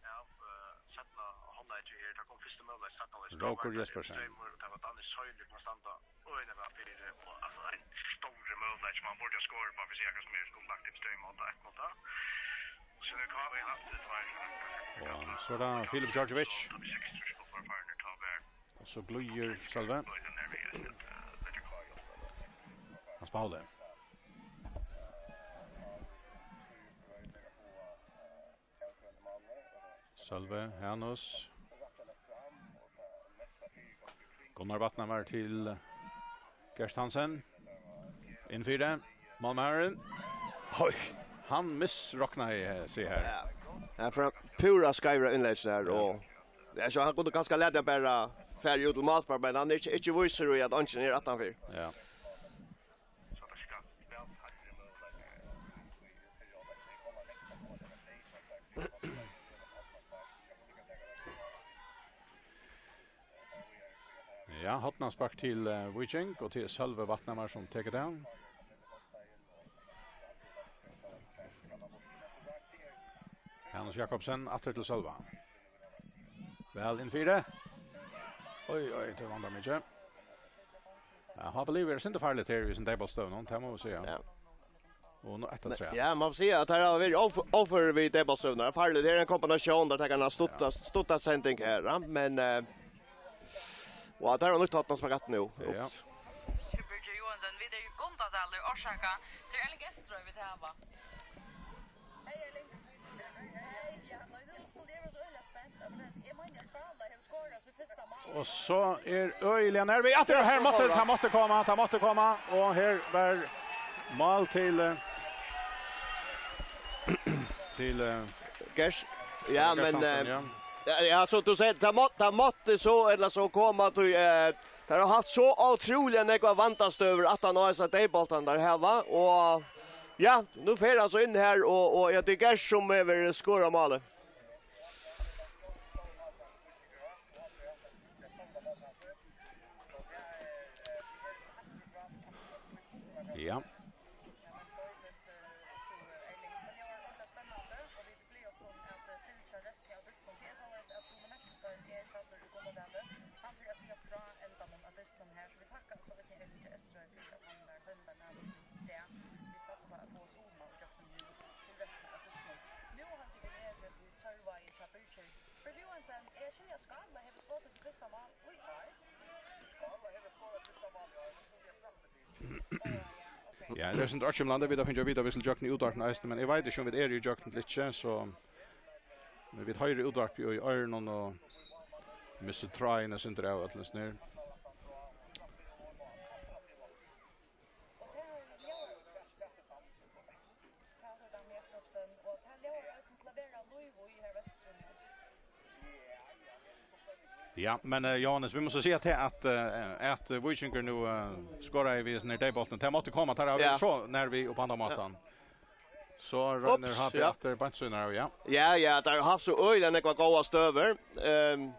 Av, eh, seinna hálvleiki her, tá kom fyrsti møguleiki, seinna hálvleiki. Rókur Jespersen. Extreme, og tað var Danny Søyli, kom at standa øgiliga væl fyri, og, altso, ein stórur møguleiki, man burdi ha skorað uppá, fyri at siga, sum er, skuldi lagt Extreme á eitt null. Og so er K V hatt tveir. Og so er tað Filip Djordjevic. Og so glíðir Sølvi. Hans Pauli. Sølvi, Hanus. Gunnar Vatnamar til Gert Hansen. Inn fyri. Málmaðurin. Oj, hann misroknaði, eh, seg her. Ja. Ja, fyri púra skeivur innlegg her, Ja. og, ja, so hann kundi kanska latið hann bara farið út til málspark, men hann er ikki, ikki vísur í, at eingin er aftanfyri. Ja. Ja, hornaspark til, eh, Víking, og til Sølvi Vatnamar, sum tekur tað. Hanus Jakobsen, aftur til Sølva. Væl inn fyri. Oj, oj, tað vandar mikið. Ja, H B Liv er sindur farligt her í sin deiboltstøvn, tað má man siga. Ja. Og nú eitt Men, afturat. ja, man får siga at her har væri óf-, óførir við deiboltstøvnar. Farligt, her er ein kombinasjón, har tekur ein stutta, stutta sending her, ja. Men, eh, og at her er nýtt hotna spagat nú. Ja. Ups. Birgir Johansen, vit eru í Gundadali, orsaka. Tað er Erling Estrøy, vit hava. Hei, Erling. Hei, ja, nei, nú skuldi eg vera so øgiliga spent, at eg meini, at Skála hevur skorað Og so er øgiliga nær við. Aftur, og her mátti, tað mátti koma, tað mátti koma. Og her var mál til, eh, til, eh, Gers. Ja, Gers men, Hansen, eh, ja. ja, ja, so tú sigur, tað má-, tað mátti so ella so koma, tú, eh, tað har havt so ótrúliga nógvar vandastøður aftan á hesar deiboltarnar har, va? Og, ja, nú fer hann so inn her, og, og, ja, tað er Gers sum hevur skorað málið. Ja. Birgir Johansen, eg skilji, at Skála hevur skotið sítt fyrsta mál í ár. Ja, tað er sindur ørkymlandi, vit hava fingið at vita, at vit skulu gjøgnum útvarpinum eisini, men eg veit ikki, um vit eru í gjøgnum til ikki, so, men vit hoyra útvarpið í oyrunum og missa tráðin eitt sindur av øllum snær. Ja, men, eh, Jóhannes, vit mugu so siga til, at, eh, at Víkingur nú, eh, skoraði við hesum her deyðbóltinum. Tað mátti koma, teir hava Ja. verið so nær við upp á handan mátan. So roynir Ups, H B ja. aftur beinsýnar av, ja. Ja, ja, teir hava havt so øgiliga nógvar góðar støður. Ehm,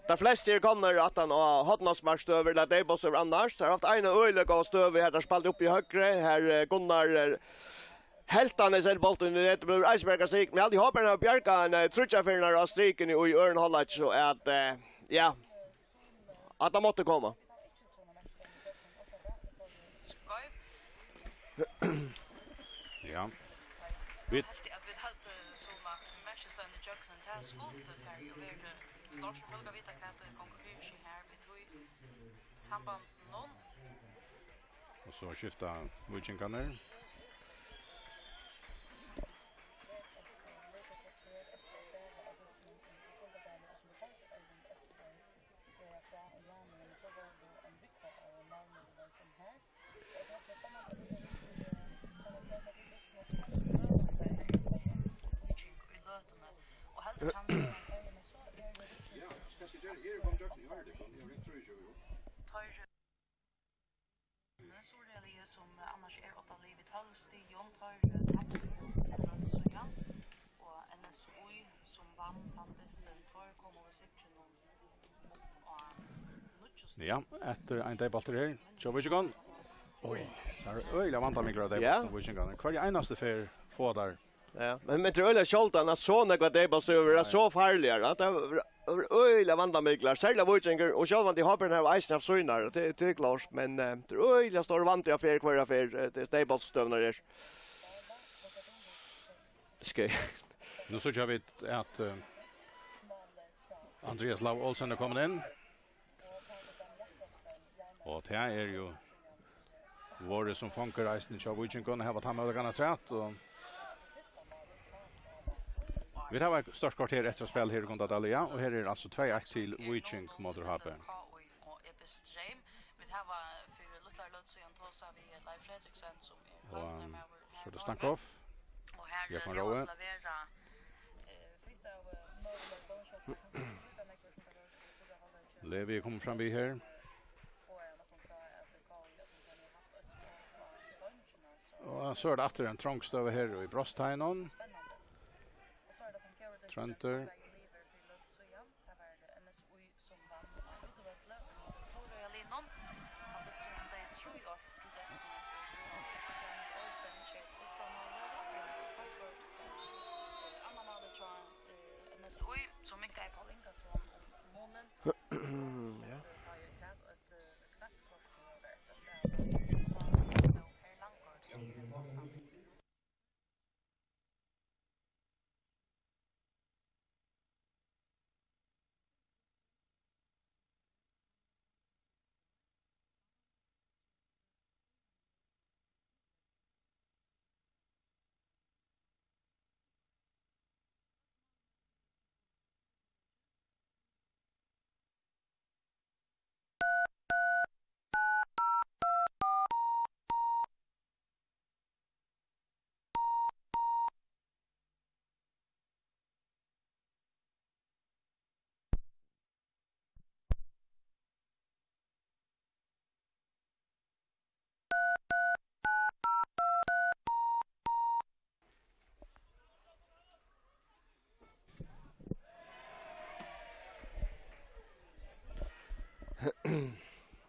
teir flestu eru komnir aftan á hornasparksstøður, ella deyðbóltsstøður annars. Teir hava havt eina øgiliga góða støðu her, teir spældu upp í høgru. Her, eh, Gunnar, eh, helt hann í sær bóltin í net, blívur eisini bjargað stig. Men eg haldi, H B hava bjargað hann, eh, tríggjar ferðir á strikuni í øðrum hálvleiki, so at, eh, ja, at hann mátti koma. Ja. Vit Helt at vit høvdu sum at merkisliga í gjøgnum, tað skuldi farið og verið klárt, fólk at vita hvat ið gongur fyri seg her, við tí sambandinum. Og so skifta víkingarnir. Víking í løtuni og heldur hann seg. Ja, skal eg gera, eg eri komin gjøgnum, eg hoyri tykkum, eg eri trýogtjúgu, jú. Teir Suðuroyarliðið, sum annars er oddalið við tólv stigum, teir, eh, taptu jú til Brøndby síðan, og N S Í, sum vann tann dystin, teir komu við sigrinum upp á níggju stig. Ja, eftir ein deyðbóltur her, hjá Víkingum. Oj, tað er øgiliga vandamiklar deyðbóltar Ja. hjá Víkingum. Hvørja einastu ferð fáa teir Ja, men, men tað er øgiliga sjáldan, at so nógvar deyðbóltsstøður verða Nei. so farligar, at tað er, er øgiliga vandamiklar, serliga Víkingur, og sjálvandi H B hava eisini havt sínar, tað, tað er klárt, men, eh, tað er øgiliga stór vandi at fer, hvørja ferð, eh, tað deyðbóltsstøðurnar er. Skal Nú síggja vit, at, eh, Andreas Lau Olsen er komin inn. Og tað er jú vorðið sum fangar eisini hjá Víkingum, hava tann møguleikan afturat, og vit hava eitt stórt korter eftir at spæla her í Gundadali, ja, og her er altso tvey eitt til Víking móti H B. Vit hava fyri lítlari løtu síðan tosað við Leif Fredriksen, sum er Og, um, løgmaður her so er tað Stankoff. Og her Jógvan ljóðar Rói. til at vera, eh, fitt av, eh, møguleikum, so Levi er komin fram við her. Og so er tað aftur ein trong støða her í brotsteigin. Tróndur. Sum vann á útivølli í Suðuroyarliðnum. Hann dystir um tey trý ár fyri restina av Olsen, Kjeld Islamov, Levi Kolbjørg, eh, annað málið hjá, eh, N S Í, sum minkaði Paul Ingason um munin. Ja. Tá ið tað eitt, eh, knappt korter var eftir at spæla. Her langur, sigur Olsen.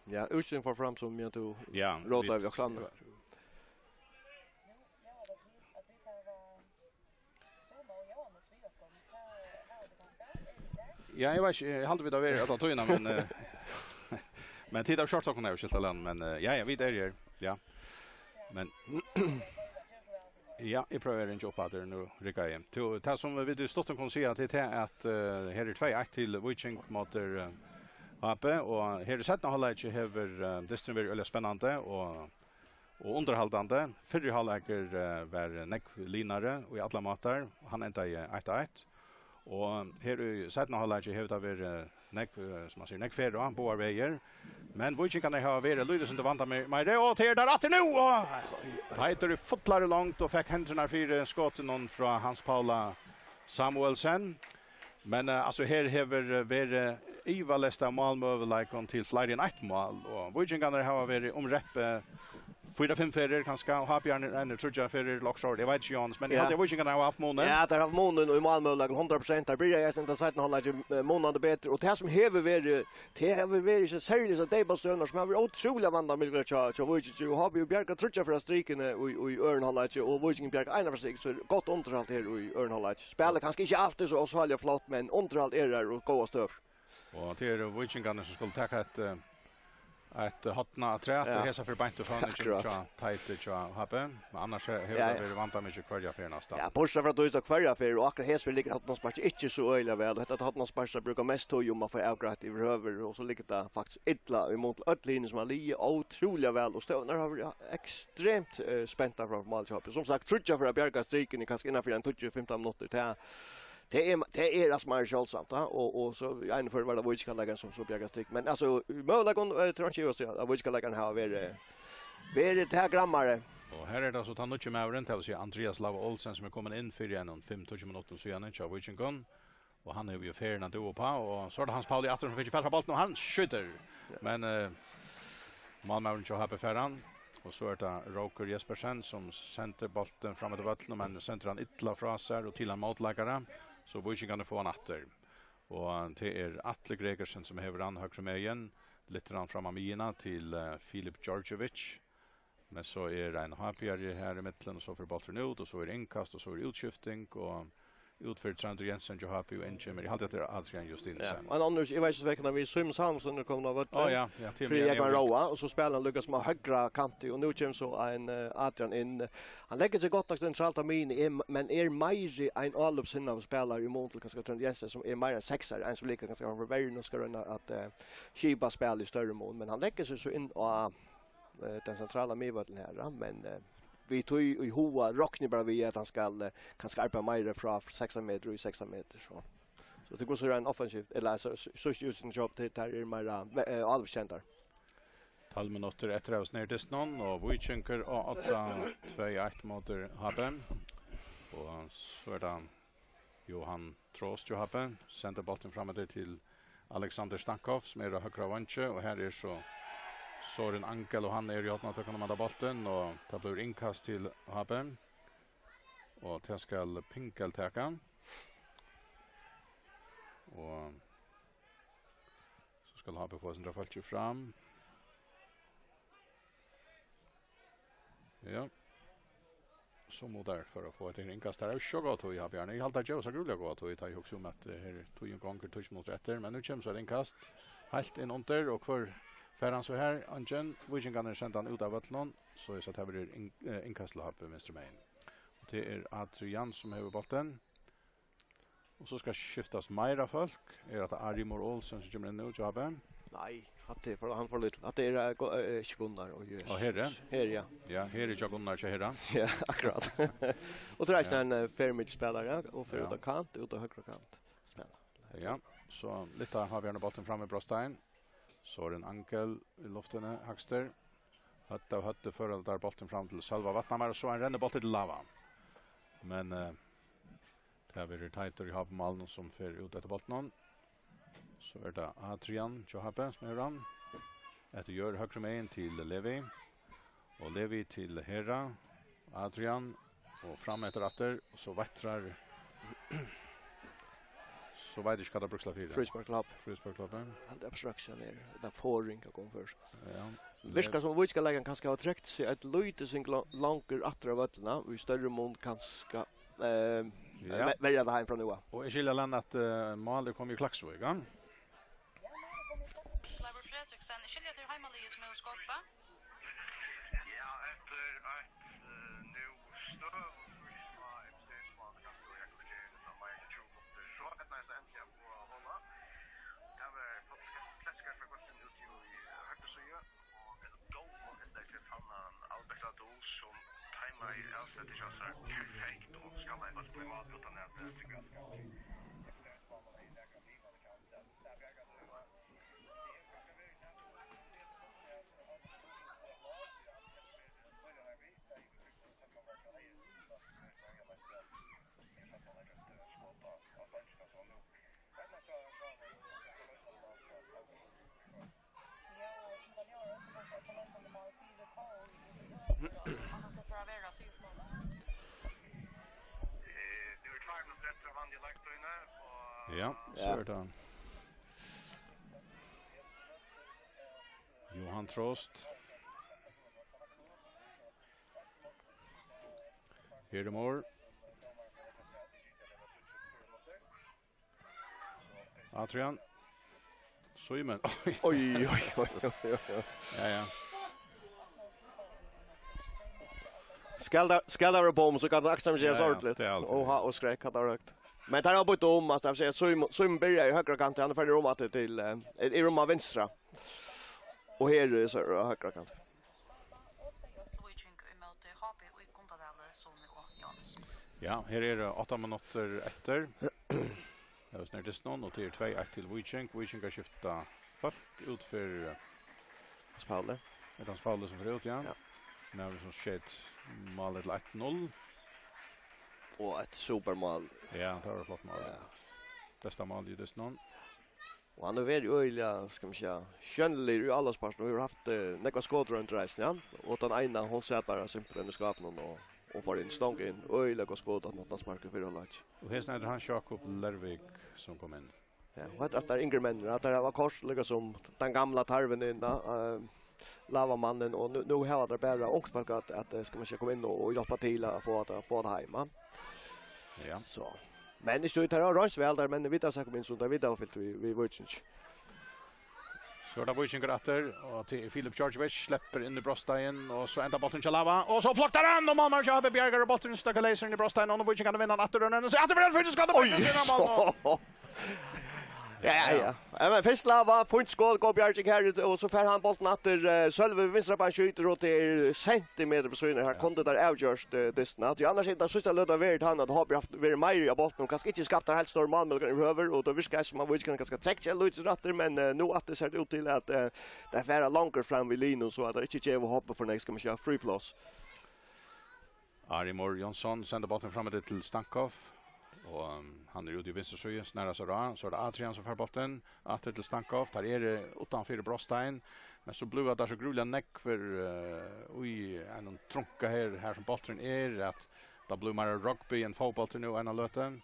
Ja, útsýn fór fram sum meðan tú Ja, rótaði vit við okkum annað. Ja, eg veit ikki, eg haldi vit hava verið alla tíðina, men, eh, men tit hava skjótt okkum her, Skiltaland, men, eh, ja, ja, vit eru her, ja. Men, ja, eg prøvi at ringja upp aftur, nú riggar eg. Tú, tað sum vit í stuttum kunnu siga, tað er tað at, eh, her er tvey eitt til Víking móti, eh, H B, og her í seinna hálvleiki hevur, eh, dysturin verið øgiliga spennandi, og og undirhaldandi. Fyrri hálvleikur, eh, var nógv linari í allar mátar, og hann endaði eitt eitt. Og her í seinna hálvleiki hevur tað verið nógv, eh, sum man sigur, nógv ferð á báðar vegir. Men víkingarnir hava verið lítið sindur vanda me-, meiri, og tað er tað aftur nú, og Teitur í fullari longd og fekk hendurnar fyri skotinum frá Hans Paula Samuelsen. Men, eh, altso, her hevur verið ivaleyst av málmøguleikum til fleiri enn eitt mál, og víkingarnir hava verið um reppið fýra, fimm ferðir kanska, og H B-arnir enn tríggjar ferðir, til okkurt, eg veit ikki, Jóhannes, men eg Ja. haldi, at víkingarnir hava havt munin. Ja, teir hava havt munin í málmøguleikum, hundrað prosent. Teir byrjaðu eisini ta seinna hálvleikin, eh, munandi betur, og tað sum hevur verið, tað hevur verið ikki serliga so deypar støðnar, sum hava verið ótrúliga vandamiklar hjá, hjá Víkingi, og H B bjargar tríggjar ferðir strikini í, í øðrum hálvleiki, og Víkingur bjargar eina ferð strik, so er gott undirhald her í øðrum hálvleiki. Spælir kanska ikki altíð so ósaliga flott, men undirhald er har og góðar støður. Og tað eru víkingarnir, sum skulu taka eitt, eh, eitt horn afturat, Ja. og hesa ferð beint úr føvningi Akkurát. hjá Teiti hjá H B. Men annars he-, hevur Ja, tað ja. verið vandamikið hvørja ferð næstan. Ja, bortsett frá tí, so hvørja ferð, og akkurát hesa ferð liggur hornasparkið ikki so øgiliga væl, og hetta hornasparkið brúkar mest tíð um at fáa avgreitt yvirhøvur, og so liggur tað faktiskt illa í mun til øll hini, sum hava ligið ótrúliga væl, og støðurnar hava verið ekstremt, eh, spentar frá mál hjá H B. Sum sagt, tríggjar ferðir at bjarga strikuni, kanska innan fyri ein tíggju, fimtan minuttir, tað Tað er, tað er altso meira sjáldsamt, tá, og, og so í eini ferð var tað víkingarleikarin, sum so bjargaði strik. Men altso, møguleikum, eh, trur eg ikki, at víkingarleikararnir hava verið, verið tað grammari. Og her er tað so tann nýggi maðurin, tað vil siga Andreas Lava Olsen, sum er komin inn fyri einum fimm, tíggju minuttum síðani hjá Víkingum. Og hann hevur jo ferðina nú uppá, og so er tað Hans Pauli aftur, sum fekk fatt á bóltin, og hann skjýtur. Ja. Men, eh, málmaðurin hjá H B fær hann. Og so er tað Rókur Jespersen, sum sendir bóltin fram eftir vøllinum, men sendir hann illa frá sær og til ein mótleikara, so víkingarnir fáa hann aftur. Og tað er Atli Gregersen, sum hevur hann høgru megin, lyftir hann fram á miðjuna til, eh, Filip Djordjevic. Men so er ein H B-ari her í millum, og so fer bólturin út, og so er innkast, og so er útskifting, og út fyri Tróndur Jensen, Joe Happy og inn kemur, eg haldi, at tað er Adrian Justinsen. Ja, og ein annar, eg veit ikki, hvussu hann er við, Símun Samuelsen er komin á vøllin. Á, ja, ja, til fyri meg, Jógvan ja. Róa, og so spælir hann líka sum á høgra kanti, og nú kemur so ein, eh, Adrian inn. Hann leggur seg gott nok sentralt á miðjuni, er, men er meiri ein álopssinnaður spælari í mun til kanska Tróndur Jensen, sum er meira ein seksari, ein sum líka kanska framfor verjuna og skal royna at, eh, skipa spæl í størri mun, men hann leggur seg so inn á, eh, tann sentrala miðvøllin her, ja, men, eh, við tí í huga rokni eg bara við, at hann skal, eh, kanska arbeiða meira frá sekstan metur og í sekstan metur, so. So tað er so ein offensiv, ella so, so, so, so, so, tær eru meira, eh, álopskendar. Tólv minuttir eftir av snerdystinum, og Víkingur á odda, tvey eitt móti H B. Og so er tað Johan Trost, H B, sendir bóltin fram eftir til Alexander Stankov, sum er á høgra vangi, og her er so Sorin Angel, og hann er í hornatøkunum á bóltin, og tað blívur innkast til H B, og tað skal Pingel taka. Og so skal H B fáa eitt sindur av fólki fram. Ja. So mugu teir fara at fáa eitt innkast. Teir hava ikki so góða tíð, H B-arnir. Eg haldi, teir geva sær grúiliga góða tíð, tá eg hugsi um, at, eh, her er tíðin gongur, tíggju minuttir eftir. Men nú kemur so eitt innkast. Heilt inn undir, og hvør fær hann so her? Eingin. Víkingarnir senda hann út av vøllinum. So eg sá, tað verður inn-, eh, innkast til H B vinstru megin. Og tað er Adrian, sum hevur bóltin. Og so skal skiftast meira fólk. Er hatta Arjun Olsen, sum kemur inn nú, hjá H B? Nei, hatta er for, hann for lítil. Hatta er, eh, Gu-, eh, ikki Gunnar, og Jesus. Og Heri? Heri, ja. Ja, Heri hjá Gunnar, hjá Heri. Ja, akkurát. Og so er Ja. ein, eh, fermur spælari, ja, og fer Ja. út á kant, út á høgra kant. Spæla. Ja, so litt av H B-arnir bóltin fram við brotstein. Sorin Angel í luftini, hægstur. Høvd av høvdi føra teir bóltin fram til Sølva Vatnamar, og so ein rennibóltur til Lava. Men, eh, tað verður Teitur í H B-málinum, sum fer út eftir bóltinum. So er tað Adrian hjá H B, sum hevur hann. Eftir jørð høgru megin til Levi. Og Levi til Hera. Adrian, og fram eftir aftur, og so veitrar, so veit eg ikki, hvat tað brúkst til fyri. Fríspark til H B. Fríspark til H B. Helt abstraction er, tað er forring at koma fyrst. Ja. Virkar sum víkingarleikarin kanska hava trekt seg eitt lítið sindur lo-, longur aftur á vøllina, og í størri mun kanska, eh, Ja. ve-, verja tað heim frá nú av. Og eg skilji, Allan, at, eh, mál er komið í Klaksvík, ja? Leivur Fredriksen, eg skilji, at tað er heimaliðið, sum hevur skotið. Ja, eftir eitt, eh, nú støðugt fríspark, fríspark, kanska í eitt korter, ella meira enn tjúgu minuttir, so eydnaðist tað endiliga at fáa háldan. Tað var Páll Klesker, fekk bóltin út í, í høgru síðu, og ein góður ending til Fannan Albertsen. Nei, eg seti sjansar. Perfekt, og skal ein bara spela út utan at, eh, tryggja seg. Ja, so er tað. Johan Trost. Her er mål. Adrian. Símun. Oj, oj, oj, oj, oj. Ja, ja. Skal tað, skal tað vera bom, so kann tað akkurát gera Ja, ja, sorgligt. tað er alt. Oha, og skrekk, hatta var høgt. Men tað er bara dum, at eg sigi, Símun, Símun byrjar í høgra kant, hann er ferdig um at til, eh, er um at vinstra. Og her er so á høgra kant. Ja, her eru átta minuttir eftir. Tað er snart dystin, og tað er tvey eitt til Víking. Víkingar skifta fólk út fyri Hans Pauli. Er Hans Pauli sum fer út, ja? Ja. Maðurin sum skeyt málið til eitt null. Og eitt supermál. Ja, tað var eitt flott mál. Ja. Besta mál í dystin. Og hann hevur verið øgiliga, skal man siga, sjónligur í álagspartinum. Hann hevur havt, eh, nógvar skotroyndir eisini, ja. Og tann eina, hon sat bara simpelthen í skápinum og, og fór inn, stong inn. Øgiliga gott skot, at náttan sparkar fyri hálvleik. Og hesin eitur Hans Jakob Lervik, sum kom inn. Ja, og hetta er yngri menn, at teir hava koyrt líka sum tann gamla tarvin inn, eh, lavamannin, og nú, nú hava teir bara ungt fólk at, at, eh, skal man siga, koma inn og, og hjálpa til at fáa tað, fáa tað heim, ja. Ja. So. Men ikki, teir hava roynt væl, teir menn vita seg koma inn, sum teir vita og fylgt við, við Víking. So er tað Víkingur aftur, og til Filip Djordjevic, sleppur inn í brotsteigin, og so endar bólturin hjá Lava, og so floktar hann, og málmaðurin hjá H B bjargar, og bólturin stakk leysur inn í brotsteigin, og nú Víkingar vinna hann aftur, og renna seg aftur, Filip Djordjevic skotar, Oj, Víkingur vinna mál. So. Ja, ja, ja. Ja, men fyrst Lava, fínt skot, góð bjarging her, og so fær hann bóltin aftur, eh, Sølvi vinstra bein skjýtur, og tað er sentimetur fyri síðuna. Her Ja. kundu teir avgjørt, eh, dystin. At, ja, annars er tað síðsta løta verið hann, at H B haft verið meiri á bóltinum, og kanska ikki skapt teir heilt stóru málmøguleikarnar yvirhøvur, og tað virkar sum at Víkingar kanska trekkja eitt lítið rættir, men, eh, nú aftur sær tað út til at, eh, teir fara longur fram við linum, so at teir ikki geva H B for nógv, skal man siga, frípláss. Ari Moore Jónsson sendir bóltin fram eftir til Stankov, og, um, hann er úti í vinstru síðu, snar sær á, so er tað Adrian sum fær bóltin, aftur til Stankov, teir eru uttan fyri brotsteigin, men so blívur tað so grúiliga nógv fyri, eh, í einum trunka her, har sum bólturin er, at tað blívur meira rugby enn fótbóltur nú eina løtu,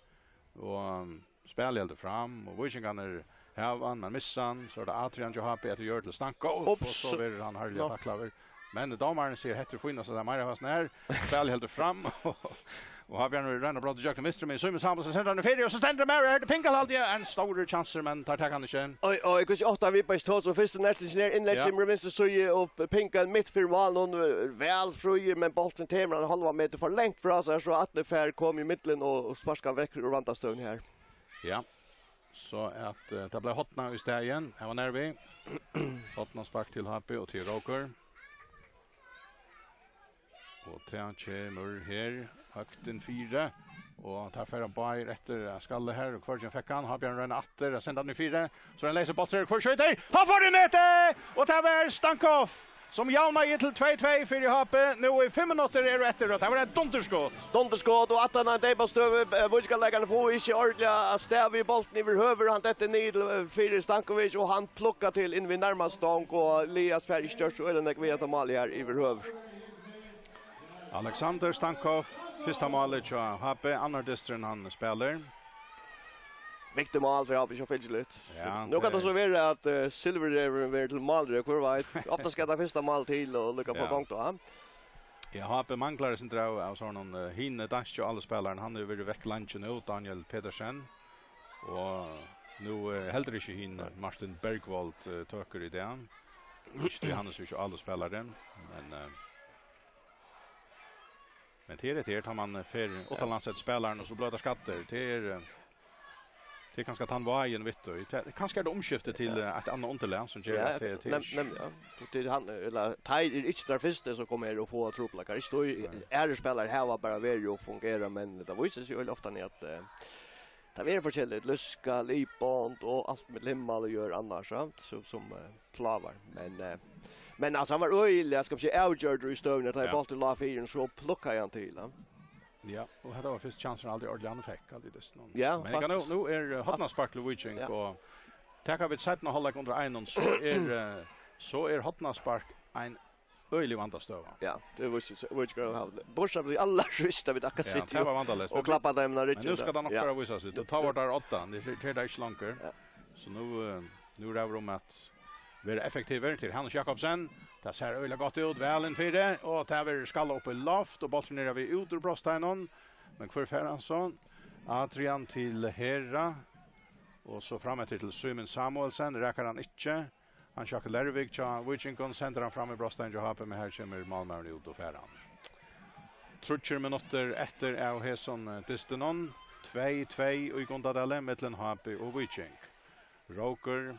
og, um, Spælið heldur fram, og Víkingarnir hava hann, men missa hann, so er tað Adrian hjá H B eftir jørð til Stankov, og Ups. so verður hann harðliga Nå. taklaður. Men dómarin sigur, "Hetta er fínast, at tað er meira av hasum her." Spælið heldur fram, og, og H B nú roynir at bróta ígjøgnum vinstru, men Símun Samuelsen sendir hann fyri, og so stendur hann meira, her til Pingal, haldi eg, ein stórur kjansur, men teir taka hann ikki. Oj, oj, hvussu ofta vit bara stóðu so fyrst og nært til sín her innlegg Ja. kemur vinstru síðu og Pingal mitt fyri mál, hon er væl frí, men bólturin kemur hann hálvan metur for langt frá sær, so Atli fær koma í millum og, og sparka hann vekk úr vandastøðuni her. Ja. So at, eh, tað bleiv horna í staðin. Her var nær við. Horna spark til H B og til Rókur. Og tað kemur her, høgt inn fyri. Og tað fer hann báðir eftir at skalla her, og hvørgin fekk hann. H B roynir aftur at senda hann í fyri. So er ein leysur bóltur her, hvør skjýtur? Hann fór í netið! Og tað var Stankov! Sum javnaði til tvey tvey fyri H B. Nú í fimm minuttir eru eftir, og tað var eitt dundurskot. Dundurskot, og aftan á ein deypastøðu, eh, Víkingarleikararnir fáa ikki ordiliga av stað við bóltin yvirhøvur. Hann dettur niður til, eh, fyri Stankovic, og hann plukkar til inn við nærmastu stong, og Elias fær ikki gjørt so øgiliga nógv við hetta málið her yvirhøvur. Alexander Stankov, fyrsta málið hjá H B, annar dysturin hann spælir. Viktigt mál fyri H B, so fylgisliga. Ja, Nú kann tað tað er so vera at, eh, Silvurrevurin verður til málrev, hvør veit. Ofta skal tað fyrsta mál til, og líka fáa Ja. gongd á. Ja, H B manglar eitt sindur av, av sovorðnum, eh, hin danski álagsspælarin, hann hevur verið vekk leingi nú, Daniel Petersen. Og nú, eh, heldur ikki hin Nei. Martin Bergvold, eh, tøkur í dag. Ikki tí hann er so ikki álagsspælari, men, eh, Men tað er tað, tá man fer uttanlands eftir spælarum, og so blívur tað skaddir. Tað er, eh, Tað er kanska tann vágin, veit tú. Tað, kanska er tað umskifti til, eh, eitt annað undirlag, sum ger at tað er til. Nem-, nem-, ja. Tí hann, ella, teir eru ikki teir fyrstu, sum koma her og fáa trupulleikar. Ikki tí aðrir spælarar hava bara verið og fungerað, men tað vísir seg jú ofta at, eh, tað verður forskelligt. Lúska, liðbond og alt millum himmal og jørð annars, ja, sum, sum, eh, plágar. Men, eh, men altso, hann var øgiliga, skal man siga, avgjørdur í støðuni, tá ið bólturin lá fyri, so plukkaði hann til, ja. Ja, og hetta var fyrsti kjansurin, aldri ordiliga hann fekk, aldri dystin. Ja, men eg kann nú, faktiskt. Nú er, eh, hornaspark til Víking, og taka vit seinna hálvleik undir einum, so er, eh, so er hornaspark ein øgilig vandastøða. Ja, tað er Víking, Víking hava. Bortsett frá tí allarsíðsta, vit akkurát sita og klappa teimum á ryggin. Men nú skal tað nokk bara vísa seg. Tá var tað átta, tað er, tað er ikki longur. Ja. So nú, eh, nú ræður um at vera effektivur til Hannes Jakobsen. Tað sær øgiliga gott út, væl inn fyri, og tað verður skallað upp í loft, og bólturin er við út úr brotsteininum. Men hvør fær hann so? Adrian til Hera, og so fram eftir til Símun Samuelsen, rakar hann ikki. Hans Jakob Lervik hjá Víkingum sendir hann fram í brotstein hjá H B, men her kemur málmaðurin út og fær hann. Tríggir minuttir eftir av hesum, eh, dystinum. Tvey tvey í Gundadali millum H B og Víking. Rókur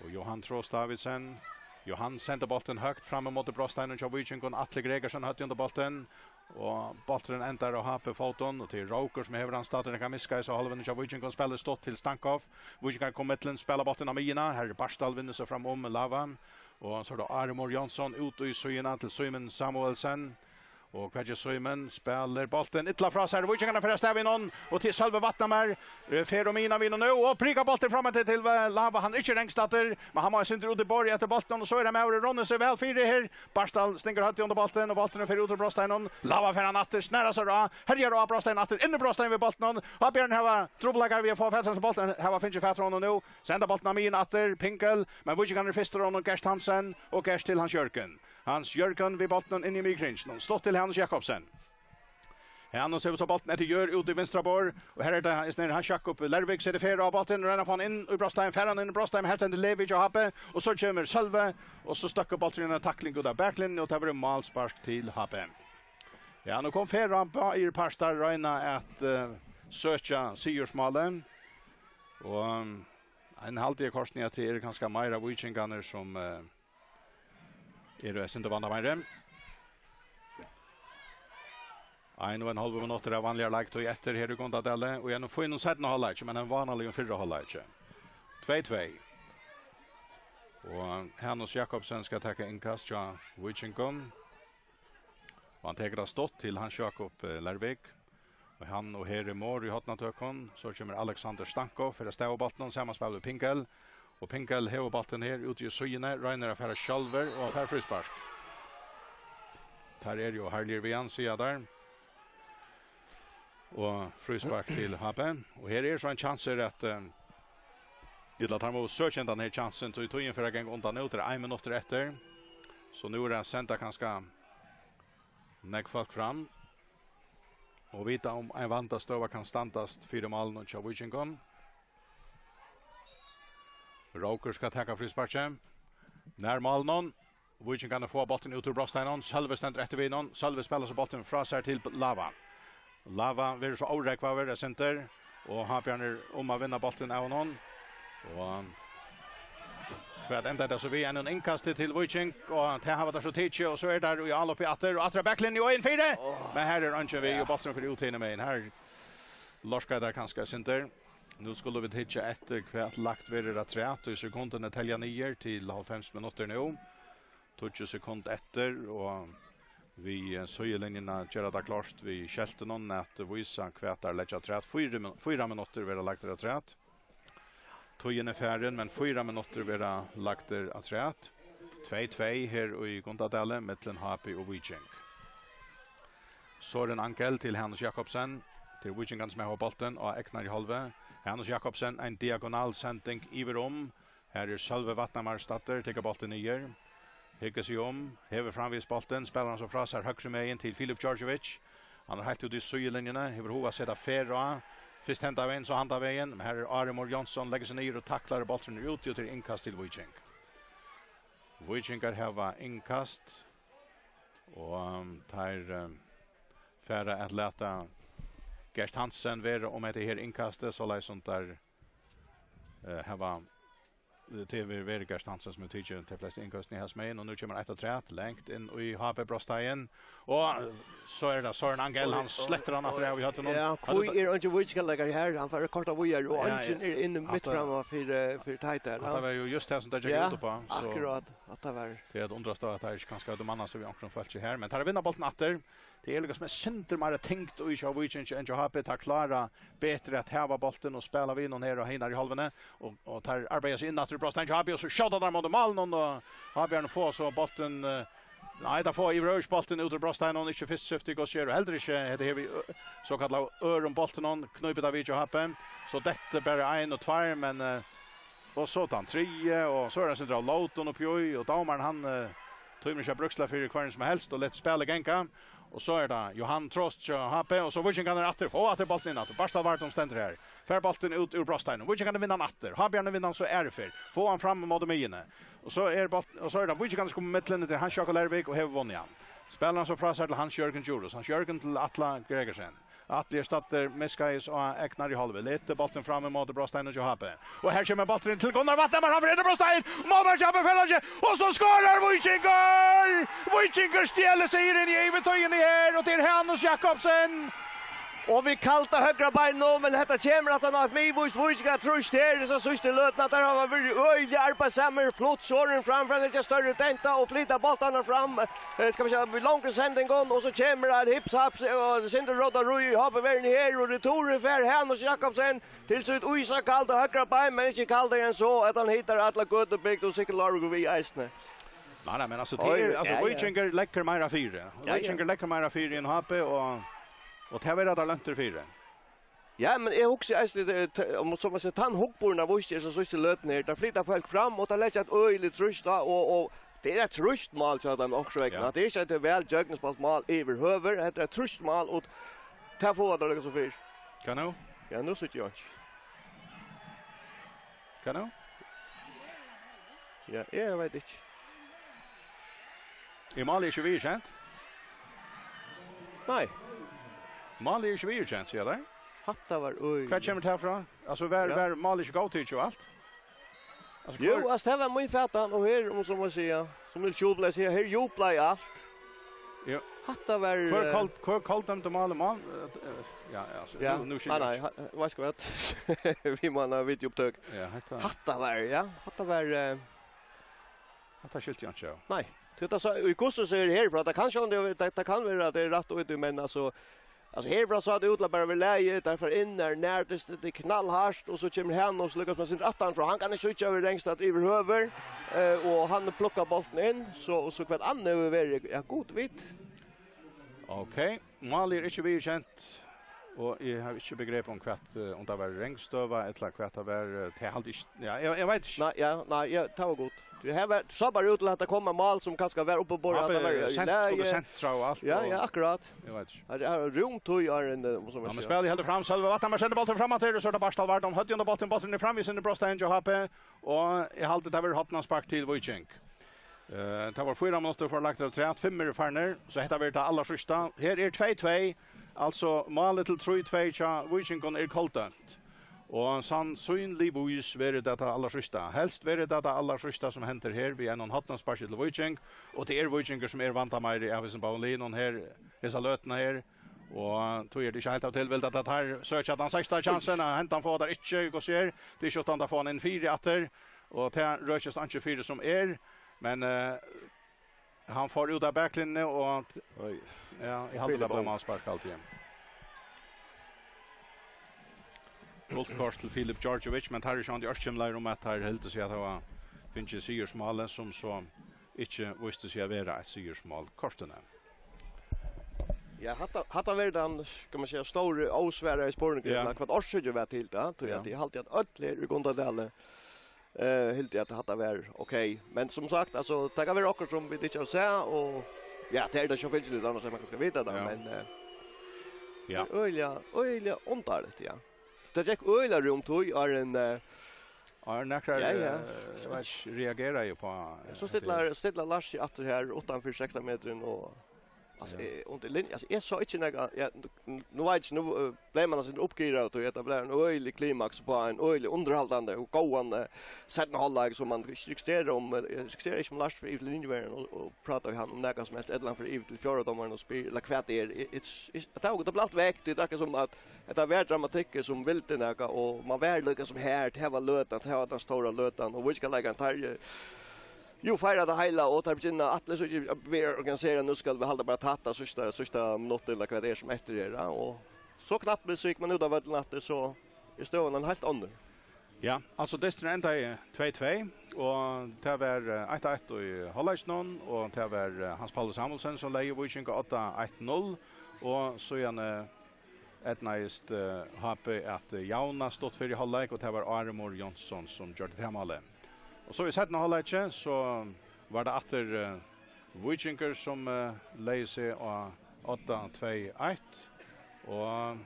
og Johan Trost Davidsen. Johan sendi bóltin høgt fram ímóti brotsteininum hjá Víkingum. Atli Gregersen høvdi undir bóltin. Og bólturin endar á H B-fótum, og tað er Rókur, sum hevur hann, staddur, hann miskar í hálvuni hjá Víkingum, spælir stutt til Stankov. Víkingar koma millum, spæla bóltin á miðjuna, her er Bartal, vinnur seg fram um Lava, og so er tað Ari Mór Jónsson út í síðuna til Símun Samuelsen. Og hvat ger Símun? Spælir bóltin illa frá sær. Víkingarnir fara avstað við honum, og til Sølvi Vatnamar, eh, fer um miðjuna við honum nú, og prikar bóltin fram til, til, eh, Lava. Hann er ikki ringstaddur, men hann má eitt sindur út í borðið eftir bóltin, og so er hann maður, ronur seg væl fyri her. Bartal stingur høvdið undir bóltin, og bólturin fer út úr brotsteininum. Lava fær hann aftur, snar sær á, herjar á brotsteininum aftur, inn í brotsteininum við bóltinum. Og Bjørn hava trupulleikar við at fáa fatur á bóltin, hava fingið fatur á honum nú. Senda bóltin á miðjuna aftur, Pinkel, men Víkingarnir eru fyrstir á honum, Gert Hansen, og Gert til Hans Jørgen. Hans Jørgen við bóltinum inn í miðkringin, stutt til Hannes Jakobsen. Hannes hevur so bóltin eftir jørð út í vinstra borð, og her er tað, er snarari Hans Jakob Lervik setir ferð á bóltin, roynir at fáa hann inn í brotstein, fær hann inn í brotstein, men her stendur Levi hjá H B, og so kemur Sølvi, og so støkkur bólturin í eina takling út av baklinjuni, og tað verður málspark til H B. Ja, nú kom ferð á báðir partar, royna at, eh, søkja sigursmálið, og, um, ein haldi eg kortini at tað eru kanska meira Víkingarnir sum, eh, eru eitt sindur vandameiri. Ein og ein hálvur minuttur av vanligari leiktíð eftir her í Gundadali, og í einum fínum seinna hálvleiki, men ein vánaligum fyrra hálvleiki. Tvey tvey. Og Hannes Jakobsen skal taka innkast hjá Víkingum. Og hann tekur tað stutt til Hans Jakob, eh, Lervik. Og hann og Heri Mohr í hornatøkum. So kemur Alexander Stanko, fer avstað við bóltinum, samanspæl við Pinkel. Og Pinkel hevur bóltin her úti í síðuni, roynir at fara sjálvur og fær fríspark. Teir eru jú harðligir við hann, siga teir. Og fríspark til H B. Og her er so ein kjansur at, eh, ella teir mugu søkja hendan her kjansin, tí tíðin fer at ganga undan nú, tað er ein minuttur eftir. So nú er at senda kanska nógv fólk fram og vita um ein vandastøða kann standast fyri málinum hjá Víkingum. Rókur skal taka frísparkið. Nær málinum. Víkingarnir fáa bóltin út úr brotsteininum. Sølvi stendur eftir við honum. Sølvi spælir so bóltin frá sær til Lava. Lava verður so órógvaður eitt sindur, og H B-arnir um at vinna bóltin av honum. Og hvat endar tað so við? Enn eitt innkast til Víking, og tað hava teir so tikið, og so er tað í áloppi aftur, og aftur á baklinju og inn fyri. Men her er eingin við, og bólturin fer út hinumegin. Her lorkaðu teir kanska eitt sindur. Nú skulu vit hyggja eftir, hvat lagt verður afturat, og í sekundini telja niður til hálvfems minuttir nú. Tíggju sekund eftir, og við, eh, síðulinjuna gera tað klárt við skeltunum at vísa, hvat teir leggja afturat. Fýra min-, fýra minuttir verða lagdir afturat. Tíðin er farin, men fýra minuttir verða lagdir afturat. Tvey tvey her í Gundadali, millum H B og Víking. Sorin Angel til Hannes Jakobsen. Til Víkingarnar sum hava bóltin á egnari hálvu. Hannes Jakobsen, ein diagonal sending yvir um. Her er Sølvi Vatnamar staddur, tekur bóltin niður. Hyggur seg um, hevur framvegis bóltin, spælir hann so frá sær høgru megin til Filip Djordjevic. Hann er heilt úti í síðulinjuni, hevur hug at seta ferð á. Fyrst henda vegin, so handa vegin, men her er Ari Mór Jónsson, leggur seg niður og taklar, og bólturin er úti, og til innkast til Víking. Víkingar hava innkast, og, um, teir, um, fara at lata Gert Hansen vera um hetta her innkastið, soleiðis sum teir eh, hava, eh, tað er Verugerð Hansen, sum hevur tikið tey flestu innkøstini her megin, og nú kemur eitt afturat, langt inn í H B Brosstein, og, eh, so er tað Søren Angel, hann slettir hann aftur av í høvdinum. Ja, hví er eingin víkingaleikur her? Hann fær korta víðari, og eingin er inni mitt framman fyri, fyri Teitur, ja. Hatta var jú júst tað, sum tað gekk út uppá, so akkurát. Hatta var tað er at undrast á, at teir ikki kanska høvdu mannað seg við onkrum fólki her, men teir vinna bóltin aftur. Tað er líka sum eitt sindur meira tyngd í hjá Víkingi enn hjá H B. Teir klára betri at hava bóltin og spæla við honum her og hinar í hálvuni. Og, og teir arbeiða seg inn aftur í brotsteigin hjá H B, og so skjóta teir móti málinum, og H B fáa so bóltin, eh, nei, teir fáa yvirhøvur ikki bóltin út úr brotsteiginum, ikki fyrst skifti, gott sker, og heldur ikki hetta her við, eh, sokallaða øðrum bóltinum, knýpur tað við hjá H B. So dettur bara ein og tveir, men, eh, og so tann triði, og so er tað eitt sindur av lótum uppi í, og dómarin, hann, eh, tímir ikki at brúkla fyri hvørjum sum helst, og letur spælið ganga. Og so er tað Johan Trost hjá H B, og so Víkingarnir aftur, fáa aftur bóltin inn aftur. Bartal Vardum stendur her. Fær bóltin út úr brotsteiginum. Víkingarnir vinna hann aftur. H B-arnir vinna hann so aðru ferð. Fáa hann fram móti miðjuni. Og so er bólt-, og so er tað Víkingarnir sum koma í millum til Hans Jakob Lervik og hevur vunnið hann. Spælir hann so frá sær til Hans Jørgen Djurhuus. Hans Jørgen til Atla Gregersen. Atli er staddur miðskeiðis á egnari hálvu. Letur bóltin fram ímóti brotsteiginum hjá H B. Og her kemur bólturin til Gunnar Vatnhamar. Hann fer inn í brotsteigin. Málmaður hjá H B fær hann ikki. Og so skorar Víkingur! Víkingur stjelir sigurin í yvirtíðini her. Og tað er Hanus Jakobsen. Og við kalda høgra beinið, men hetta kemur aftan á eitt miðvíst Víkingatrýst her. Í so síðstu løtuni, at teir hava verið øgiliga arbeiðsamir. Flutt Søren fram fyri at leggja størri dent á og flyta bóltarnar fram. Eh, skal vit siga, við longri sendingum, og so kemur ein hips-haps, og sindur rótarí í H B-verðini her, og returin fær Hanus Jakobsen til sítt ísakalda høgra bein, men ikki kaldari enn so, at hann hittar alla gøtubygd og sikkurt Lárugøtu við eisini. Nei, nei, men altso, tað er, altso, ja, ja. Víkingur leggur meira fyri. Ja, ja. Víkingur leggur meira fyri enn H B, og, og tað verða teir løntir fyri. Ja, men eg hugsi eisini, eh, t-, um, sum eg sigi, tann hugburna Víkingin, sum síðstu løtuni her, teir flyta fólk fram, og teir leggja eitt øgiligt trýst á, og, og tað er eitt trýstmál hjá teimum, onkra vegna. Ja. Tað er ikki eitt væl gjøgnumspælt mál yvirhøvur, hetta er eitt trýstmál, og tað fáa teir líka so fyri. Hvat nú? Ja, nú síggi eg einki. Hvat nú? Ja, eg veit ikki. Er málið ikki viðurkent? Nei. Málið er ikki viðurkent, siga teir. Hatta var øgiliga. Hvar kemur tað frá? Altso, var, ja, var málið ikki góðtikið og alt? Altso, jú, hvør, altso, tað var mín fatan, og her, um so má siga, sum Niels Juul plagdi at siga, her jublaði alt. Ja. Hatta var, hvør, eh, kold-, hvør kolddømdi málið, mál? Eh, eh, ja, ja, altso, ja, nú, nú skilji eg nei, nei, ikki. Ha-, veitst tú hvat? Vit mugu hava videoupptøk. Ja, hetta. Hatta var, ja, hatta var, eh, Hatta skilti eg ikki av. Nei, tí tað sá, í hvussu sær herfrá, tað kann sjálvandi, tað, tað kann vera at tað er rætt úti, men altso, altso, herfrá sá tað út til at bara vera lagið, teir fara inn, er nært, tað er knallhart, og so kemur Hanus líka sum eitt sindur aftaná, hann kann ikki síggja við Rangstad yvirhøvur, eh, og hann plukkar bóltin inn, so, so hvat annað hevur verið, ja, Gud veit. Ok, málið er ikki viðurkent, og eg havi ikki begrepið um hvat, eh, um tað var rangstøða, ella hvat tað var, eh, tað haldi eg ikki, ja, eg, eg veit ikki. Nei, ja, nei, ja, tað var gott. Tað her var, sá bara út til at tað kom eitt mál sum kanska var uppi á borðið, at tað var í lagi. Sentrum og alt, ja, og ja, akkurát. Eg veit ikki. At tað er rúm tíð, áðrenn, eh, sum eg sigi. Ja, men spælið heldur fram, Sølvi Vatnhamar sendir bóltin fram aftur, og so er tað Bartal Vardum, høvdið undir bóltin, bólturin er framvegis inn í brotsteigin hjá H B, og eg haldi, tað verður hornaspark til Víking. Eh, tað var fýra minuttir forlagt afturat, fimm eru farnir, so hetta verður tað allarsíðsta. Her er tvey tvey, altso málið til trý tvey hjá Víkingum er kolddømt. Og sannsynligvís verður tað tað allarsíðsta. Helst verður tað tað allarsíðsta sum hendir her við einum hornasparki til Víking, og tað er Víkingur sum er vandameiri av hesum báðum liðunum her, hesa løtuna her. Og tí er tað ikki heilt av tilvild at teir søkja tann sæksta kjansin, at hendan fáa teir ikki, hvussu er, tað er ikki uttan teir fáa hann inn fyri aftur, og tað røkist einki fyri sum er, men, eh, hann fór út av baklinjuni, og oj, ja, eg haldi, tað bleiv málspark alt ígjøgnum. Gult kort til Filip Djordjevic, men teir eru sjálvandi ørkymlaðir um, at teir hildu seg at hava fingið sigursmálið, sum so ikki vísti seg at vera eitt sigursmál kortini. Ja, hatta, hatta verður tann, skal man siga, stóri ósvaraði spurningurin, ja, hvat orsøkin var til tað, tí ja, at eg haldi, at øll her í Gundadali, eh, hildu, at hatta var ok. Men sum sagt, altso, tað kann vera okkurt sum vit ikki hava sæð, og ja, tað er tað sjálvfylgiliga, annars man kanska vita tað, ja, men, eh, ja, tað er øgiliga, øgiliga undarligt, ja. Tað gekk øgiliga rúm tíð, áðrenn, eh, áðrenn nakrar, ja, ja, eh, reageraðu uppá, so stillar, stillar Lars seg aftur her uttanfyri sekstan metrin og Altso, ja, eh, undir linju, altso, eg sá ikki nakað, ja, nú, nú veit eg ikki, nú, eh, bleiv man altso uppgirað, og hetta bleiv ein øgilig klimaks uppá ein øgilig undirhaldandi og góðan, eh, seinna hálvleik, sum man ikki registrerar um, eh, eg registrerar ikki um Lars fer yvir til linjuverðin og, og prátar við hann um nakað sum helst, ella hann fer yvir til fjórða dómaran og spyr, ella hvat tað er. Eg, eg, eg, tað, tað bleiv alt vekk, tað er akkurát sum at hetta var dramatikkur sum vildi nakað, og man var líka sum her, tað var løtan, tað var tann stóra løtan, og víkingarleikararnir, teir, eh, jú, feira tað heila, og teir begynna, Atli, so ikki vera organisera, nú skal vit halda bara tætt, tað síðsta, síðsta minutt, ella hvat tað er sum eftir er, ja, og so knappliga, so gekk man út av vøllin aftur, so er støðan ein heilt onnur. Ja, altso, dysturin endaði tvey tvey, og tað var, eh, eitt eitt í hálvleikinum, og tað var, eh, Hans Pauli Samuelsen, sum legði Víking á odda eitt null, og síðani, eh, eydnaðist, eh, H B at, eh, javna stutt fyri hálvleik, og tað var Áremur Jónsson, sum gjørdi tað málið. Og so í seinna hálvleiki, so var tað aftur, eh, Víkingur, sum, eh, legði seg á odda tvey eitt, og,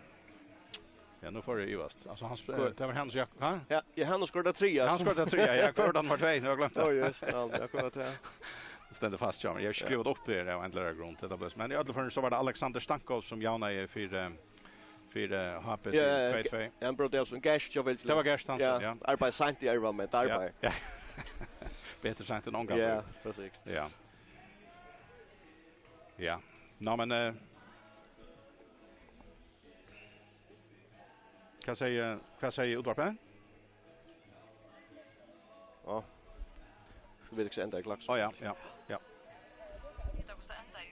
ja, nú fór eg at ivast. Altso, hann sp-, Hvør? Tað var hann, sum, ha? Ja, ja, hann skoraði tað triðja, Ja, hann sum skoraði tað triðja, ja, hvør var tað, nummar tvey? Nú havi eg gloymt tað. Ó, just, ja, ja, hvør var tað? Stendur fast hjá mær. Eg havi ikki Ja. skrivað upp her av ein ella annan grund, tað er bara, men í øllum førum, so var tað Alexander Stanko, sum javnaði fyri, eh, fyri, eh, H B Ja, til ja, ja, tvey tvey. Ja, hann brúkti tað sum gest, eg vil Tað var gest, hann, ja, ja. Arbeiðir seint í erva, men tað Ja, arbeiðir. ja. Betur seint enn ongantíð. Ja, præcis. Ja. Ja. Nå, men, eh, hvat sigur, hvat sigur útvarpið? Ja. Skal vit ikki enda í Klaksvík? Á, ja, ja, ja.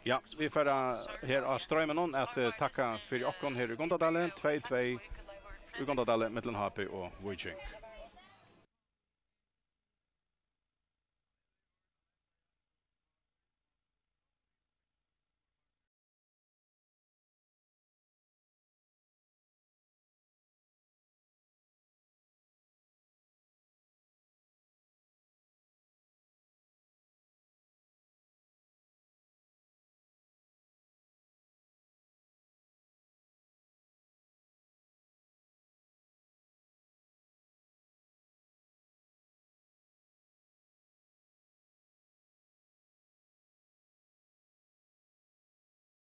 Ja, vit fara her á Streyminum at, eh, takka fyri okkum her í Gundadali, tvey tvey í Gundadali millum H B og Víking.